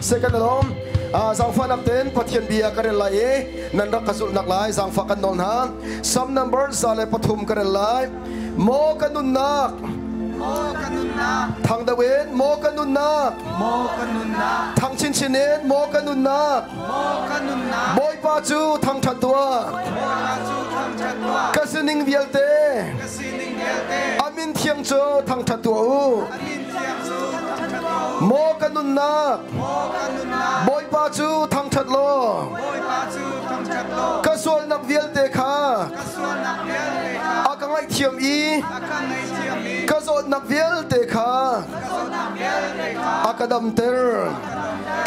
Second alom zangfahnak ten Pathian bia ka rel lai i nan rak ka zulhnak lai zangfah kan nawl hna. Psalm number 103 ka rel lai. Maw ka nunnak, Maw ka nunnak, thang deuh in maw ka nunnak, maw ka nunnak, thang chinchin in maw ka nunnak, maw ka nunnak, Bawipa cu thangṭhat tuah. Bawipa cu thangṭhat tuah. Ka sining vialte, Ka sining vialte, a min thiang cu thangṭhat tuah u. A min thiang cu thangṭhat tuah u. Maw ka nunnak, Maw ka nunnak, Bawipa cu thangṭhat law. Bawipa cu thangṭhat law. Ka sualnak vialte kha, Ka sualnak vialte kha, a ka ngaihthiam i, a ka ngaihthiam i, ka zawtnak vialte kha, ka zawtnak vialte kha, a ka damter.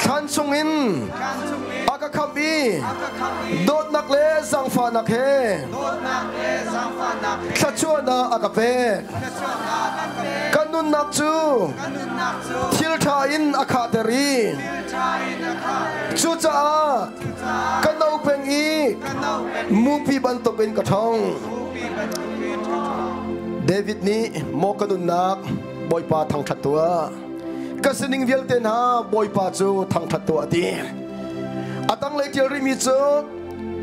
Thlan chungin thlan chungin a ka khamh i, a ka khamh i, dawtnak le zaangfahnak he dawtnak le zaangfahnak he thluachuahnak a ka pek. thluachuahnak a ka pek. Ka nunnak cu Ka nunnak cu thil ṭha in a khahter i, thil ṭha in a khahter. Cucaah Cucaah ka no peng i ka no peng i mupi bantukin ka ṭhong. mupi bantukin ka ṭhong. David nih maw ka nunnak Bawipa thangṭhat tuah. Ka sining vialte hna Bawipa cu thangṭhat tuah a ti. A tanglei ṭial rihmi cu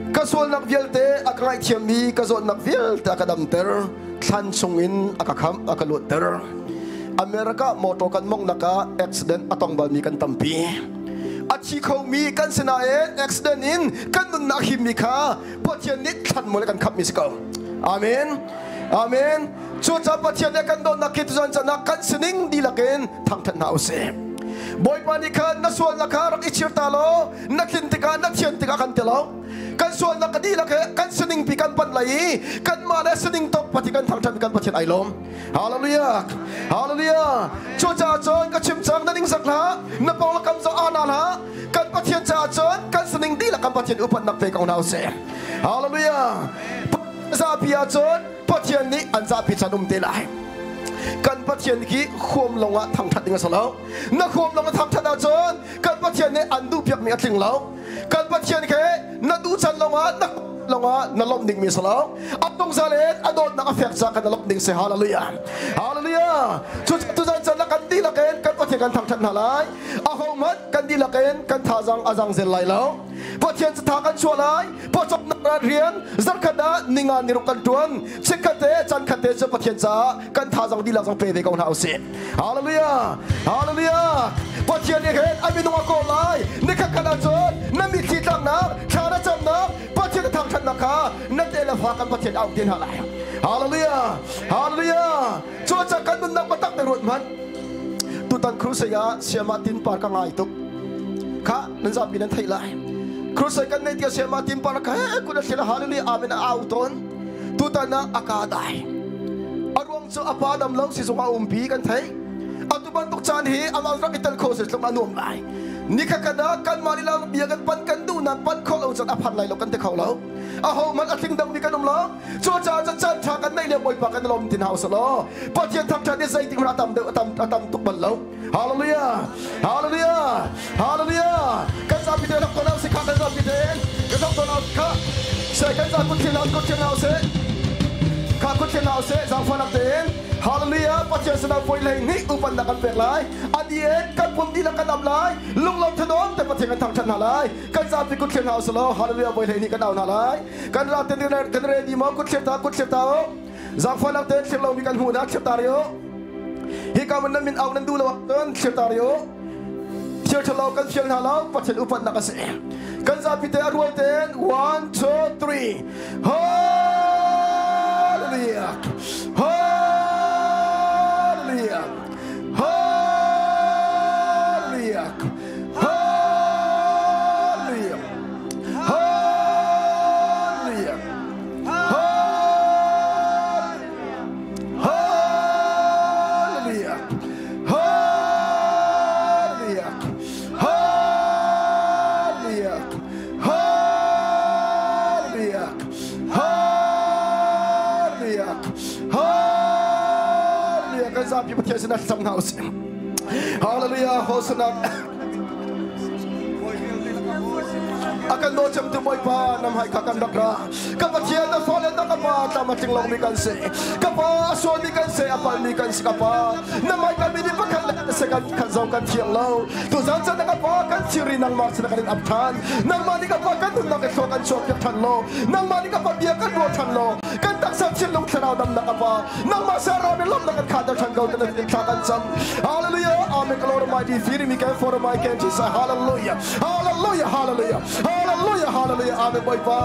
ka sualnak vialte a ka ngaihthiammi ka zawtnak vialte a ka damter, thlan chungin a ka khamh, a ka luatter. America motor kan monghnak ah accident a tong balmi kan tampi. A thi khomi kan si nain accident in kan nunnak himmi kha Pathian nih thlan maw le kan khamhmi si ko. Amen. Amen. Cucaah Pathian nih kan dawtnak khi tuzan can ah kan sining dihlak in thangṭhat hna usih. Bawipa nih khan na sualnak kha rak i chir ta law na tlin tikah na thian tikah kan ti lo. Kan sualnak ka dihlak he kan sining pi kan panh lai i kanmah le sining tok Pathian kan thangṭhat kan Pathian ai lawm. Hallelujah. Hallelujah. Cucaah cun ka chim cang na ningzak hlah, na pawng le kam zong aa hlah. Kan Pathian caah cun kan sining dihlak kan Pathian upatnak pe ko hna usih. Hallelujah. Zapi ah cun Pathian nih an zapi chan um te lai. Kan Pathian khi huam lawngah thangṭhat ding a si lo. Na huam lawng thangṭhat ahcun kan Pathian nih an duhpiakmi a tling lo. Kan Pathian khi na duh can lawngah na lawngah na lawmh dingmi a si lo. A tungzal in a dawtnak a fek caah kan lawmh ding si. Hallelujah. Hallelujah. Cu tuzan can na kan dihlak in kan Pathian kan thangṭhat hna lai. Ahohmanh kan dihlak in kan thazang a zang zel lai lo. Pathian cu tha kan chuah lai. Pawcawmnak rian zarkhat ah ninga niruk kan ṭuan. Chikkhat te caan khat te cu Pathian caah kan thazang dihlak zong pe ve ko hna usih. Hallelujah! Hallelujah! Pathian nih hin a minung a kawl lai. Nikhat khat ahcun na mitthli tlaknak, thla na camnak, Pathian na thangṭhatnak kha na te le fa kan Pathian a auh te hna lai. Hallelujah! Hallelujah! Cucaah kan nunnak biatak te ruat hmanh. Tutan crusade ah Siamah Tinpar ka ngai tuk. Kha nan zapi nan theih lai. Crusade kan nei tiah Siamah Tinpar ka he kun a thil hallelujah amen a au tawn. Tutan ah a ka dai. A ruang cu a pa dam lo sizung a umpi kan theih. Atu bantuk caan hi amah rak i tel kho se tluk a nuam lai. Nikhat khat ah kanmah lila bia kan pan kan duh nan pan kho lo cun a phan lai lo kan ti kho lo. Aho hmanh a tling deuhmi kan um lo. Cucaah cun caan ṭha kan neih lio Bawipa kan lawm ti hna usih law Pathian thangṭhat hi zeitik hmanh a tam deuh a tam a tam tuk bal lo. Hallelujah! Hallelujah! Hallelujah! Kan zapi te rak ton si kha kan zapi te kan rak ton kha se kan za kut thil kut thil se kha kut thil se zaangfahnak tein Hallelujah! Pathian sinah voi hlei nih upannak kan pek lai. A dien kan pum dihlak kan ap lai. Lunglawm thanuam te Pathian kan thangṭhat hna lai. Kan zapi kut thil hna usih law Hallelujah voi hlei nih kan au hna lai. Kan ra ten kan ready maw kut thlir ta kut thlir ta u. Zaangfahnak tein thlir lomi kan hmuh na thlir ta ri u. Hi ka man nan min au nan duh lo ahcun thlir ta ri u. Thil ṭhalo kan fial hna lo Pathian upatnak a si. Kan zapi te a rual tein 1 2 3 Hallelujah! Hallelujah! Hallelujah! Hallelujah! Hallelujah! Hallelujah! Hallelujah! Hallelujah! Hallelujah! Hallelujah! Hallelujah! Kan zapi Pathian sinah thlacam hna usih. Hallelujah! Hosanna! A kan daw cem tu Bawipa nam hai kha kan rak ra. Ka Pathian na fale na ka pa tlam a tling lomi kan si. Ka pa a sualmi kan si, a palmi kan si ka pa. Na mai kan mi nih pakhat le se kan khat zong kan thiang lo. Tuzan chan na ka pa kan thilri nangmah sin kan in ap ṭhan. Nangmah nih ka Pa kan nunnak i thlua kan chuahpiak ṭhan law, nangmah nih ka Pa bia kan ruah ṭhan law, kan taksa thinlung thlarau damnak ka Pa, nangmah sin ram in lawmhnak kan khahter ṭhan ko ti na thla kan cam. Hallelujah. Amen. Glory mighty feeding me can for my can Jesus. Hallelujah. Hallelujah. Hallelujah. Hallelujah. Hallelujah. Amen. Bawipa.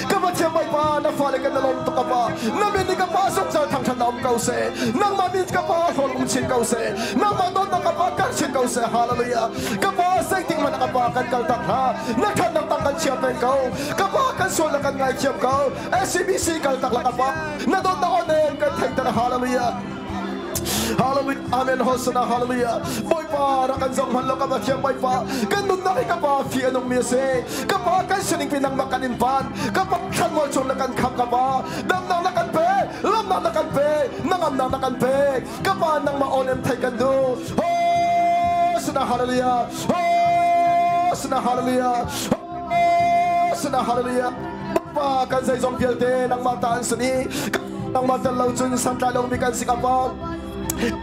Ka Pathian Bawipa, na fale kan na lawm tuk ka Pa. Na min nih ka Pa zungzal thangṭhat na um ko seh. Nangmah min ka Pa hlawn um chin ko seh. Nangmah dawtnak ka Pa kar chin ko seh. Hallelujah. Ka Pa zeitik hmanh ka Pa kan kal tak hlah. Na ṭhatnak tang kan chia peng ko. Ka Pa kan sual na kan ngaithiam ko. SCBC kal tak la ka Pa. Na dawtnak aw nen kan theihter. Hallelujah. Hallelujah. Amen. Hosanna. Hallelujah. Bawipa rak kan zong hman lo ka Pathian Bawipa. Kan nunnak hi ka Pa fi a nungmi a si. Ka Pa kan sining pi nangmah kan in van. Ka Pa thlanmual chung na kan kham ka Pa. Damnak na kan pe. Lamnak na kan pe. Nangamnak na kan pe. Ka Pa nangmah aw nem theih kan duh. Hosanna. Hallelujah. Hosanna. Hallelujah. Hosanna. Hallelujah. Bawipa kan zeizong vialte nangmah ta an si ni. Nangmah tel lo cun santlai lomi kan si ka Pa.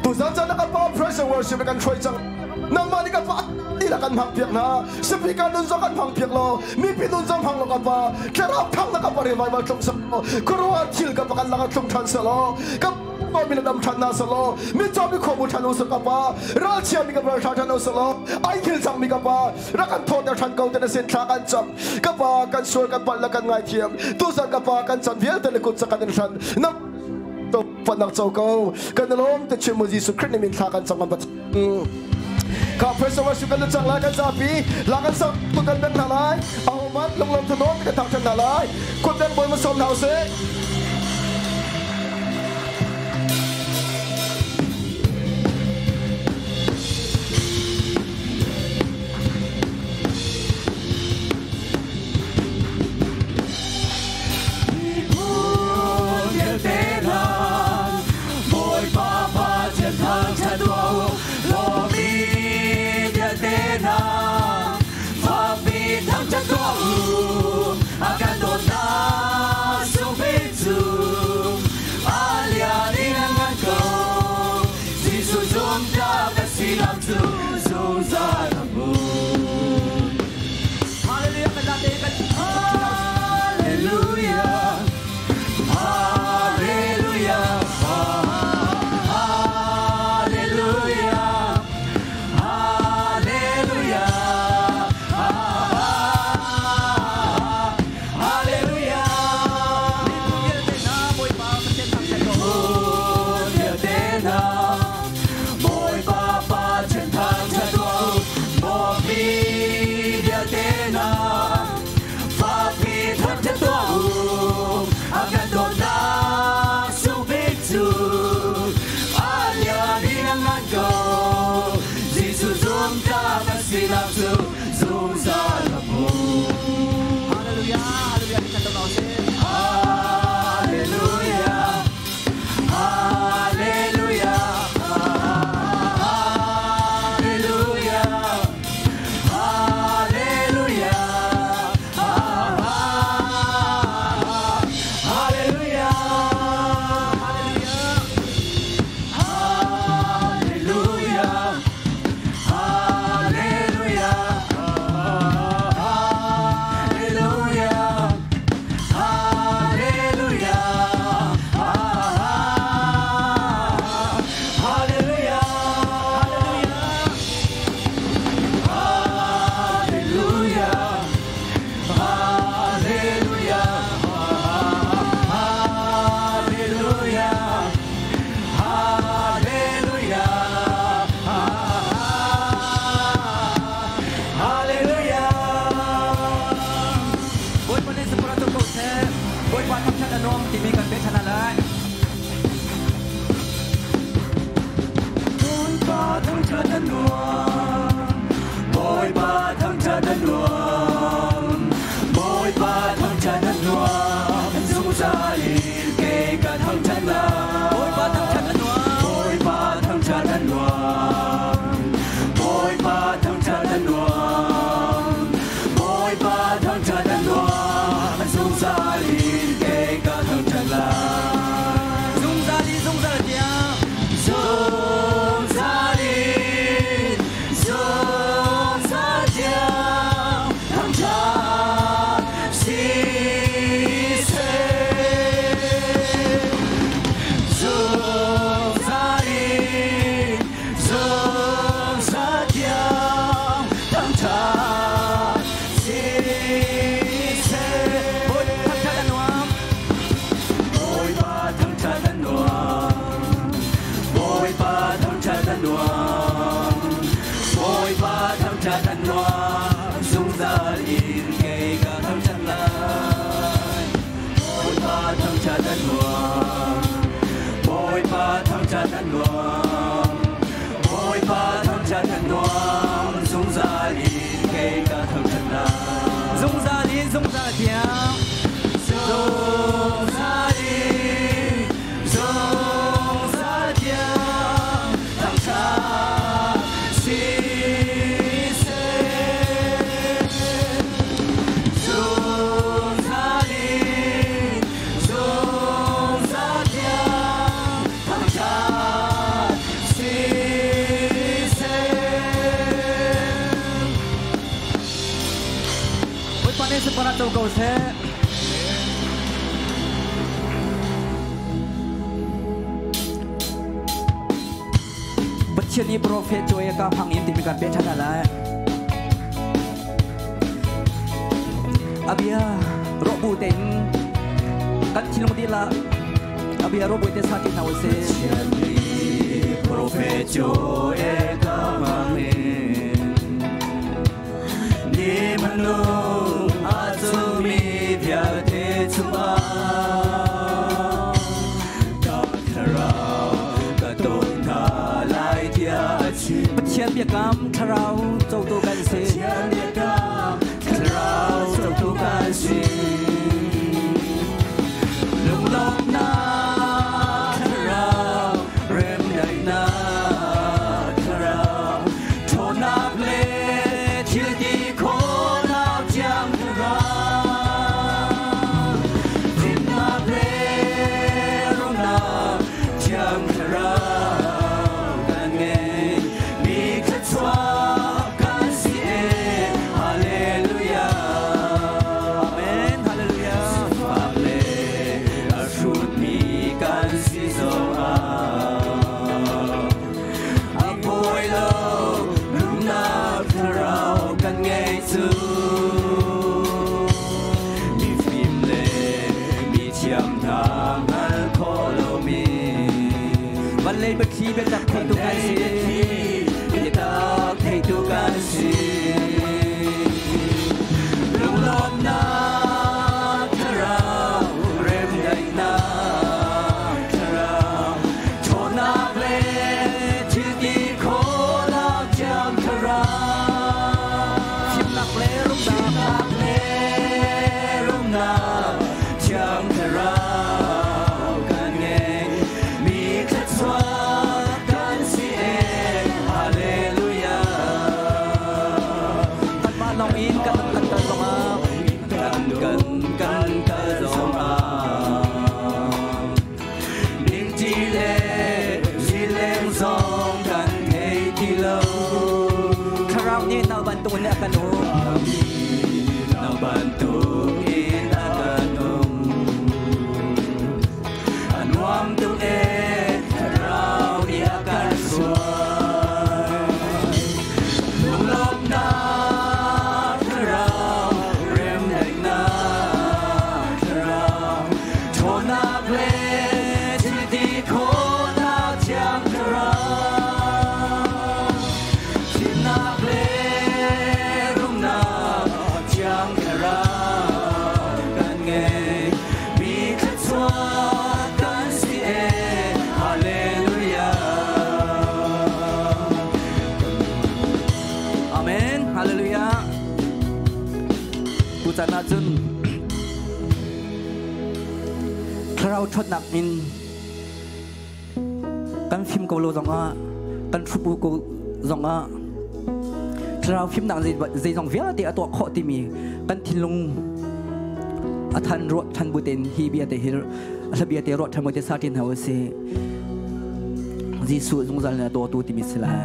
Tuzan caan na ka Pa praise and worship kan hruai cang. Nangmah nih ka Pa lila kan hmang piak hna. Speaker nun zong kan hmang piak lo. Mipi nun zong hmang lo ka Pa. Thlarau thang na ka Pa revival tlung sa law. Khuaruahhar thil ka Pa kan lakah tlung ṭhan seh law. Ka Pa mi le dam ṭhan hna seh law. Mitcaw mi khuabu ṭhan u seh ka Pa. Ralchia mi ka ralṭha ṭhan u seh law. Ai thil cang mi ka Pa. Rak kan thawter ṭhan ko te na sin thla kan cam. Ka Pa kan sual kan palh na kan ngaithiam. Tuzan ka Pa kan chan vialte le kut kan in hran. Na panak co ko. Kan lawm te chim mu Jesuh Christ min thla kan cam kan Pathian. Ka praise the worship kan cang lai kan zapi la kan sak tu kan beng hna lai. Ahoman lunglawm thanuam kan thang ṭhan hna lai. Kut beng bawi ma sawm hna usih. Miphun vialte hna, Bawipa Pathian thangṭhat tuah u. Lawmmi vialte hna, fakpi thangṭhat tuah u. A kan dawtnak sungpi cu a lian in a ngan ko. Jesuh zumhtlak a si lam cu zungzal a hmun. Hallelujah kan date kan Hallelujah. Hallelujah. Hallelujah. Hallelujah. Hallelujah. Miphun vialte hna Bawipa Pathian thangṭhat tuah u. Miphun vialte hna, Bawipa Pathian thangṭhat tuah u. Bawmmi vialte hna, fakpi thangṭhat tuah u. A kan dawtnak sung bik cu a lian in a ngan ko. Jesuh zumhtlak a sinak cu zungzal a hmun. Hallelujah. Hallelujah thangṭhat tuah hna usih. Hallelujah. Hallelujah. Hallelujah. Hallelujah. Hallelujah. Hallelujah. Hallelujah. Hallelujah. Hallelujah. Hallelujah. Hallelujah. Hallelujah. Hallelujah. Hallelujah. Hallelujah. Bawipa nih sapura tu ko seh. Bawipa thangṭhat a nuam timi kan pek ṭhan hna lai. Bawipa thangṭhat a nuam. Bawipa thangṭhat a nuam. Bawipa thangṭhat a nuam. Zungzal in kei ka thangṭhat lai. Bawipa thangṭhat a nuam. Bawipa thangṭhat a nuam. Bawipa thangṭhat a nuam. Bawipa thangṭhat a nuam. Zungzal in kei ka thangṭhat lai. Zungzal in zungzal tiang. Zungzal in, thangṭhat a nuam, zungzal in kei ka thangṭhat lai. Bawipa thangṭhat a nuam, Bawipa thangṭhat a nuam, Bawipa thangṭhat a nuam, zungzal in kei ka thangṭhat lai. Zungzal in zungzal tiang. Zungzal in zungzal tiang thangṭhat siseh. Zungzal in zungzal tiang thangṭhat siseh. Bawipa nih sunparnak co ko seh. Pathian nih profet Joel ka hmang in timi kan peh ṭhan lai. A bia rawh bu tein kan thinlung dihlak a bia rawh bu te sa ti hna usih. Pathian nih profet Joel ka hmang in ni minung a cungmi vialte cungah ka thlarau ka tawn hna lai tiah a chim. Pathian biakam thlarau cotu kan si. Pathian biakam thlarau cotu kan si. Lunglawmhnak thlarau, remdaihnak thlarau, ṭhawnnak le thil ti khawhnak thiang thlarau, fimnak le rumnak thiang thlarau kan ngei. Mi thluachuak kan si ee, hallelujah. Amen. Hallelujah. Sifak le a hrutmi kan si zongah a pawi lo, rumnak thlarau kan ngei cu. Mifim le mithiam hna hngal khawh lomi Vawlei biathli biatak theitu kan si. Biatak theitu kan si. Lunglawmhnak thlarau, remdaihnak thlarau, ṭhawnnak le thil ti khawhnak thiang thlarau, Fimnak le rumnak, fimnak le rumnak thiang thlarau kan ngei. Mi thluachuak kan si ee, hallelujah. Kanmah lawng in kan kan kal zongah Kan kan kan kal zongah ningṭi le zileng zong kan thei ti lo. Thlarau nih nau bantuk in a kan um. Nau bantuk in a kan um. A nuam tuk ee, thlarau nih a kan hruai. Lunglawmhnak thlarau, remdaihnak thlarau, ṭhawnnak le thil ti khawhnak thiang thlarau, fimnak le rumnak thiang thlarau kan ngei. Mi thluachuak kan si ee, hallelujah. Amen. Hallelujah. Tuchan ahcun thlarau ṭhatnak in kan fim ko lo zongah, kan hrup ko zongah, thlarau fimnak zeizong vialte a tuah khawh timi kan thinlung a than ruah than bu tein hi bia te hi a bia te ruah than bu te sa tin hna usih. Jesuh zungzal in a dawtu timi si lai.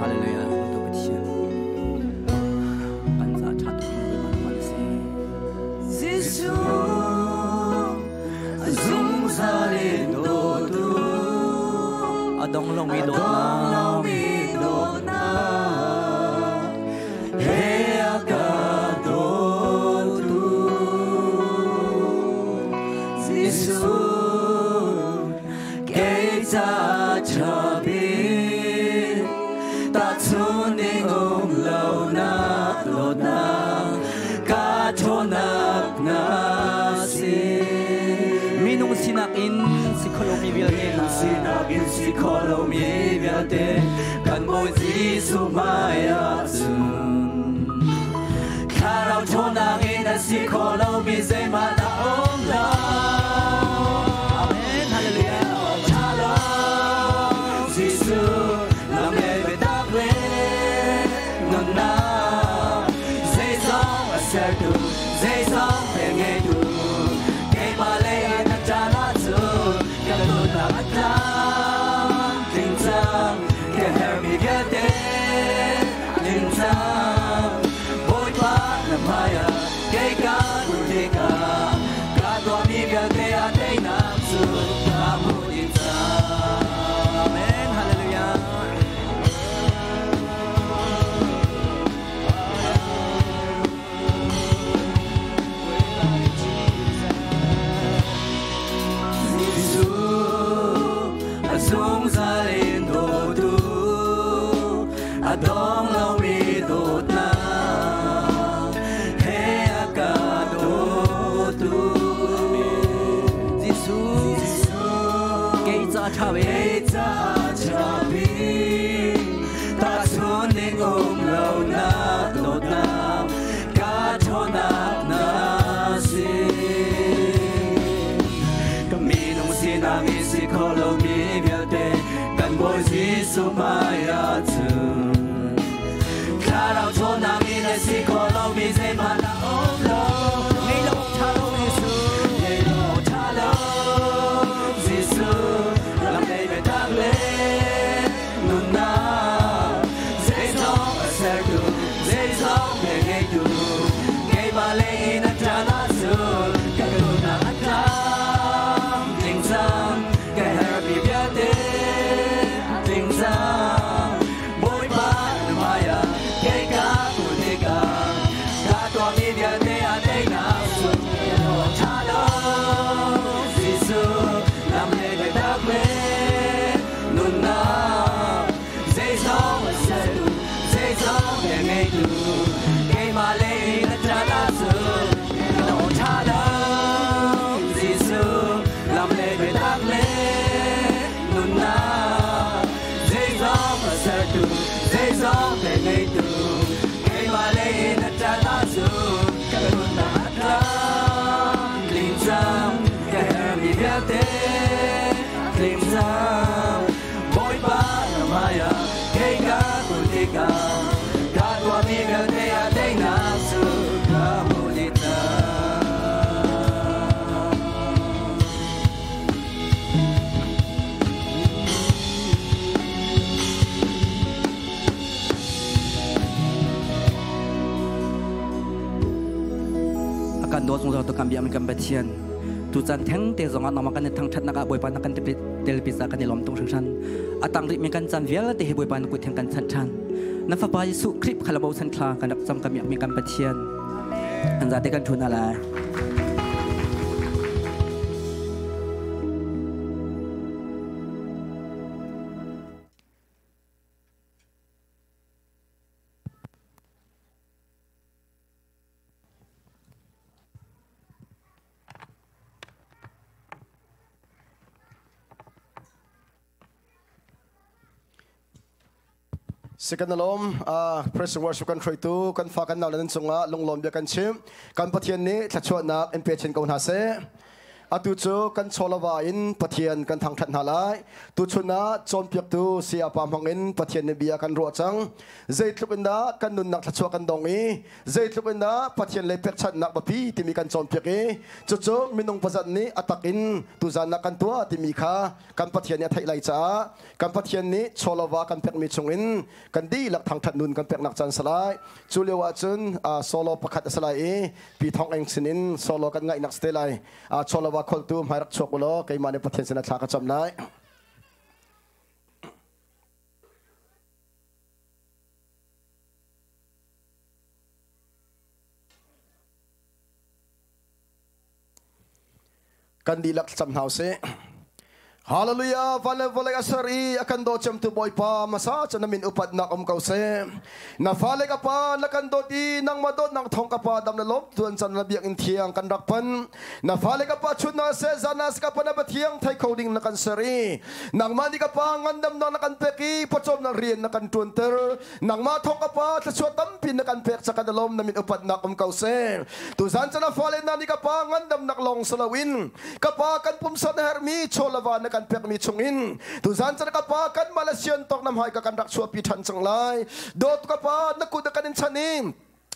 Hallelujah. Tu Pathian. Kan za ṭha tuk in Bawipa na si. Jesuh zungzal in dawtu, A dong lomi dawtnak, lomi dawtnak he a ka dawtu. ca ṭha bik tahchunh ding um lo na dawtnak ka ṭhawnnak na si. Minung sinak in si kho lomi vialte hna. Sinak in si kho lomi vialte kan Bawi Jesuh hmaiah cun thlarau ṭhawnnak in a si kho lomi zeihmanh a um lo. Amen. Hallelujah. Ṭha lo Jesuh lam le biatak le nunnak zeizong a sertu zeizong pe ngeitu keimah lei in a ṭan ahcun ka nunnak a tlamtling cang ka herhmi vialte tling cang Bawipa na hmaiah kei ka kun tikah ka tuahmi vialte a teinak cu ka hmuh dih cang. Amen. Hallelujah. Jesuh a zungzal in dawtu a dong lomi dawtnak he a ka dawtu. Jesuh kei ca ṭha ve. Kei ca ṭha bik tahchunh ning um lo na dawtnak ka ṭhawnnak na si. Ka minung sinak in si kho lomi vialte kan Bawi Jesuh hmaiah cun thlarau ṭhawnnak in a si kho lomi zeihmanh a um lo. Ngei lo awk ṭha lo Jesuh. Ngei lo awk ṭha lo Jesuh lam lei biatak le nunnak zeizong a sertu zeizong pe ngeitu keimah lei in a ṭan ahcun ka nunnak a tlamtling cang ka herhmi vialte tling cang Bawipa na hmaiah kei ka kun tikah ka tuahmi vialte a teinak cu ṭha lo Jesuh lam le biatak le nunnak zeizong a sertu zeizong pe ngeitu keimah lei in a ṭan ahcun na aw ṭha lo Jesuh lam le biatak le nunnak zeizong a sertu zeizong pe ngeitu keimah lei in a ṭan ahcun ka nunnak a tlamtling cang ka herhmi vialte tling cang Bawipa na hmaiah kei ka kun tikah ka tuahmi vialte a teinak cu ka hmuh dih cang. A kan dawt zungzal tu kan biakmi kan Pathian tuchan theng te zongah nangmah kan i thangṭhatnak ah Bawipa na kan telpi ca kan i lawm tuk hringhran. A tang rihmi kan caan vialte hi Bawipa na kut hin kan chanh ṭhan. Na Fapa Jesuh Khrih kha la bochan thla kan rak cam kan biakmi kan Pathian. Kan zate kan ṭhu hna lai. Second alom press worship kan hruaitu kan fa kan nau le nan cungah lunglawm bia kan chim kan Pathian nih thluachuahnak in pe chin ko hna seh. Atu cu kan chawlava in Pathian kan thangṭhat hna lai. Tuchun ah cawnpiaktu sayapa hmang in Pathian nih bia kan ruah cang. Zeitluk in dah kan nunnak thluachuah kan dong i zeitluk in dah Pathian lei pekchanhnak biapi timi kan cawnpiak i cucu minung pazat nih a tak in tuzan ah kan tuah timi kha kan Pathian nih a theih lai caah kan Pathian nih chawlava kan pekmi chungin kan dihlak thangṭhat nun kan peknak caan salai. Cu lio ahcun solo pakhat a si lai i Pi Thawng Eng sinin solo kan ngaihnak si te lai. Chawlava kholtu hmai rak chuak u law keimah nih Pathian sinah thla ka cam lai. Kan dihlak cam hna usih. Hallelujah van le vawlei a ser i a kan daw cemtu Bawipa hmasa cu na min upatnak um ko seh. Na fale ka pa na kan dawt i nangmah dawtnak thawng ka pa dam le lawm tuan can na biakinn thiang kan rak pan. Na fale ka pa chun na seh zan na ka pa na pathiang thei kho ding na kan ser i nangmah nih ka pa ngandamnak na kan pek i pawcawmnak rian na kan ṭuanter. Nangmah thawng ka pa thluachuah tampi na kan pek ca kan i lawm na min upatnak um ko seh. Tuzan caan ah fale hna nih ka pa ngandamnak lawng si loin ka pa kan pumsa na herhmi chaw le va na kan pekmi chungin tuzan caan ka pa kan mah le sian tawk na hmai ka kan rak chuahpi ṭhan cang lai. Dawt ka pa na kut na kan in chanh i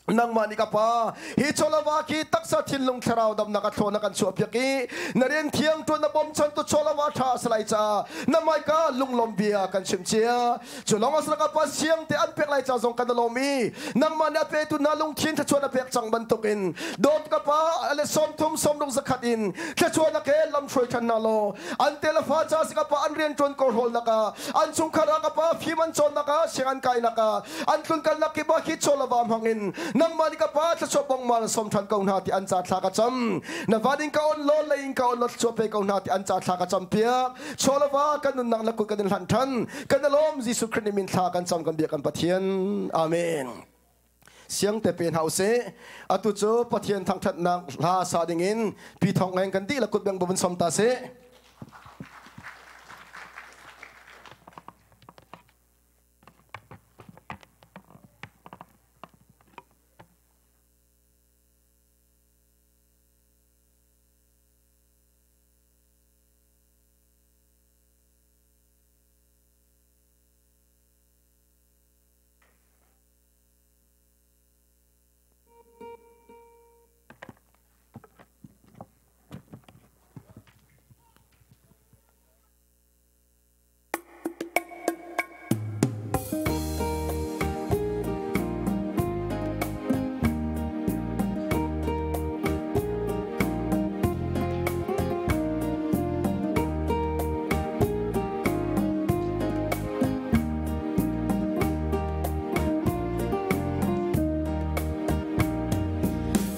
nangmah nih ka pa hi chawlava khi taksa thinlung thlarau damnak a thlawn na kan chuahpiak i na rian thiang ṭuan na bawmchantu chawlava ṭha a si lai caah na hmaika lunglawm bia kan chim cia. Cu lawng a si ka pa siang te an pek lai ca zong kan i lawm i nangmah nih a petu hna lungthin thluachuah na pek cang bantukin dawt ka pa ale 30 60 zakhat in thluachuah na ke lam hruai ṭhan hna law an te le fa ca si ka pa an rian ṭuan ko hrawlnak ah an chungkhar ah ka pa fim an cawnnak ah siang an kainak ah an tlunkalnak kip ah khi chaw le va hmang in nangmah nih ka pa thluachuah bongmal som ṭhan ko hna ti an ca thla ka cam. Na van in ka on law lei in ka on law thluachuah pe ko hna ti an ca thla ka cam piak. Chaw le va kan nunnak na kut kan in hlanh ṭhan. Kan i lawm. Jesuh Khrih nih min thla kan cam kan biak kan Pathian. Amen. Siang te pe hna usih. Atu cu Pathian thangṭhatnak hla sa dingin Pi Thawng Eng kan dihlak kut beng bawm som ta sih.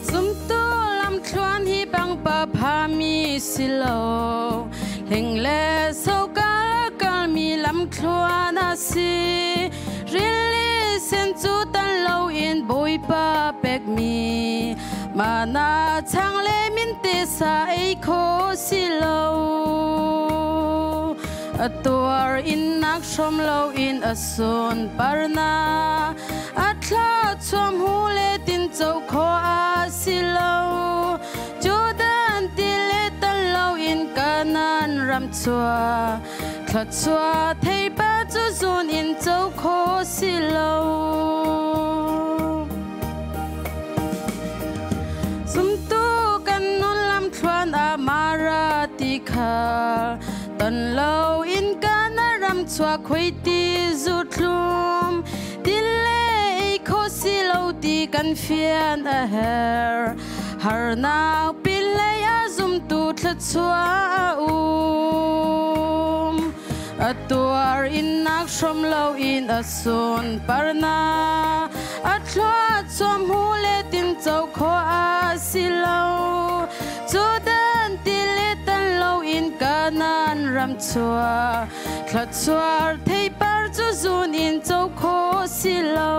Zumtu lamthluan hi bang pa phami si lo hling le sokal kalmi lamthluan a si. Rili sen cu tan loin Bawipa pekmi mana chang le min te sa ei kho si lo. A tuar in nak hrom loin a sun parna a thla chuam hu le tin cho kho a si lo. Jordan ti le tan loin Kanan ram chua thluachuah theipa cu zun in co kho si lo. Zumtu kan nun lamthluan ah Mara ti khal ton lo in Kana ram chuak khui ti zu thlum ti le ei kho si lo ti kan fian a her. Harnak pinlei ah zumtu thluachuah a um. A tuar in nak hrom loin a sun parna a thlua chuam hu le tin cho kho a si lo. Jordan ti le tan loin Kanan ram chua thluachuah theipar cu zun in cho kho si lo.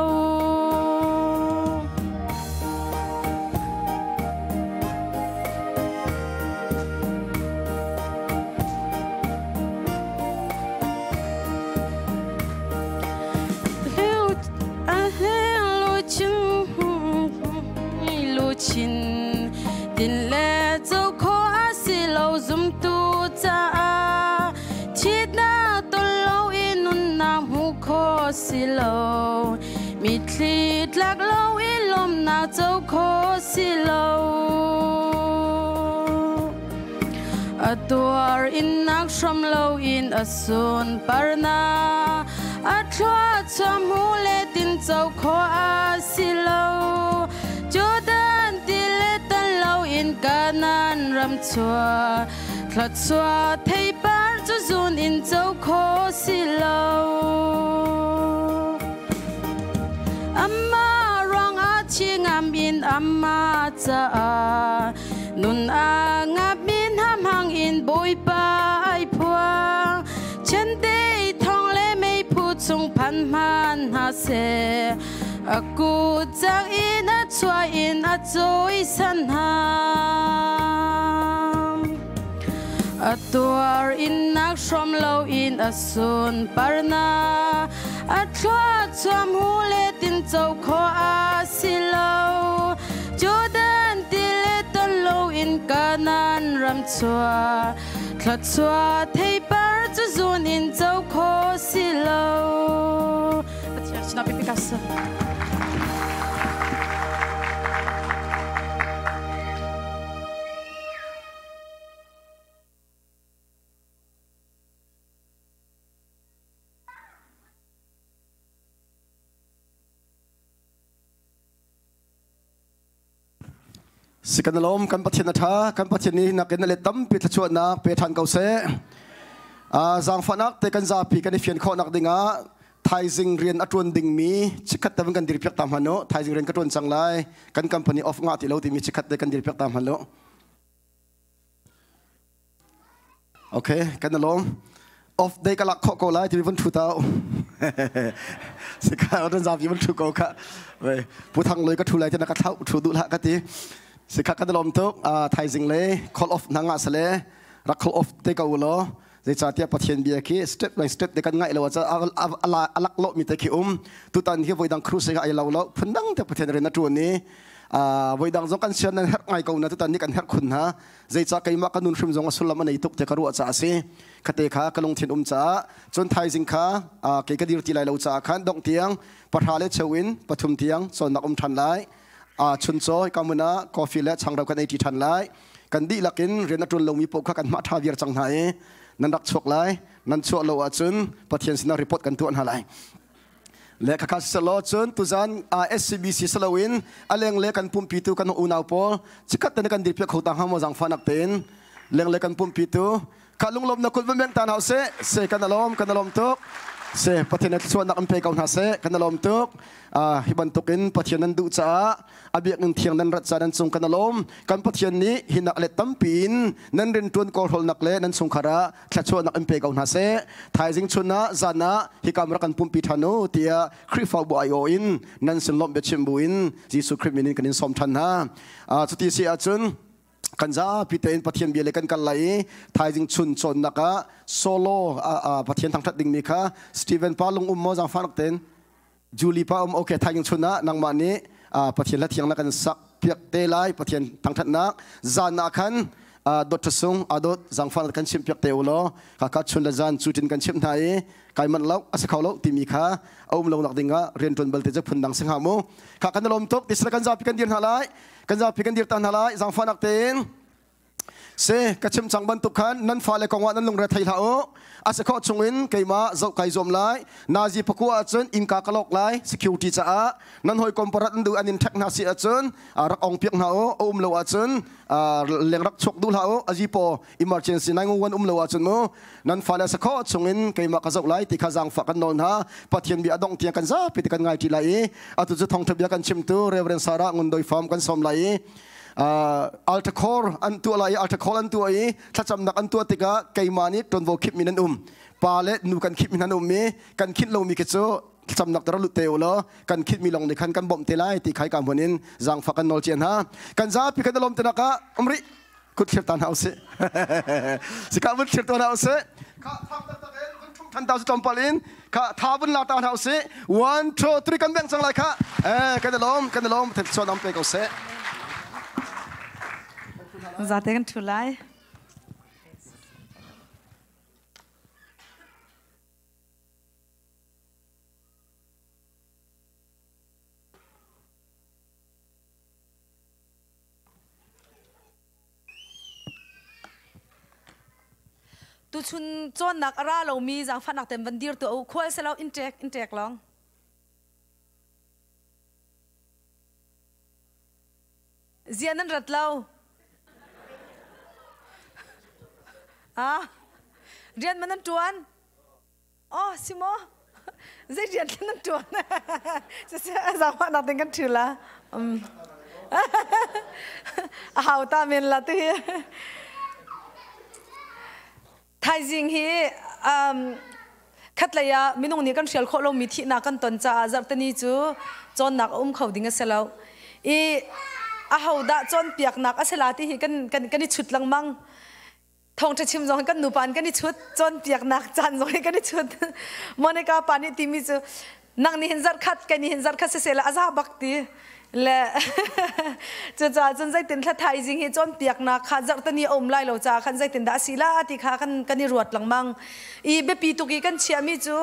Luchin tin le cho kho a si lo zumtu caah thitna ton lo in nunnak hmu kho si lo. Mitthli tlak lo in lawmnak co kho si lo. A tuar in nak hrom loin a sun parna a thlua chuam hu le tin cho kho a si lo. Jordan ti le tan loin Kanan ram chua thluachuah theipar cu zun in co kho si lo. Amma ruang ah chingam in amma caah nun a ngap min ham hang in Bawipa ai phuang. in hman hna seh. A kut cang in a chuah in a cawisan hna. A tuar innak hrawm loin a sunparnak a thluachuah hmu le tinco khawh a si lo. Jordan tile ton loin Kanaan ram chuah thluachuah theipar cu zun in co khawh si lo. Pathian sinah pipi ka si. Si kan lawm kan Pathian a ṭha kan Pathian nih nakin a let tampi thluachuahnak pe ṭhan ko seh. Zaangfahnak te kan zapi kan i fian khawhnak dingah thaizing rian a ṭuan dingmi chikkhat te kan dirpiak ta hmanh u. Thaizing rian ka ṭuan cang lai. Kan company off ngah ti lo timi chikkhat te kan dirpiak ta hmanh u. Okay, kan lawm. Off day ka lak khawh ko lai timi vun thu ta. Sika ran zapi vun thu ko kha. Ve pu thang loi ka thu lai te na ka thau thu du la ka ti. Sika kan lawm tuk. Thaizing le call off na nga sale rak call off te ko lo. Zeicahtiah Pathian bia khi step by step te kan ngaih lo ah alak lo mi te khi um. Tutan hi voidang cruise ai lo lo phundang te Pathian rian a ṭuan i voidang zong kan sian nan herh ngai ko na tutan ni kan herh khun hna. Zeicah keimah ka nun hrim zong a sullam a nei tuk te ka ruah caah a si. Khate kha ka lungthin um caah cun thaizing kha kei ka dir ti lai lo caah khan dongh tiang pahra le cheu in pathum tiang cawnnak um ṭhan lai. Chuncaw ka mun ah coffee le changreu kan ei ṭi ṭhan lai. Kan dihlak in rian a ṭuan lomi paoh kha kan hmah ṭha viar cang hna i nan rak chuak lai. Nan chuah lo ahcun Pathian sinah report kan tuah hna lai. Le khakha siselaw cun tuzan SCBC saloin a lengle kan pumpitu kan unau pawl chikkhat te kan dirpiak kho ta hnga maw zaangfahnak tein lengle kan pumpitu kha lunglawmnak kut van beng ta hna usih se kan alawm kan alawm tuk se Pathian thluachuahnak an pe ko hna seh kan alawm tuk hi bantukin Pathian nan duh caah a biakinn thiang nan rat ca nan cung kan alawm kan Pathian nih hinak le tampi in nan riantuan kawlhawlnak le nan chungkhar ah thluachuahnak in pe ko hna seh thaizing chun ah zan ah hikam rak kan pumpi ṭhan u tiah Khrihfabu aiawh in nan sin lawmh biachim bu in Jesuh Khrih min in kan in sawm ṭhan hna cuti si ahcun kan zapi tein Pathian bia le kan kal lai i thaizing chun cawnnak ah solo Pathian thangṭhat dingmi kha Stephen pa lung um maw zaangfah nak tein Julie pa um okay thaizing chun ah nangmah nih Pathian hla thiang na kan sak piak te lai Pathian thangṭhatnak zan ah khan dot ṭhasung adot zaangfah kan chimh piak te u law kaka chun le zan cutin kan chimh hna i kai manh lo a si kho lo timi kha a um lo nak ding ah rian ṭuan balte cu phun dang si hnga mu kha kan lawm tuk tisra kan zapi kan dir hna lai kan zapi kan dir ta hna lai zaangfahnak tein se ka chim cang bantuk khan nan fale kong ah nan lungre thei hlah u a si khawh chungin keimah zoh kai zuam lai nazi pakua ahcun innka ka lok lai security caah nan hawikom parat an duh an in ṭhek hna si ahcun rak ong piak hna u a um lo ahcun leng rak chuak duh hlah u azi paw emergency 911 um lo ahcun mu nan fale a si khawh chungin keimah ka zoh lai ti kha zaangfah kan nawl hna Pathian bia a dongh tiang kan zapi te kan ngai ṭi lai i atu cu thawngṭha bia kan chimtu Reverend Sarah Ngundoi Fam kan sawm lai i altar call an tuah lai i altar call an tuah i thlacamnak an tuah tikah keimah nih ṭuanvo khipmi nan um pa le nu kan khipmi nan um i kan khinh lomi khi cu thlacamnak te rak lut te u law kan khitmi lawng nih khan kan bawmh te lai ti khai ka hmun in zaangfah kan nawl cia hna kan zapi kan lawm te nak ah um rih kut thlir ta hna usih sika vun thlir ta hna usih kha thang taktak in vun thum than ta su tlawmpal in kha tha vun la ta hna usih one two three kan beng cang lai kha eh kan lawm kan lawm thil chuan am pe ko seh zate kan thu lai Tuchun cawnnak a ra lomi zaangfahnak ten van dir tuah u. Khual selo in ṭek in ṭek lawng. Zia nan rat lo. Ah, rian man nan ṭuan? Oh, si maw? Zei rian khin nan ṭuan? Siseh, zaangfahnak ding kan ṭhi la. A hau ta men la tu hi. Thaizing hi um, Khatlei ah minung nih kan hrial khawh lomi thihnak kan ton caah zarhteni cu cawnnak a um kho ding a si lo. I ahodah cawnpiaknak a si la ti hi kan, kan, kan i chut lengmang. Thawngṭha chim zong kan nupa in kan i chut, cawnpiaknak caan zong hi kan i chut. Monica pa nih timi cu nang nih hin zarh khat, kei nih hin zarh khat siseh la a za bak ti. Le cucaah cun zeitin thla thaizing hi cawnpiaknak kha zarhteni a um lai lo caah khan zeitindah a si la ti kha kan kan i ruat lengmang. I biapi tuk i kan chiahmi cu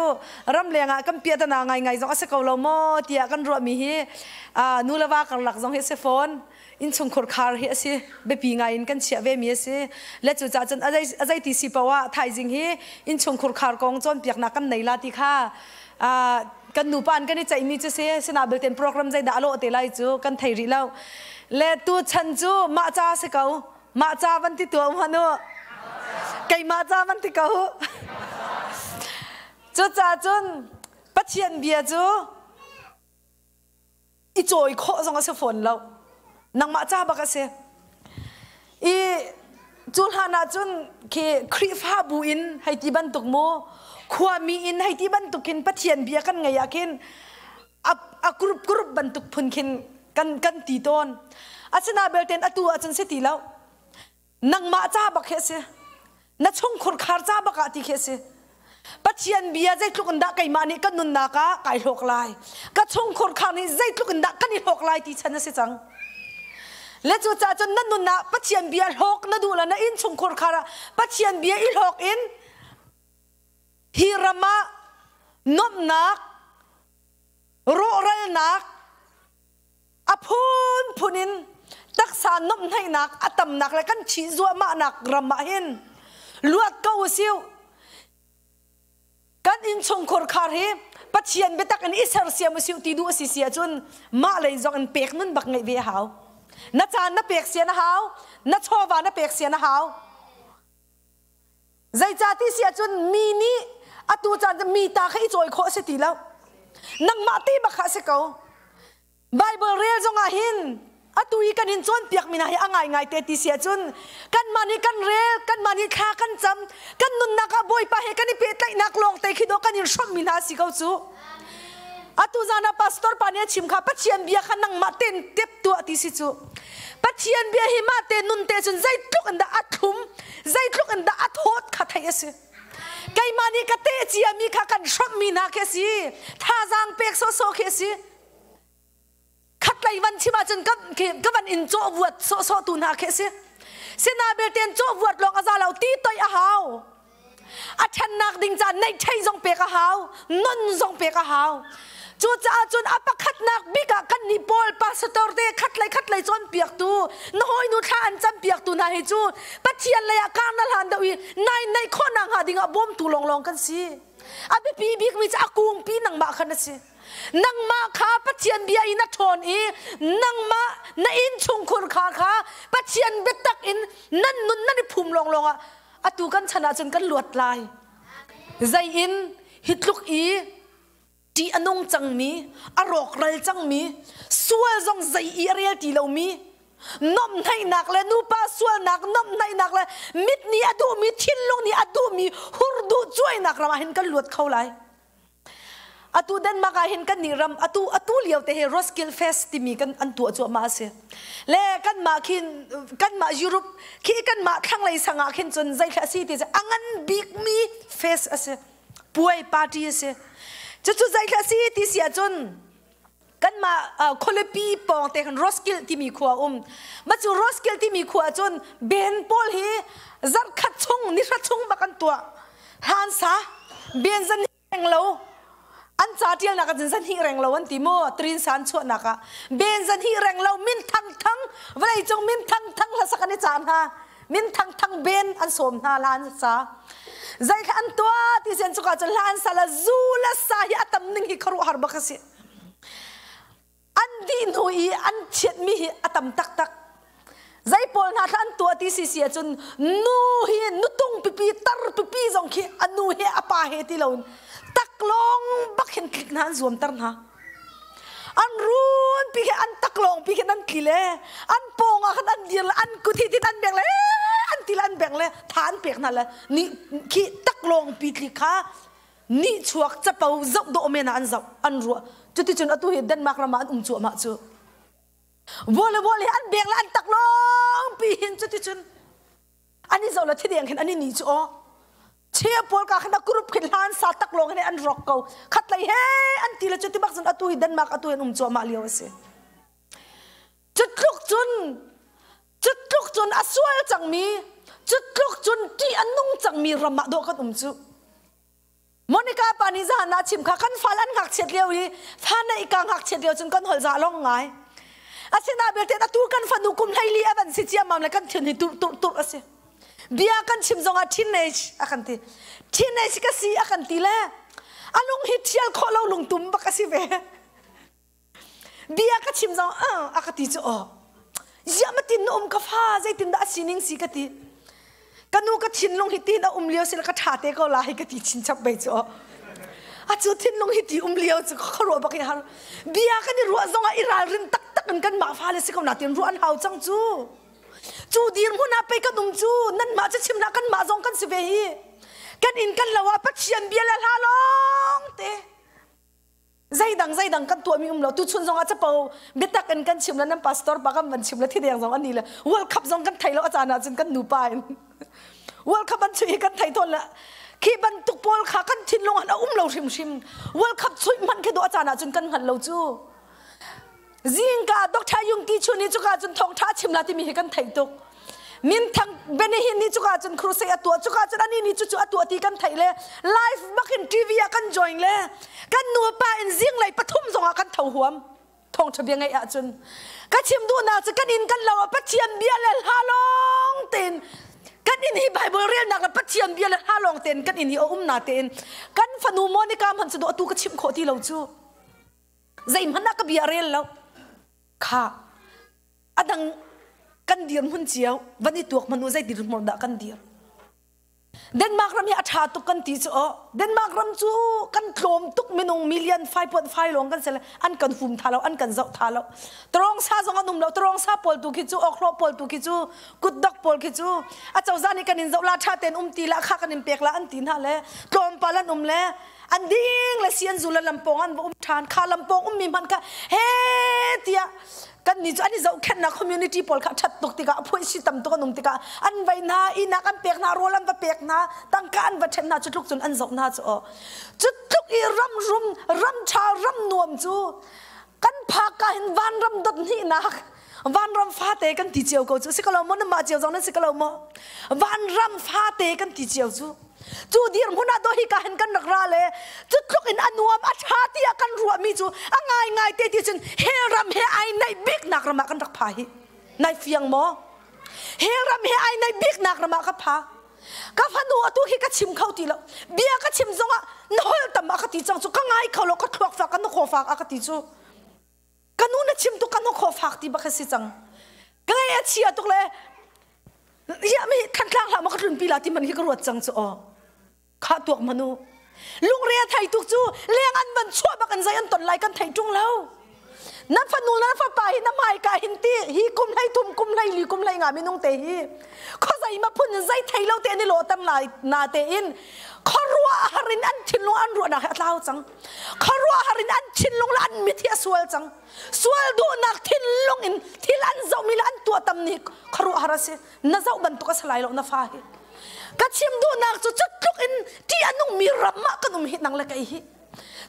ramleng ah kan piahtana ngaingai zong a si ko lo maw tiah kan ruahmi hi nu le va karlak zong hi a si fawn. Innchungkhur khar hi a si. Biapi ngai in kan chiah vemi a si. Le cucaah cun a zeiti si paoh ah thaizing hi innchungkhur khar kong cawnpiaknak kan nei la ti kha kan nupa an kan i ceihmi cu si sina belten program zeidah a lawh te lai cu kan thei rih lo le tu chan cu mah ca si ko mah ca van ti tuah um hanu keimah ca van ti ko cucaah cun Pathian bia cu i cawi khawh zong a si fawn lo nangmah ca bak a si i cu hlan ah cun khi Khrihfabu in hei ti bantuk mu khuami in hei ti bantuk in Pathian bia kan ngei ah khin a group group bantuk phun khin kan kan ti tawn asina belten atu ahcun si ti lo nangmah ca bak hi a si na chungkhur khar ca bak ah ti khi a si Pathian bia zeitluk in dah keimah nih kan nunnak ah kai hlawk lai ka chungkhur khar nih zeitluk in dah kan i hlawk lai ti chan a si cang le cu caah cun na nun ah Pathian bia hlawk na duh le na inn chungkhur khar ah Pathian bia i hlawk in hi ram ah nuamhnak rawhralnak a phunphun in taksa nuamhhnaihnak a tamnak le kan thih zuahmahnak ram ah hin luat ko usiu kan innchungkhur khar hi Pathian biatak in i sersiam usiu ti duh a si si ahcun mah lei zong in pek nun bak ngeih ve a hau na caan na pek sian a hau na chawva na pek sian a hau Zeicahti si ahcun mi nih atu caan cu mi ta kha i cawi khawh a si ti lo. Nangmah ti bak kha a si ko. Bible rel zongah hin atu i kan in cawnpiak mi hna hi a ngaingai te ti si ahcun kanmah nih kan rel, kanmah nih thla kan cam, kan nunnak ah Bawipa he kan i pehtlaihnak lawng te khi dawh kan in hrawmh mi hna a si ko cu. Atu zan ah pastor pa nih a chim kha Pathian bia kha nangmah ten tep tuah ti si cu. Pathian bia hi mah te nun te cun zeitluk in dah a thlum, zeitluk in dah a thawt kha theih a si. Keimah nih ka teh ciami kha kan hrawmhmi hna khi a si. Thazaang pek sawhsawh khi a si. Khatlei van chim ahcun ka van in cawh vuat sawhsawh tu hna khi a si. Sina belte in cawh vuat lawng a za lo ti toih a hau. A ṭhennak ding caah neihṭhei zong pek a hau, non zong pek a hau. Cucaah cun a pakhatnak bik ah kan nih Paul pastor te khatlei khatlei cawnpiaktu, na hawinu thla an campiaktu hna hi cu Pathian lei ah kar na hlan deuh i nai neih khawhnak hnga ding ah bawmtu lawnglawng kan si. A biapi bikmi cu a kungpi nangmah khan a si. Nangmah kha Pathian bia in a ṭhawn i nangmah na innchungkhur kha kha Pathian biatak in nan nun nan i phum lawnglawng ah atu kan chan ahcun kan luat lai. Zei in hi tluk i ṭih a nung cangmi, a rawkral cangmi, sual zong zei i a rel ti lomi, nomhnaihnak le nupa sualnak nomhnaihnak le mit nih a duhmi thinlung nih a duhmi hur duh cuainak ram ah hin kan luat kho lai. Atu Denmark ah hin kan nih ram atu atu lio te hi Roskilde Fest timi kan an tuah cuahmah a si. Le kanmah khin kanmah Europe khi kanmah thlanglei sang ah khin cun zeithla a si ti a ngan bikmi fest a si. Puai party a si. Cucu zeithla a si ti si ahcun kanmah khualipi pawng te khan Roskilde timi khua um. Ma cu Roskilde timi khua cun ben pawl hi zarhkhat chung nihra chung bak an tuah. Hlan sa ben zan reng lo an ca tialnak ah zan hi reng lo an ti mu trin san chuahnak ah ben zan hi reng lo min thang thang vawlei cung min thang thang hlasak an i caan hna min thang thang ben an sawm hna la an sa zei kha an tua ti sian cuka cun hla an sa la zu la sa hi atam ning hi khuaruahhar bak a si an dih hnu i an chiatmi hi a tam taktak zei pawl hna thla an tuah ti si si ahcun nu hi nutung pipi tar pipi zong khi a nu he a pa he ti loin taklawng bak hin tlik hna an zuamter hna an run pi khi an taklawng pi khin an tli le an pawng ah khan an dir le an kut hi tin an beng le an ti le an beng le tha an pek hna le ni khi taklawng pi tli kha. Ni chuak capo zoh dawh men ah an zoh an ruah. Cuticun atu hi Denmark ram ah an um cuahmah cu. Volleyball hi an beng le an tak lawng pi hin cuticun an i zoh le thideng hin an i ni cu aw. Chia pawl ka khan a group khin hlan sa tak lawng hin an rock ko. Khat lei he an ti le cuti bak cun atu hi Denmark atu hin um cuahmah lio a si. Cutluk cun cutluk cun a sual cangmi cutluk cun ṭih a nung cangmi ram ah dawh kan um cu. Monica pa nih zahan ah chim kha kan fal an ngakchiat lio i fa neih ka ngakchiat lio cun kan holh za long ngai. Asina belte atu kan fanu kum 14 a van si ciammam le kan thin hi tur tur tur a si. Bia kan chim zongah teenage a kan ti. Teenage ka si a kan ti le a lung hi thial khawh lo lungtum bak a si ve. Bia ka chim zong a ka ti cu aw. Ziah ma tin na um ka fa zeitin dah a sining si ka ti. Ka nu ka thinlung hi tin a um lio sila ka tha te ko la hi ka ti chinchap bei cu aw. A cu thinlung hi ti um lio cu ka ruah bak i har. Bia kan i ruah zong ah i ralrin taktak in kan mah fale si ko na tin ruah an hau cang cu. Cu dirhmun ah pei kan um cu nan mah cu chim hlah kan mah zong kan si ve hi. Kan inn kan lo ah Pathian bia le hla lawng te. Zeidang zeidang kan tuahmi um lo. Tuchun zong ah capo biatak in kan chim le nan pastor pa kan van chim le thideng zong an ni le World Cup zong kan thei lo a caan ahcun kan nupa in World Cup an chuih hi kan thei tawn le khi bantuk pawl kha kan thinlung ah a um lo hrimhrim. World Cup chuih hmanh khi dawh a caan ahcun kan hngal lo cu. Zingka Dr. Yung Ki Chun hi cuka cun thawngtha chim la timi hi kan thei tuk. Minthang Benihin nih cuka cun crusade a tuah cuka cun ani nih cucu a tuah ti kan theih le live bakin TV ah kan join le kan nupa in zinglei pathum zongah kan tho huam thawngtha bia ngeih ahcun ka chim duhnak cu kan inn kan lo ah Pathian bia le hla lawng tein kan inn hi Bible relnak le Pathian bia le hla lawng tein kan inn hi a um na tein kan fanu Monica hmanh cu atu ka chim khawh ti lo cu zeihmanh ah ka bia rel lo kha a dang kan dirhmun cio van i tuak hmanh u zei dirhmun dah kan dir. Denmark ram hi a ṭha tuk kan ti cu aw. Denmark ram cu kan tlawm tuk minung million 5.5 lawng kan si le an kan hum tha lo an kan zoh tha lo. Tarong sa zong an um lo tarong sa pawl tu khi cu awkhlawh pawl tu khi cu kutdok pawl khi cu a cozah nih kan in zoh la ṭha tein um ti la kha kan in pek la an ti hna le tlawmpal an um le an ding le si an zu le lampawng an va um ṭhan kha lampawng ummi hmanh kha he tiah kan nih cu an i zohkhenhnak community pawl kha ṭhat tuk tikah phuai si tam tuk an um tikah an vai hna ihnak an pek hna rawl an va pek hna tangka an va ṭhen hna cu tluk cun an zoh hna cu aw cu tluk i ram rum ram ṭha ram nuam cu kan phak ka hin vanram dot hnihnak vanram fate kan ti cio ko cu si ko lo maw nanmah cio zong nan si ko lo maw vanram fate kan ti cio cu Cu dirhmun ah dawh hika hin kan rak ra le cu tluk in a nuam a ṭha tiah kan ruahmi cu a ngaingai te ti cun hell ram he ai naih biknak ram ah kan rak pha hi. Nai fiang maw? Hell ram he ai naih biknak ram ah ka pha. Ka fanu atu khi ka chim kho ti lo. Bia ka chim zongah na hol tam a ka ti cang cu ka ngai kho lo ka thluak fak ka na fak a ka ti cu. Ka nu na chim tuk ka hnawkhaw fak ti bak a si cang. Ka ngaih a chia tuk le ya mi Thantlang hlah maw ka tlunpi la ti man hi ka ruat cang cu aw. Kha tuak manu. Lungre a thei tuk cu leng an van chuah bak an zai an ton lai kan thei ṭung lo. Na fanu na fapa hi na hmai ka hin ti hi kum hlei thum kum hlei li kum hlei nga minung te hi khuazei ma phun zei thei lo te ni lo tam lai na te in khuaruah har in an thinlung an ruahnak hi a tlau cang. Khuaruahhar in an thinlung le an mit hi a sual cang. Sual duhnak thinlung in thil an zohmi le an tuah tam ni khuaruahhar a si. Na zoh bantuk a si lai lo na fa hi. Ka chim duhnak cu cutluk in ṭih a nungmi ram ah kan um hi nang le kei hi.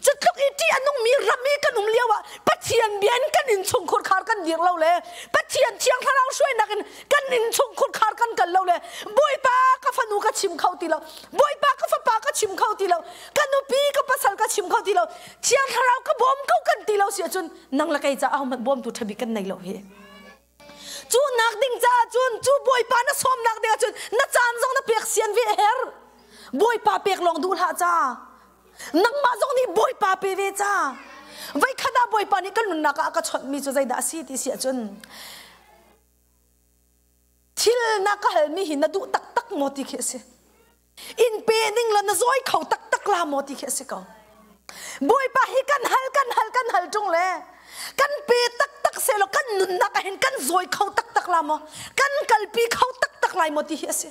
Cutluk i ṭih a nungmi ram i kan um lio ah Pathian bia in kan innchungkhur khar kan dir lo le Pathian thiang thlarau hruainak in kan innchungkhur khar kan kal lo le Bawipa ka fanu ka chim kho ti lo Bawipa ka fapa ka chim kho ti lo ka nupi ka pasal ka chim kho ti lo thiang thlarau ka bawm ko kan ti lo si ahcun nang le kei caah ahohmanh bawmtu ṭhabik kan nei lo hi cu nak ding caah cun cu Bawipa na sawmnak ding ahcun na caan zong na pek sian ve a herh Bawipa pek lawng duh hlah ca nangmah zong nih Bawipa pe ve ca voikhat ah Bawipa nih kan nunnak ah a ka chawnhmi cu zeidah a si ti si ahcun thil na ka halmi hi na duh taktak maw ti khi a si in pe ning la na zawi kho taktak la maw ti khi a si ko Bawipa hi kan hal kan hal kan hal ṭung le kan pe taktak selaw kan nunnak ah hin kan zawi kho taktak la maw kan kalpi kho taktak lai maw ti hi a si.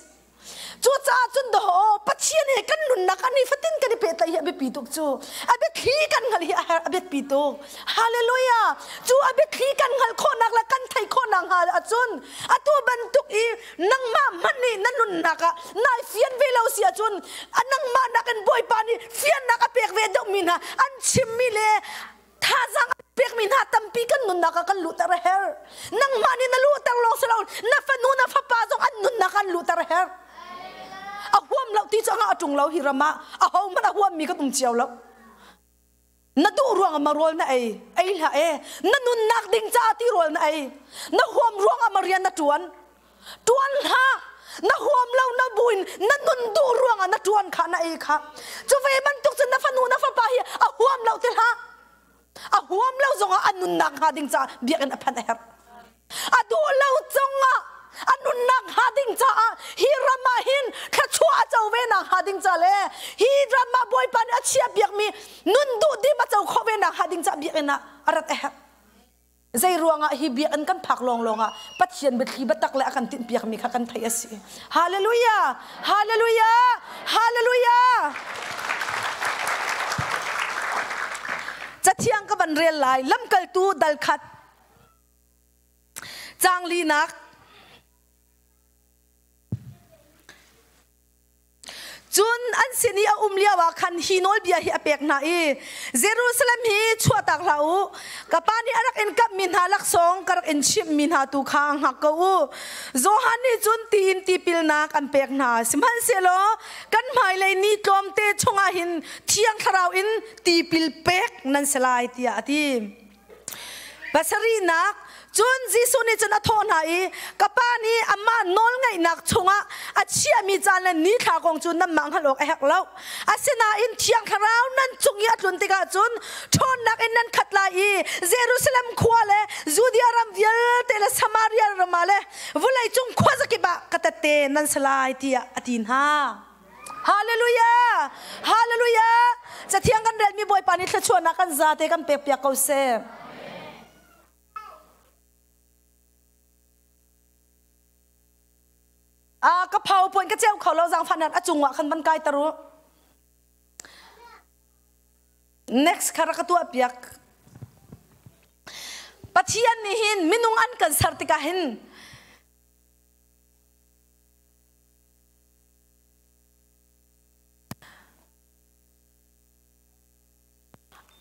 Cucaah cun dawh Pathian he kan nunnak ah nifatin kan i pehtlaih hi a biapi tuk cu. A biathli kan hngalh hi a biapi tuk. Hallelujah! Cu a biathli kan hngalh khawhnak le kan theih khawhnak hnga ahcun atu bantuk i nangmah hmanh nih na nunnak ah nai fian ve lo si ahcun a nangmah nakin Bawipa nih fiannak a pek ve deuhmi hna an chimmi le thazaang a pekmi hna tampi kan nunnak ah kan luhter a herh. Nangmah nih na luhter lawng si lo na fanu na fapa zong an nunnak ah an luhter a herh. A huam lo ti cu a ṭung lo hi ram ah a ho hmanh a huammi kan um cio lo. Na duh ruangah ma rawl na ei, ei hlah e. Na nunnak ding caah ti rawl na ei. Na huam ruangah ma rian na ṭuan. Ṭuan hlah. Na huam lo na buin na nun duh ruangah na ṭuan kha na ei kha. Cu ve bantuk cun na fanu na fapa hi a huam lo ti hlah. A huam lo zongah a nunnak hnga ding caah biakinn a phanh a herh. A duh lo cungah a nunnak hnga ding caah hi ram ah hin thluachuah a co ve nak hnga ding ca le hi ram ah Bawipa nih a chiah piakmi nun duh dim a co khawh ve nak hnga ding caah biakinn ah a rat a herh. Zei ruangah hi biakinn kan phak lawnglawng ah Pathian biathli biatak le a kan tinhpiakmi kha kan theih a si. Hallelujah! Hallelujah! Hallelujah! Cathiang ka van rel lai lamkaltu dal khat Caang linak Cun an sin i a um lioah khan hi nawlbia hi a pek hna i Jerusalem hi chuahtak hlah u. Ka pa nih a rak in kamhmi hna laksawng ka rak in chimhmi hna tu kha hngak ko u. Johan nih cun ti in tipilnak an pek hna. Sihmanhsehlaw kan hmailei ni tlawmte chungah hin Thiang Thlarau in tipil pek nan si lai tiah a ti. Pasarihnak, cun Jesuh nih cun a thawh hna i, Ka Pa nih amah nawlngeihnak chungah a chiahmi caan le nithla kong cu nanmah hngalh awk a herh lo. Asinain Thiang Thlarau nan cung i a tlun tikah cun ṭhawnnak in nan khat lai i Jerusalem khua le Judea ram vialte le Samaria ram ah le vawleicung khuazakip ah ka tette nan si lai tiah a ti hna. Hallelujah! Hallelujah! Cathiang kan relmi Bawipa nih thluachuahnak kan zate kan pek piak ko seh. Ah, ka PowerPoint ka ceu kho lo zaangfah a cungah khan van kai taru. Next kha rak ka tuah piak. Pathian nih hin minung an kan ser tikah hin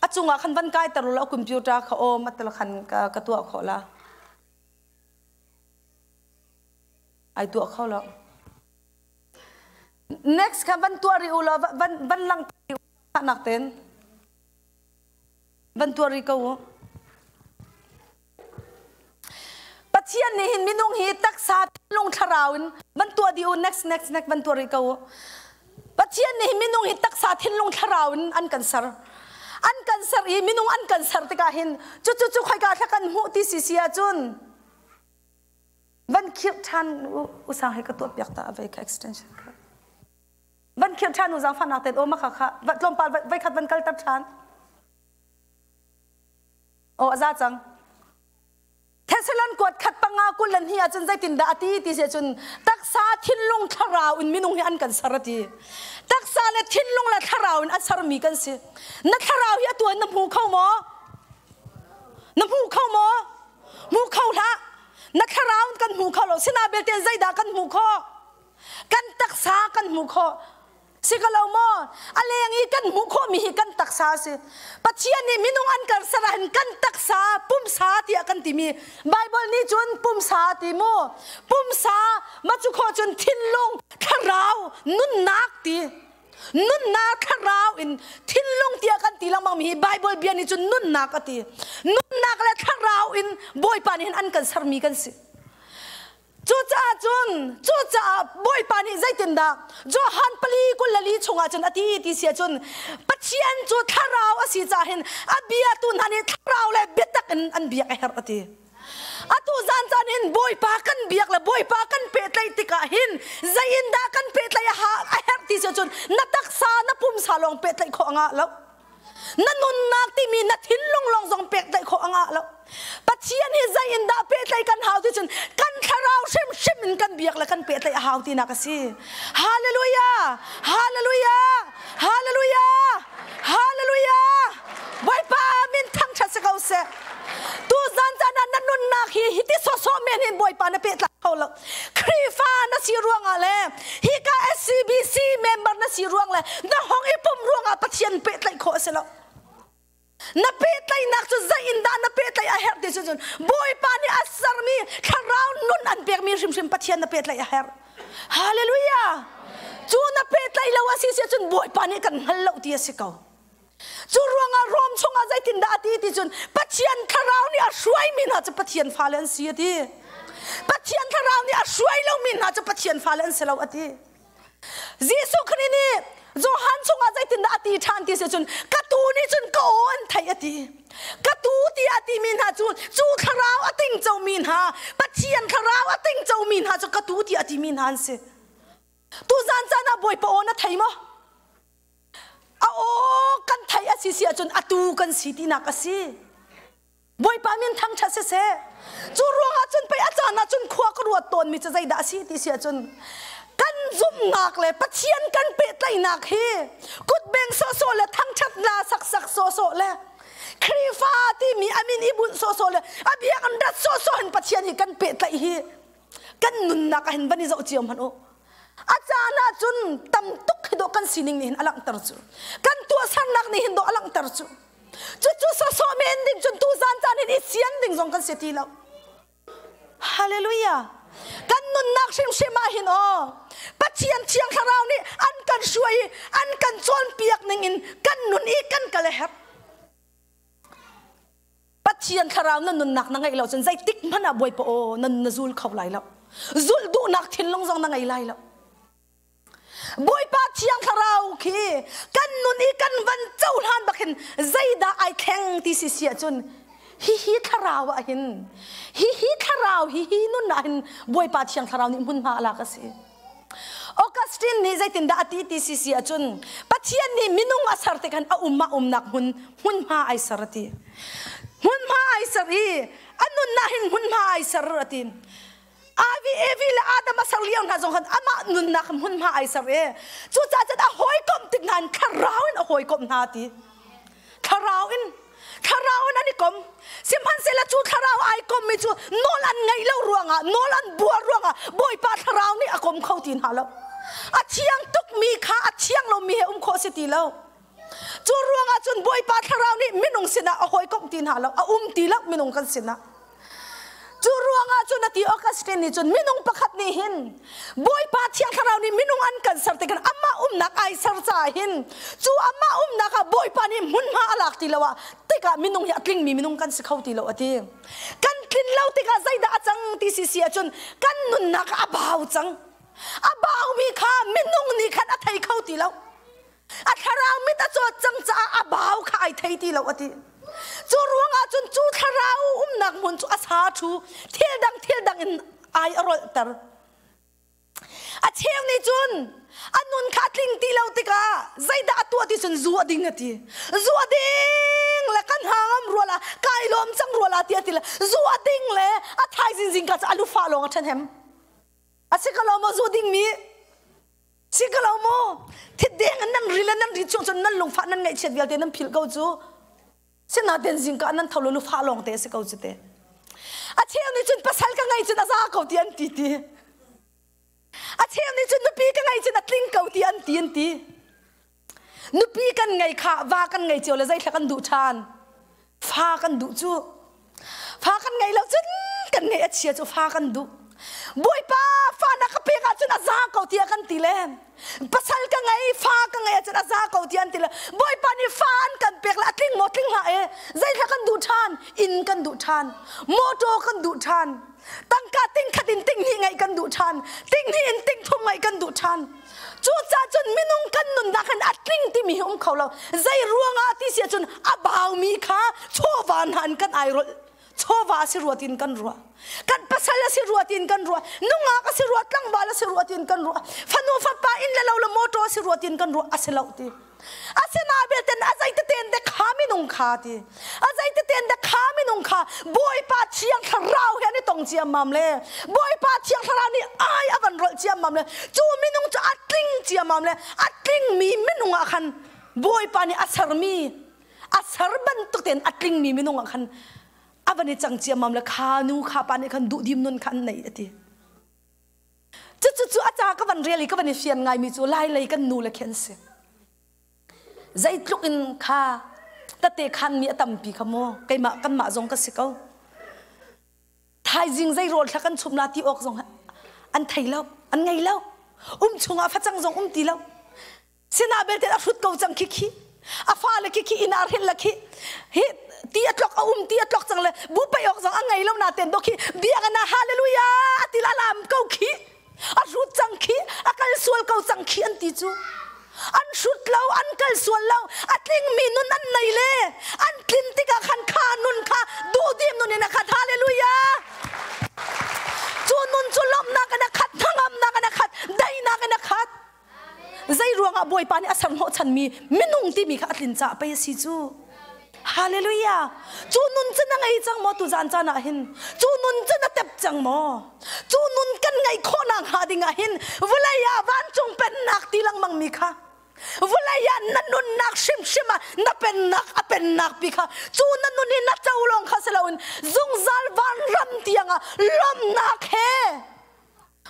A cungah khan van kai ter law computer kha aw matal khan ka tuah khawh la. Ai tuah kho lo. Next kha van tuah ri u law van van lang nak ten. Van tuah ri ko u. Pathian nih hin minung hi taksa thinlung thlarau in van tuah dih u next next next van tuah rih ko u. Pathian nih hin minung hi taksa thinlung thlarau in an kan ser. An kan ser i minung an kan ser tikah hin cu cu cu khoika thla kan hmuh ti si si ahcun van khirh ṭhan u usang he ka tuah piak ta avei ka extension kha. Van khirh ṭhan u zaangfahnak ten aw makha kha tlawmpal voi khat van kalter ṭhan. Aw a za cang. Thessalon kuat khat panga kul le hnih ahcun zeitindah a ti ti si ahcun taksa thinlung thlarau in minung hi an kan ser a ti. Taksa le thinlung le thlarau in a sermi kan si. Na thlarau hi atu in na hmu kho maw? Na hmu kho maw? Hmu kho hlah. Na thlarau in kan hmu kho lo. Sina belte zeidah kan hmu khawh? Kan taksa kan hmu khawh. Si ka lo maw? A leng i kan hmuh khawhmi hi kan taksa a si. Pathian nih minung an kan ser ahhin kan taksa, pumsa tiah kan timi Bible nih cun pumsa ti mu. Pumsa ma cu khawh cun thinlung, thlarau, nunnak ti. Nunnak thlarau in thinlung tiah kan ti lengmang mi hi Bible bia nih cun nunnak a ti. Nunnak le thlarau in Bawipa nih hin an kan sermi kan si. Cucaah cun, cucaah Bawipa nih zeitindah Johan pali 24 chungah cun a ti ti si ahcun Pathian cu thlarau a si caah hin a biatu hna nih thlarau le biatak in an biak a herh a ti. Atu zan caan hin Bawipa kan biak le Bawipa kan pehtlaih tikah hin zei in dah kan pehtlaih a herh ti si ahcun na taksa na pumsa lawng pehtlaih khawh a ngah lo. Na nunnak timi na thinlung lawng zong pehtlaih khawh a ngah lo. Pathian hi zei in dah pehtlaih kan hau ti cun kan thlarau hrimhrim in kan biak le kan pehtlaih a hau tinak a si. Hallelujah! Hallelujah! Hallelujah! Hallelujah! Bawipa min thangṭhat si ko seh. Tu zan caan ah na nunnak hi hiti sawsawh men hin Bawipa na pehtlai kho lo. Khrihfa na si ruangah le hika SCBC member na si ruang le na hong i pum ruangah Pathian pehtlaih khawh a si lo. Na pehtlaihnak cu zei in dah na pehtlaih a herh ti cu cun Bawipa nih a sermi thlarau nun an pekmi hrimhrim Pathian na pehtlaih a herh. Hallelujah! Cu na pehtlaih lo a si si cun Bawipa nih kan hngal lo ti a si ko. Cu ruangah Rom chungah zeitindah a ti ti cun Pathian thlarau nih a hruaimi hna cu Pathian fale an si a ti. Pathian thlarau nih a hruai lomi hna cu Pathian fale an si lo a ti. Jesuh Khrih nih Johan chungah zeitindah a ti ṭhan ti si cun ka tu nih cun ka aw an theih a ti. Ka tu tiah a timi hna cu cu thlarau a tingcomi hna Pathian thlarau a tingcomi hna cu ka tu tiah a timi hna an si. Tuzan caan ah Bawipa aw na thei maw? A aw kan theih a si si ahcun atu kan si tinak a si. Bawipa min thangṭhat siseh. Cu ruangah cun pei a caan ah cun khua ka ruat tawnmi cu zeidah a si ti si ahcun kan zumhnak le Pathian kan pehtlaihnak hi kutbeng sawhsawh le thangṭhat la saksak sawhsawh le Khrihfa timi a min i bunh sawhsawh le a biakinn rat sawhsawh in Pathian hi kan pehtlaih hi kan nunnak ah hin van i zoh cio hmanh u. A caan ah cun tam tuk hi dawh kan sining nih hin a langhter cu. Kan tuahsernak nih hin dawh a langhter cu. Cucu sawsawh men ding cun tuzan caan hin i sian ding zong kan si ti lo. Hallelujah. Kan nunnak hrimhrim ah hin aw Pathian Thiang Thlarau nih an kan hruai i an kan cawnpiak ning in kan nun i kan kal a herh. Pathian Thlarau na nunnak na ngeih lo cun zeitik hmanh ah Bawipa aw na na zul kho lai lo. Zulh duhnak thinlung zong na ngei lai lo. Bawipa Thiang Thlarau khi kan nun i kan van cohlan bak hin zeidah ai thleng ti si si ahcun hihi thlarau ah hin hihi thlarau hihi nun ah hin Bawipa Thiang Thlarau nih hmunhma a lak a si. Augustine nih zeitindah a ti ti si si ahcun Pathian nih minung a ser tik han a um ah umnak hmun hmunhma ai ser a ti. Hmunhma ai ser i a nunnak hin hmunhma ai ser a ti. Avi Evi le Adam a ser lio hna zong khan amah nunnak hmunhma ai ser i cucaah cun a hawikomh tik hna in thlarau in a hawikomh hna ti thlarau in thlarau in an i kom sihmanhsehlaw cu thlarau ai kommi cu nawl an ngaih lo ruangah nawl an buar ruangah Bawipa thlarau nih a kom kho ti hna lo a thiang tukmi kha a thiang lomi he um khawh si ti lo cu ruangah cun Bawipa thlarau nih minung sinah a hawikomh ti hna lo a um ti lo minung kan sinah Cu ruangah cun a ti Augustine nih cun minung pakhat nih hin Bawipa Thiang Thlarau nih minung an kan ser tikhan amah umnak ai ser caah hin cu amah umnak ah Bawipa nih hmunhma a lak ti lo ah tikah minung hi a tlingmi minung kan si kho ti lo a ti. Kan tlin lo tikah zeidah a cang ti si si ahcun kan nunnak ah a bau cang. A baumi kha minung nih khan a thei kho ti lo. A thlarau mit a cawt cang caah a bau kha ai thei ti lo a ti. Cu ruangah cun cu thlarau umnak hmun cu a sa thu thil dang thil dang in ai a rolhter. A cheu nih cun a nun kha a tling ti lo tikah zeidah a tuah ti cun zu a ding a ti. Zu a ding le kan hangam rual ah kai lawm cang rual ah ti a ti le zu a ding le a thaizing zingka cu a lufa lawng a ṭhen hem. A si ko lo maw zu ding mi? Si ko lo mu. Thit deng in nan ri le nan ri chung cun nan lungfah nan ngaihchiat vialte nan philh ko cu. Sinain zingka nan tho lo lufah lawng te a si ko cu te. A cheu nih cun pasal ka ngei cun a za ko ti an ti ti. A cheu nih cun nupi ka ngei cun a tling ko ti an ti an ti. Nupi kan ngei kha va kan ngei cio le zeithla kan duh ṭhan. Fa kan duh cu. Fa kan ngei lo cun kan ngeih a chia cu fa kan duh. Bawipa fa na ka pek ahcun a za ko tiah kan ti le pasal ka ngei fa ka ngei ahcun a za ko tiah an ti le Bawipa nih fa an kan pek le a tling maw tling hlah e zeithla kan duh ṭhan inn kan duh ṭhan motor kan duh ṭhan tangka ting khat in ting hnih ngeih kan duh ṭhan ting hnih in ting thum ngeih kan duh ṭhan Cucaah cun minung kan nunnak hin a tling timi hi um kho lo. Zei ruangah ti si ahcun a baumi kha chawva hna in kan airolh. Chawva a si rua tiin kan ruah. Kan pasal a si rua tiin kan ruah. Nungak a si rua, tlangval a si rua tiin kan ruah. Fanu fapa inn le lo le motor a si rua tiin kan ruah a si lo ti. Asina belte a zei teten de kha minung kha ti. A zei teten de kha minung kha Bawipa thiang thlarau he an i tong ciammam le Bawipa thiang thlarau nih ai a van rolh ciammam le cu minung cu a tling ciammam le a tlingmi minung ah khan Bawipa nih a sermi a ser bantuk tein a tlingmi minung ah khan a van i cang ciammam le kha nu kha pa nih khan duhdim nun kha an nei a ti. Cucu cu a ca ka van rel i ka van i fian ngaimi cu lai lei kan nu le khi an si. Zeitluk in kha tate khan mi a tampi kha mu keimah kanmah zong ka si ko. Thaizing zei rawl thla kan chum la ti awk zong an thei lo, an ngei lo. Um chungah facang zong um ti lo. Sinah belte a hrut ko cang khi khi. A fale khi khi inn ah hril la khi. Hi ti a tlok a um ti a tlok cang le bu pei awk zong a ngei lo na ten do khi biakinn ah hallelujah a ti la lam ko khi. A hrut cang khi a kal sual ko cang khi an ti cu. An hrut lo an kal sual lo a tling mi nun an nei le an tlin tikah khan kha nun kha duhdim nun in a khat hallelujah. Cu nun cu lawmhnak in a khat hnangamnak in a khat daihnak in a khat. Zei ruangah Bawipa nih a ser hnawhchanmi minung timi kha a tlin caah pei a si cu. Hallelujah! Cu nun cu na ngei cang maw tuzan caan ah hin? Cu nun cu na tep cang maw? Cu nun kan ngeih khawhnak hnga ding ah hin vawlei ah vancung pennak ti lengmang mi kha vawlei ah na nunnak hrimhrim ah na pennak a pennak pi kha cu na nun hi na co lawng kha si loin zungzal vanram tiang ah lawmhnak he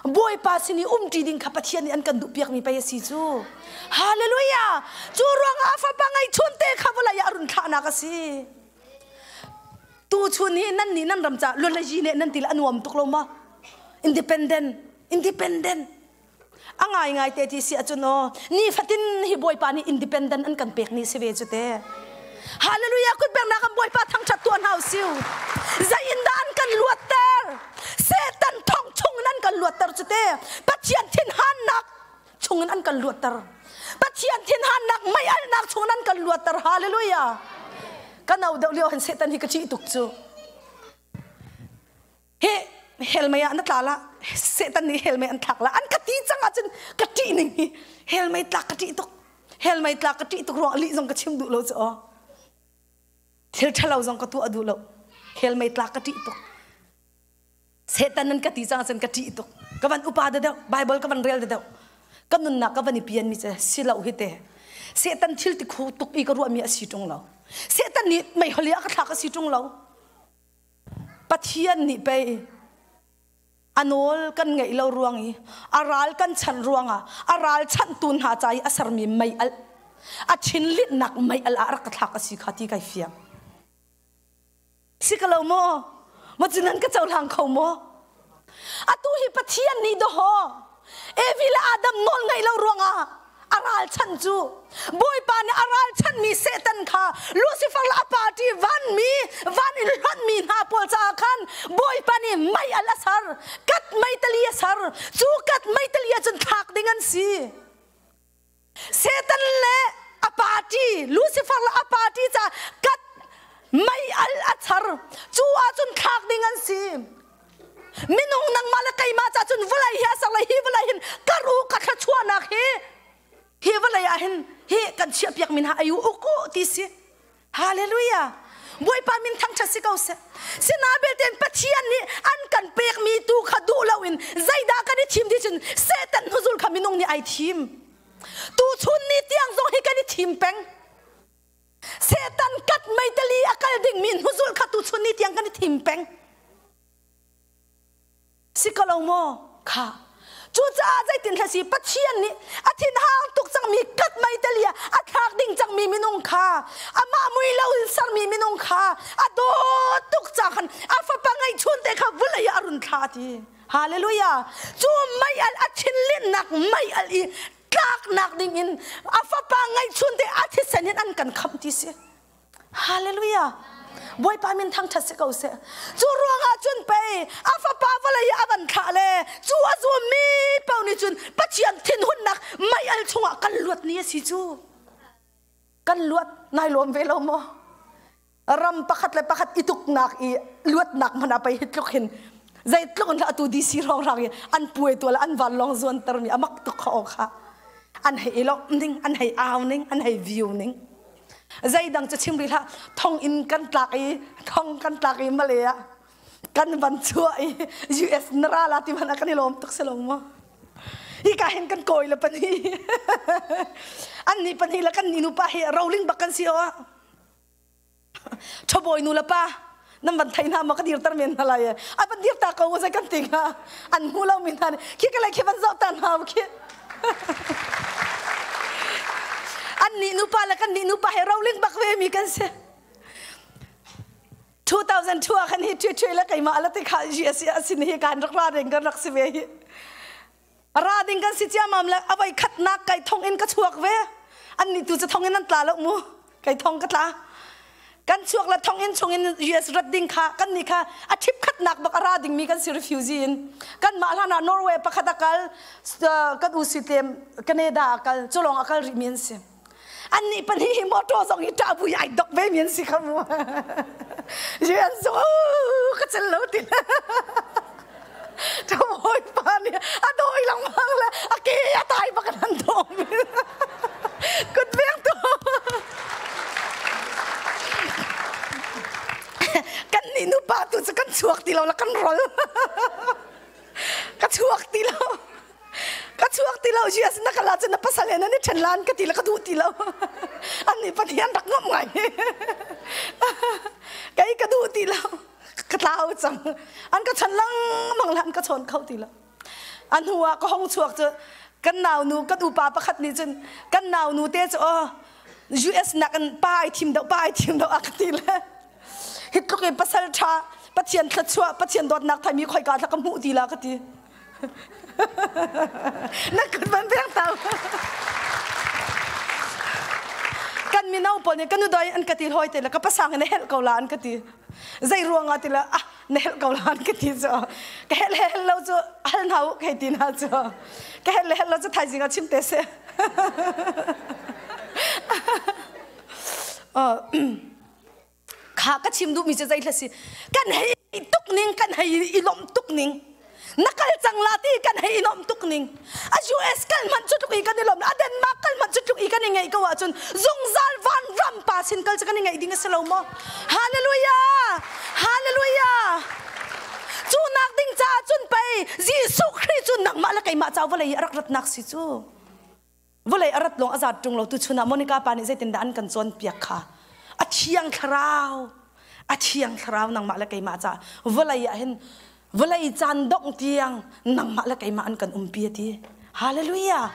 Bawipa sin i umṭi ding kha Pathian nih an kan duhpiakmi pei a si cu. Hallelujah! Cu ruangah a fapa ngeihchun te kha vawlei ah a run thlahnak a si. Tu chun hi nan nih nan ram ca lualayi nih nan ti le a nuam tuk lo ma? Independent, independent. A ngai ngai te ti si ahcun aw nifatin hi Bawipa nih independent an kan pek ni si ve cu te. Hallelujah kut bengnak an Bawipa thangṭhat tuah hna usiu. Zei in dah an kan luatter? Satan thong chungin an kan luatter cu te. Pathian thinhannak chungin an kan luatter. Pathian thinhannak mei alnak chungin an kan luatter. Hallelujah. Ka no deuh lio hin Satan hi ka ṭih tuk cu. He hell mei ah na tla la Satan nih hell mei an thlak la an ka ti cang ahcun ka ṭih ning hi hell mei tlak ka ṭih tuk hell mei tlak ka ṭih tuk ruang lih zong ka chim duh lo cu aw thil ṭhalo zong ka tuah duh lo hell mei tlak ka ṭih tuk Satan nan ka ti cang ahcun ka ṭih tuk ka van upa deuh Bible ka van rel deuh ka nunnak ka van i pian mi cu si lo hi te Satan thil ti khu tuk i ka ruahmi a si ṭung lo Satan nih meihol i a ka thlak a si ṭung lo Pathian nih pei a nawl kan ngeih lo ruang i a ral kan chanh ruangah a ral chanhtu hna ca i a sermi mei alh a thinlitnak mei alh ah rak ka thlak a si kha ti kai fiang. Si ka lo maw? Maw cu nan ka cohlang kho maw? Atu hi Pathian nih dawhaw Evi le Adam nawl ngeih lo ruangah a ralchanh cu Bawipa nih a ralchanhmi Satan kha Lucifer le a party vanmi van in hlonhmi hna pawl caah khan Bawipa nih mei al a ser kat meitali a ser cu kat meitali ah cun thlak ding an si Satan le a party Lucifer le a party caah kat mei al a char cu ahcun thlak ding an si minung nangmah le keimah ca cun vawlei hi a ser le hi vawlei hin kar u ka thluachuahnak hi hi vawlei ah hin hi kan chiahpiak min ha ayu uk u ti si hallelujah Bawipa min thangṭhat si ko seh sina belte Pathian nih an kan pekmi tu kha duh loin zeidah kan i thim ti cun Satan hnuzul kha minung nih ai thim tu chun ni tiang zong hi kan i thim peng Satan kat meitali a kal dingmi hnuzul kha tu chun ni tiang kan i thim peng Si ko lo maw? Kha. Cucaah zeitin hla si Pathian nih a thinhang tuk cangmi kat meitalia a thlak ding cangmi minung kha amah mui lo in sermi minung kha a dawt tuk ca khan a fapa ngeihchun te kha vawlei ah a run thla ti. Hallelujah. Cu mei al a thinlinnak mei al i tlaknak ding in a fapa ngeihchun te a thisen in an kan khamh ti si. Hallelujah. Bawipa min thangṭhat si ko seh. Cu ruangah cun pei a fapa vawlei ah a van thlah le cu a zummi paoh nih cun Pathian thinhunnak mei al chungah kan luat ni a si cu. Kan luat nai lawm ve lo maw? Ram pakhat le pakhat i tuknak i luatnak hmanh ah pei hi tluk hin zeitluk in atu DC rongrang i an puai tual an vanlawng zuanter mi amak tuk kha aw kha an hei i lawmh ning an hei au ning an hei view ning zeidang cu chim rih hlah thong in kan tlak i thong kan tlak i Malay ah kan van chuah i US na ra la ti hmanh ah kan i lawm tuk si lo maw hi ka hin kan kawi le pahnih an nih pahnih le kan ni nupa hi rolling bak kan si o Ṭhabawi nu le pa nan van thei hna maw ka dirter men hna lai a van dir ta ko zei kan ti hnga an hmu lo mi hna nih khi ka lei khi van zoh ta hna khi an nih nupa le kan nih nupa he roling bak ve mi kan si 2002 ah khan hi ṭhi ṭhi le keimah la ti kha US asin hi kan rak ra ding kan rak si ve hi ra ding kan si ciamam le avoi khatnak kai thong in ka chuak ve an nih tu cu thong in an tla lo mu kai thong ka tla kan chuak le thong in chung in US rat ding kha kan nih kha a thip khatnak bak a ra ding mi kan si refugee in kan mah hlan ah Norway pakhat a kal kan u si tlem Canada a kal culong a kal rih mi an si an nih pahnih hi motor zong hi ṭah bui ai dok ve mi an si kha mu US zong ka cel lo ti Ṭhabawi pa nih a dawi lengmang le a ke a tai bak in an dawm. Kut veng tu. Kan nih nupa tu cu kan chuak ti lo la kan rol. Ka chuak ti lo. Ka chuak ti lo Jesus na kala cun na pasal he nan i ṭhen lan ka ti le ka duh ti lo. An nih Pathian rak ngomh ngai. Kei ka duh ti lo. Ka tlau cang. An ka chan lengmang le an ka chawn kho ti lo. A hnu ah ka hong chuak cu kan nau nu kan upa pakhat nih cun kan nau nu te cu oh US nak in pa ai thim deuh pa ai thim deuh a ka ti le hi tluk in pasal ṭha Pathian thluachuah Pathian dawtnak thaimi khoika thla ka hmuh ti la ka ti na kut van pek ta kan mino pawl nih kan nu doi an ka ti hoi te le ka pasang in na helh ko la an ka ti zei ruangah ti le ah na helh ko la an ka ti cu ka helh he helh lo cu hal hna u hei ti hna cu ka helh le helh lo cu thaizing ah chim te se Kha ka chim duhmi cu zeihla si kan hei tuk ning kan hei i lawmh tuk ning na kal cang la ti kan hei i lawmh tuk ning a US kal hmanh cu tluk i kan i lawm a Denmark kal hmanh cu tluk i kan i ngeih ko ahcun zungzal van ram pa sin kal cu kan i ngeih ding a si lo maw Hallelujah Hallelujah cu nak ding caah cun pei Jesuh Khrih cu nangmah le keimah ca vawlei i a rak ratnak si cu Vawlei a rat lawng a zat ṭung lo tuchun ah Monica pa nih zeitindah an kan cawnpiak kha a thiang thlarau a thiang thlarau nangmah le keimah caah vawlei ah hin vawlei caan dongh tiang nangmah le keimah an kan umpi a ti hallelujah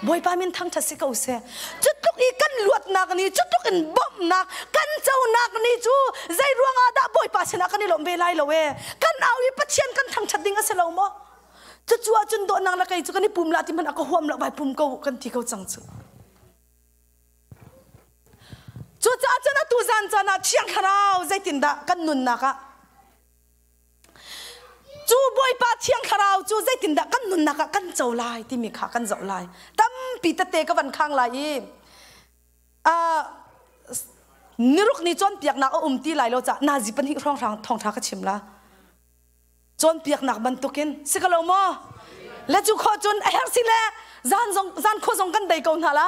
Bawipa min thangṭhat si ko seh cu tluk i kan luatnak ni cu tluk in bawmhnak kan conak ni cu zei ruangah dah Bawipa sinah kan i lawmh ve lai lo e kan au i Pathian kan thangṭhat ding a si lo maw Cucu ahcun dawhnak le kei cu kan i pum la ti hmanh a ka huam lo vai pum ko kan ti ko cang cu. Cucaah cun atu zan caan ah Thiang Thlarau zeitindah kan nunnak ah cu Bawipa Thiang Thlarau cu zeitindah kan nunnak ah kan co lai timi kha kan zoh lai. Tampi tete ka van khang lai i niruk ni cawnpiaknak a um ti lai lo caah nazi pahnih hrawnghrang thawngṭha ka chim la. Cawnpiaknak bantukin si ko lo maw? Le cu khawh cun a herh si le zan zong zan khua zong kan dei ko hna la.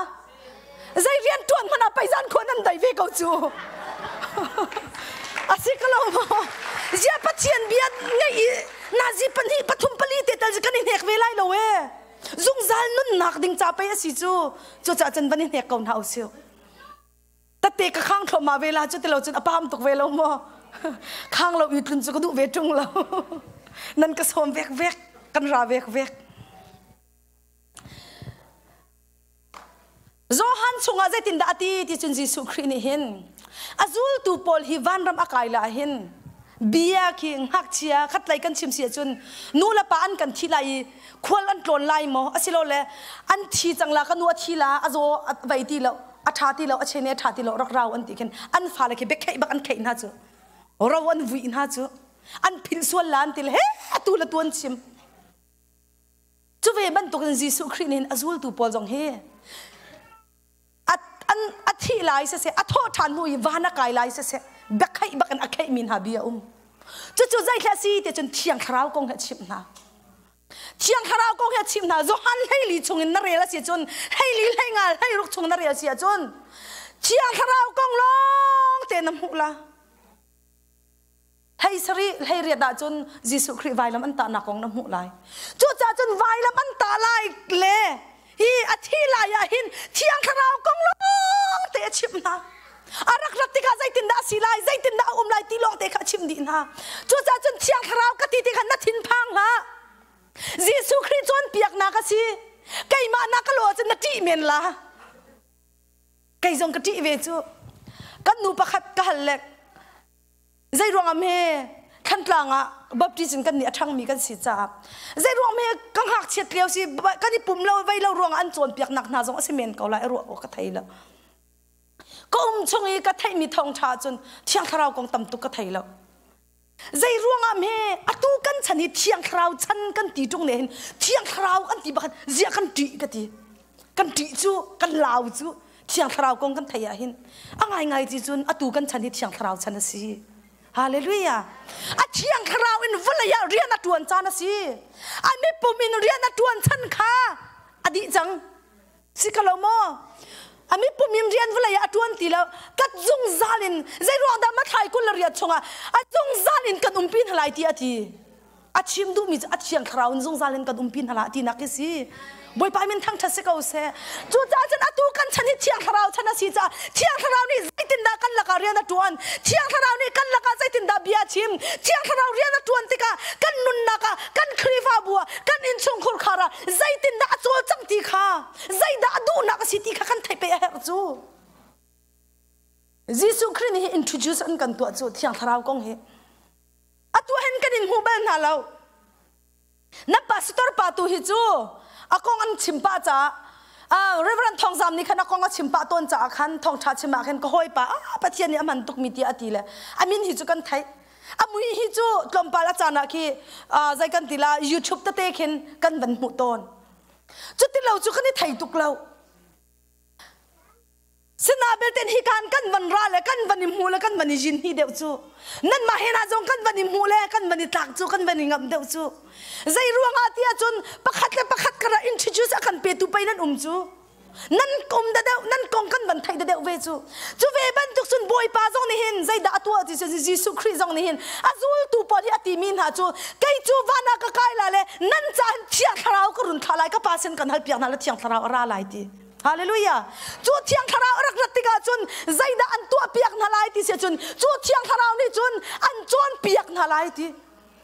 Zei rian ṭuan hmanh ah pei zan khua nan dei ve ko cu. A si ko lo maw? Zia Pathian bia ngeih i nazi pahnih pathum pali te tal kan i hnek ve lai lo e. Zungzal nunnak ding ca pei a si cu. Cucaah cun van i hnek ko hna usih. Tate ka khang thluahmah ve la cu ti lo cun a pam tuk ve lo maw? Khang lo i tlun cu ka duh ve ṭung lo. Nan ka sawm vek vek, kan ra vek vek. Johan chungah zeitindah a ti ti cun Jesuh Khrih nih hin a zultu pawl hi vanram a kai la hin bia khi ngakchia khatlei kan chim si ahcun nu le pa an kan thi lai i khual an tlawn lai maw asilole an thi cang la ka nu a thi la a zaw a vei ti lo a ṭha ti lo a chene a ṭha ti lo rak rau an ti khin an fale khi biakheih bak an kheih hna cu ro an vui hna cu an philh sual la an ti le he atu le tuan chim cu ve bantukin Jesuh Khrih nih a zultu pawl zong hi a an a thih lai siseh a thawh ṭhan hnu i van a kai lai siseh Biakheih bak in a kheihmi hna bia um. Cucu zeithla si ti cun Thiang Thlarau kong he a chimh hna. Thiang Thlarau kong he a chimh hna. Johan hleili chung in na rel a si cun hleili hleinga hleiruk chung na rel si ahcun Thiang Thlarau kong lawng te na hmuh la. Hlei sarih hlei riat ahcun Jesuh Khrih vailam an tahnak kong na hmuh lai. Cucaah cun vailam an tah lai le hi a thi lai ah hin Thiang Thlarau kong lawng te a chimh hna. A rak rat tikah zeitindah a si lai, zeitindah a um lai ti lawng te kha a chimh dih hna. Cucaah cun Thiang Thlarau ka ti tikah na thinphang hlah. Jesuh Khrih cawnpiaknak a si. Keimah na ka lo ahcun na ṭih men la. Kei zong ka ṭih ve cu. Kan nu pakhat ka hal le Zei ruangah hme Thantlang ah baptism kan nih a ṭhangmi kan si caah zei ruang hme ka ngakchiat lio si kan i pum lo vei lo ruangah an cawnpiaknak hna zong a si men ko lai a ruah awk ka thei lo. Ka um chung i ka theihmi thawngṭha cun Thiang Thlarau kong tam tuk ka thei lo. Zei ruangah hme atu kan chan hi Thiang Thlarau chan kan ti ṭung ne hin Thiang Thlarau kan ti bakhan ziah kan ṭih ka ti. Kan ṭih cu kan lau cu Thiang Thlarau kong kan theih ahhin a ngaingai ti cun atu kan chan hi Thiang Thlarau chan a si. Hallelujah. A Thiang Thlarau in vawlei ah rian a ṭuan caan a si. A mipum in rian a ṭuan chan kha a dih cang. Si ka lo maw? A mipum in rian vawlei ah a ṭuan ti lo. Kat zungzal in zeiruang dah Matthai 20 le riat chungah a zungzal in kan umpi hna lai ti a ti. A chim duhmi cu a thiang thlarau in zungzal in kan umpi hna la tinak hi si. Bawipa min thangṭhat si ko seh. Cucaah cun atu kan chan hi thiang thlarau chan a si caah thiang thlarau nih zeitindah kan lakah rian a ṭuan? Thiang thlarau nih kan lakah zeitindah bia a chim? Thiang thlarau rian a ṭuan tikah kan nunnak ah, kan Khrihfabu ah, kan innchungkhur khar ah zeitindah a cawlcangh ti kha, zeidah a duhnak a si ti kha kan theih pei a herh cu. Jesuh Khrih nih hi introduce an kan tuah cu thiang thlarau kong hi. Atu hen kan in hmu bal hna lo. Na pastor pa tu hi cu a kong an chim pah caah Reverend Thawngzam nih khan a kong a chim pah tawn caah khan thawngṭha chim ah khan ka hawipa ah Pathian nih a hman tukmi tiah a ti le a min hi cu kan theih. A mui hi cu tlawmpal a caan ah khi zei kan ti la YouTube tete khin kan van hmuh tawn. Cuti lo cu kan i thei tuk lo. Sinabelte hi kan kan van ra le kan van i hmu le kan van i jin hi deuh cu nanmah he na zong kan van i hmu le kan van i tlak cu kan van i ngamh deuh cu zei ruangah ti ahcun pakhat le pakhat kara introduce a kan petu pei nan um cu nan um da deuh nan kong kan van theih da deuh ve cu cu ve bantuk cun bawipa zong nih hin zeidah a tuah ti cun Jesuh Khrih zong nih hin a zultu pawl hi a timi hna cu kei cu van ah ka kai la le nan caah thiang thlarau ka run thlah lai ka pa sin kan hal piak hna le thiang thlarau a ra lai ti Hallelujah. Cu thiang thlarau a rak rat tikah cun zeidah an tuah piak hna lai ti si cun cu thiang thlarau nih cun an cawnpiak hna lai ti.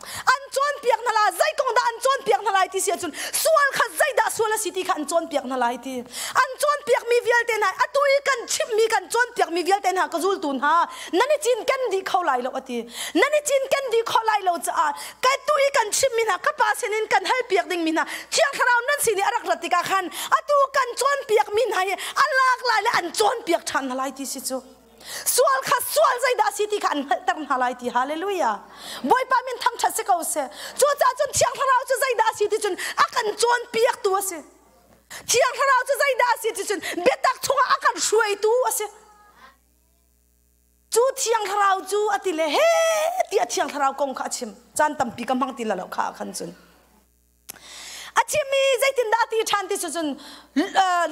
An cawnpiak hna lai zei kong dah an cawnpiak hna lai ti si ahcun sual kha zeidah sual a si ti kha an cawnpiak hna lai ti. An cawnpiak mi vialte hna atu i kan chimhmi kan cawnpiak mi vialte hna ka zultu hna nan i cinken dih kho lai lo a ti. Nan i cinken dih kho lai lo caah kai tu i kan chimmi hna ka pa sinin kan halpiak dingmi hna thiang thlarau nan sin i a rak rat tikah khan atu kan cawnpiak mi hna hi a lak lai le an cawnpiak ṭhan hna lai ti si cu sual kha sual zeidah a si ti kha an hngalhter hna lai ti hallelujah bawipa min thangṭhat si ko seh cucaah cun thiang thlarau cu zeidah a si ti cun a kan cawnpiaktu a si thiang thlarau cu zeidah a si ti cun biatak chungah a kan hruaitu a si Cu thiang thlarau cu a ti le he tiah thiang thlarau kong kha a chim. Caan tampi ka hmang ti la lo kha ah khan cun. A chim i zeitindah a ti ṭhan ti cu cun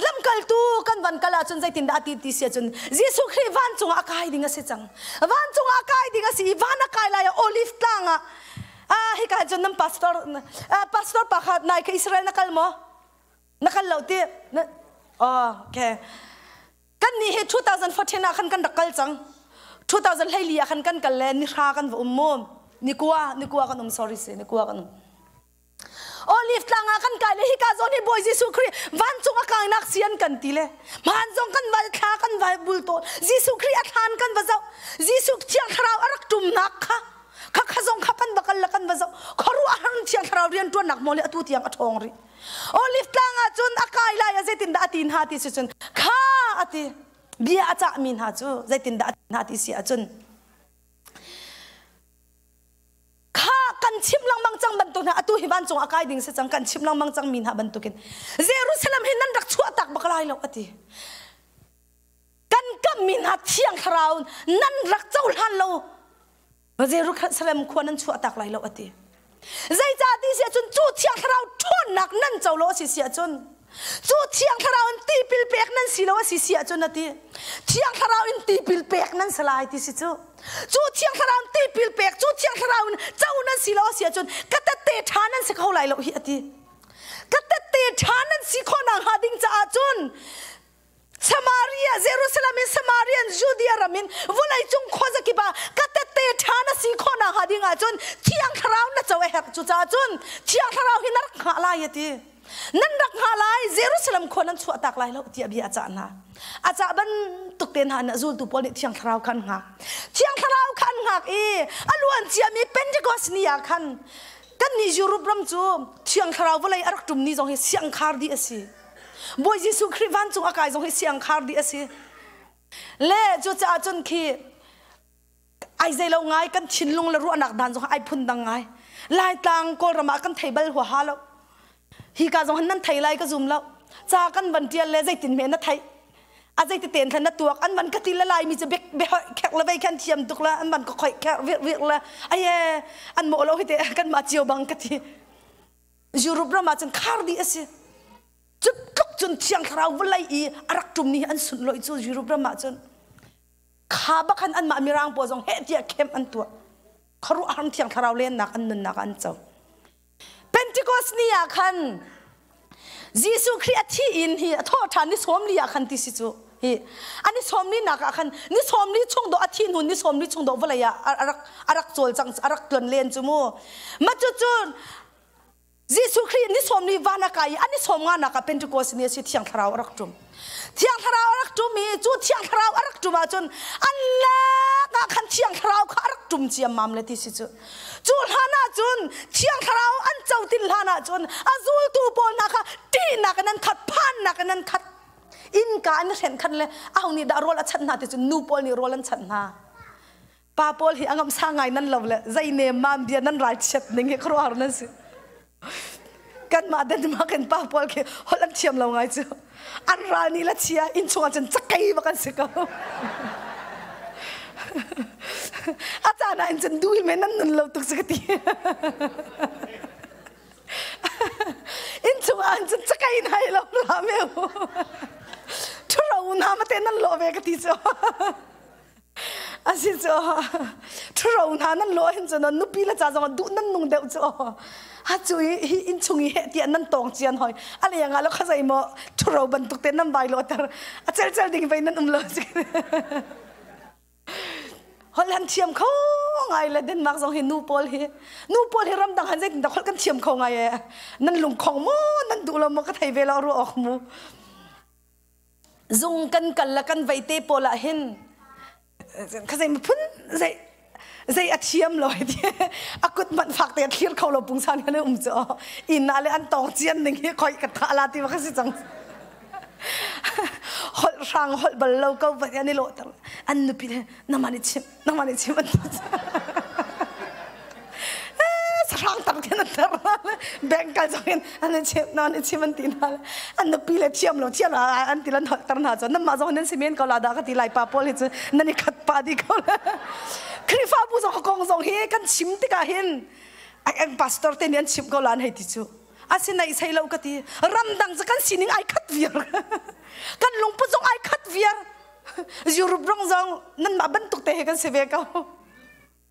lamkaltu kan van kal ahcun zeitindah a ti ti si ahcun Jesuh Khrih vancung ah a kai ding a si cang. Vancung ah a kai ding a si i van a kai lai ah Olive tlang ah ah hika cun nan pastor pastor pa kha nai kha Israel na kal maw? Na kal lo ti? Oh, okay. Kannih hi 2014 ah khan kan rak kal cang. 2014 ah khan kan kal le nihra kan va um mu. Nikua, nikua kan um, sorry si, nikua kan um. Olive tlang ah kan kai le hika zawn hi Bawi Jesuh Khrih vancung a kainak si an kan ti le hmaan zong kan val thla kan vai bul tawn Jesuh Khrih a thlan kan va zoh Jesuh thiang thlarau a rak ṭumnak kha kha kha zong kha kan va kal le kan va zoh khuaruahhar thiang thlarau rian ṭuannak maw le atu tiang a ṭhawng rih Olive tlang ah cun a kai lai ah zeitindah a ti hna ti si cun kha a ti bia a cahmi hna cu zeitindah a ti hna ti si ahcun kha kan chim lengmang cang bantuk hna atu hi vancung a kai ding si cang kan chim lengmang cang mi hna bantukin Jerusalem hi nan rak chuah tak bak lai lo a ti kan kam. zummi hna Thiang Thlarau nan rak cohlan lo Jerusalem khua nan chuah tak lai lo a ti. Zeicah ti si ahcun cu Thiang Thlarau ṭhawnnak nan co lo a si si ahcun cu Thiang Thlarau in tipil pek nan si lo a si si ahcun a ti. Thiang Thlarau in tipil pek nan si lai ti si cu. Cu Thiang Thlarau in tipil pek cu Thiang Thlarau in co nan si lo a si ahcun ka tette ṭha nan si kho lai lo hi a ti. Ka tette ṭha nan si khawh nakhnga ding caah cun Samaria, Jerusalem in Samaria in Judea ram in vawleicung khuazakip ah ka tette ṭha na si khawh nakhnga ding ahcun Thiang Thlarau na co a herh. Cucaah cun Thiang Thlarau hi na rak hngah lai a ti. Nan rak hngah lai, Jerusalem khua nan chuahtak lai lo tiah bia a cah hna. A cah bantuk te hna in a zultu pawl nih Thiang Thlarau kha an hngak. Thiang Thlarau kha an hngak i a luan ciami Pentecost ni ah khan kannih Europe ram cu Thiang Thlarau vawlei a rak ṭum ni zong hi siangkhar dih a si. Bawi Jesuh Khrih vancung a kai zong hi siangkhar dih a si. Le cucaah cun khi ai zei lo ngai kan thinlung le ruahnak dan zong ai phun dang ngai. Laitlang Kawlram ah kan thei bal huaha lo. Hi ka zong nan thei lai ka zum lo. Ca kan van tial le zeitin me na thei. A zei te ten khan na tuak an van ka ti le lai mi cu bek be khek le vei khan thiam tuk la an van ka khoi khek vir vir la aye an mo lo hi te kan ma chiu bang ka ti. Europe ram ah cun khar dih a si. Cu tluk cun Thiang Thlarau vawlei i a rak ṭum ni hi an sunlawih cu Europe ram ah cun kha bak khan anmah Mirang pawl zong heh tiah camp an tuah. Khuaruahhar Thiang Thlarau lennak an nunnak ah an co. Pentecost ni ah khan Jesuh Khrih a thi in hi a thawh ṭhan ni 40 ah khan ti si cu hi ani 40 nak ah khan ni 40 chung dawh a thi hnu ni 40 chung dawh vawlei ah a rak cawlcang a rak tlon len cu mu ma cu cun Jesuh Khrih ni 40 van a kai i ani 50 nak ah Pentecost ni a si Thiang Thlarau a rak ṭum Thiang Thlarau a rak ṭum i cu Thiang Thlarau a rak ṭum ahcun an lak ah khan Thiang Thlarau kha a rak ṭum ciammam le ti si cu cu hlan ahcun Thiang Thlarau an co tin hlan ahcun a zultu pawl hna kha ṭihnak in an khat phannak in an khat innka an hrenh khan le aho nih dah rawl a chanh hna ti cun nu pawl nih rawl an chanh hna pa pawl hi a ngamh ngai nan lo le zei nem mam bia nan ral chiat ning hi khuaruahhar nan si kanmah Denmark in pa pawl khi holh an thiam lo ngai cu an ral nih la chia inn chungah cun cakei bak an si ko a caan ah in cun duh men nan nun lo tuk si ka ti inn chungah an cun cakei nai lo la meu ṭhuro na mate nan lo ve ka ti cu asi cu ṭhuro hna nan lawh hin cun nupi le ca zong duh nan nung deuh cu ha cu hi inn chung i heh tiah nan tawng cian hoi a leng ah lo kha zei maw ṭhuro bantuk te nan vai lo ter a cel cel ding vei nan um lo holh han thiam kho ngai le Denmark zong hi nu pawl hi nu pawl hi ramdang han zeitin dah holh kan thiam kho ngai e nan lungkhong maw nan duh lo maw ka thei ve lo ruah awk mu Zung kan kal le kan vei te pawl ah hin kha zei phun zei zei a thiam lo ti a kut manh fak te a thlir kho lo pungsan kan um cu inn ah le an tawng cian ning hi khoi ka tha la ti ma si cang holh hrang holh bal lo ko va an i lawh ter an nupi le nangmah nih chim nangmah nih chim an ti sahrang tak khin an ter bank kal zong in an chim na an chim an ti hna an nupi le thiam lo thiam an ti lan holh ter hna cu nanmah zong nan si men ko la dah ka ti lai pa pawl hi cu nan i khat pa di ko le Khrihfabu zong kong zong hi kan chim tikah hin an pastor te nih an chim ko la an hei ti cu asinain sei lo ka ti ramdang cu kan sining ai khat viar kan lungput zong ai khat viar Europe rong zong nanmah bantuk te he kan si ve ko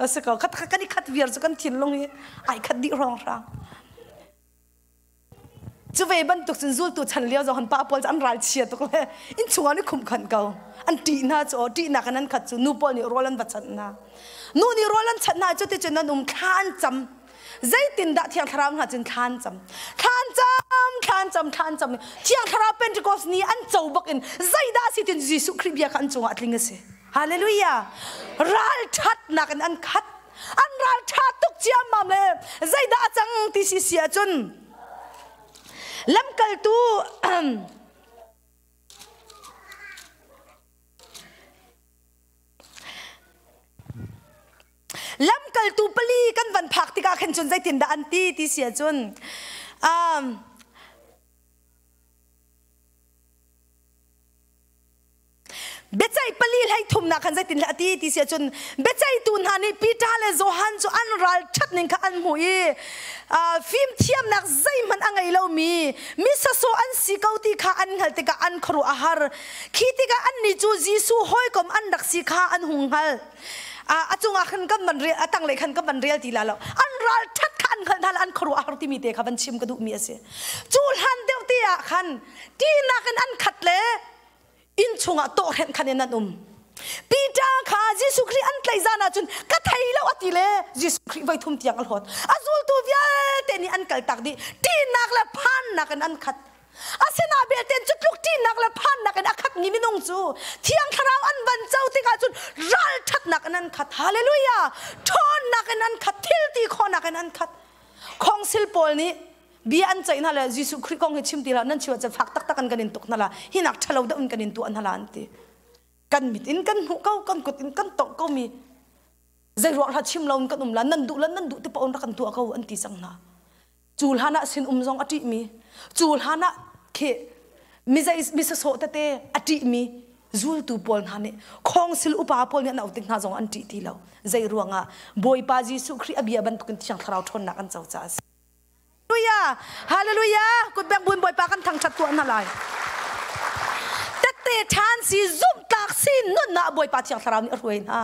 a si ko khat kan i khat viar cu kan thinlung hi ai khat dih rong hrang cu ve bantuk cun zultu chan lio zong han pa pawl cu an ral chia tuk le inn chungah ni khum khan ko an ṭih hna cu ṭihnak in an khat cu nu pawl nih rawl an va chanh hna nu nih rawl an chanh hna cu ti cun an um thla an cam Zeitindah Thiang Thlarau hna cun thla an cam? Thla an cam, thla an cam, thla an cam. Thiang Thlarau Pentecost ni an co bak in zeidah a si tin Jesuh Khrih bia kha an cungah a tling a si. Hallelujah! Ralṭhatnak in an khat. An ralṭha tuk ciammam le zeidah a cang ti si si ahcun lamkaltu Lamkaltu pali kan van phak tikah khin cun zeitindah an ti ti si ahcun Biaceih pali hlei thumnak khan zeitin dah a ti ti si ahcun biaceihtu hna nih Peter le Johan cu an ral ṭhat ning kha an hmuh i fimthiamnak zeihmanh a ngei lomi mi sawsawh an si ko ti kha an hngalh tikah an khuaruah a har. Khi tikah annih cu Jesuh hawikom an rak si kha an hung hngalh. A cungah khan kan van rel, a tanglei khan kan van rel ti la lo. An ral ṭhat kha an hngalh hna le an khuaruah a har timi te kha van chim ka duhmi a si. Cu hlan deuh te ah khan ṭihnak in an khat le inn chungah tawhrenh khan in an um. Peter kha Jesuh Khrih an tlaih zan ahcun ka thei lo a ti le Jesuh Khrih voi thum tiang a hlawt. A zultu vialte nih an kaltak dih. Ṭihnak le phannak in an khat. Asinain belte cu tluk ṭihnak le phannak in a khatmi minung cu Thiang Thlarau an van co tikah cun ralṭhatnak in an khat. Hallelujah! Ṭhawnnak in an khat, thil ti khawhnak in an khat. Khongsil pawl nih bia an ceih hna le Jesuh Khrih kong hi chim ti hlah nan chim ahcun fak taktak in kan in tuk hna la hinak ṭhalo deuh in kan in tuah hna la an ti. Kan mit in kan hmuh ko, kan kut in kan tongh ko mi zei ruang hlah chim lo in kan um la nan duh la nan duh ti paoh in rak kan tuah ko an ti cang hna. Cu hlan ah sin um zong a ṭihmi, cu hlan ah khi mi zei mi sasawh tete a ṭihmi zultu pawl hna nih khawngsil upa pawl nih an auh tik hna zong an ṭih ti lo. Zei ruangah Bawipa Jesuh Khrih a bia bantukin Thiang Thlarau ṭhawnnak an co caah a si. Hallelujah! Hallelujah! Kutbeng buin Bawipa kan thangṭhat tuah hna lai. Tette ṭhan si zumhtlak si nunnak Bawipa Thiang Thlarau nih a hruai hna.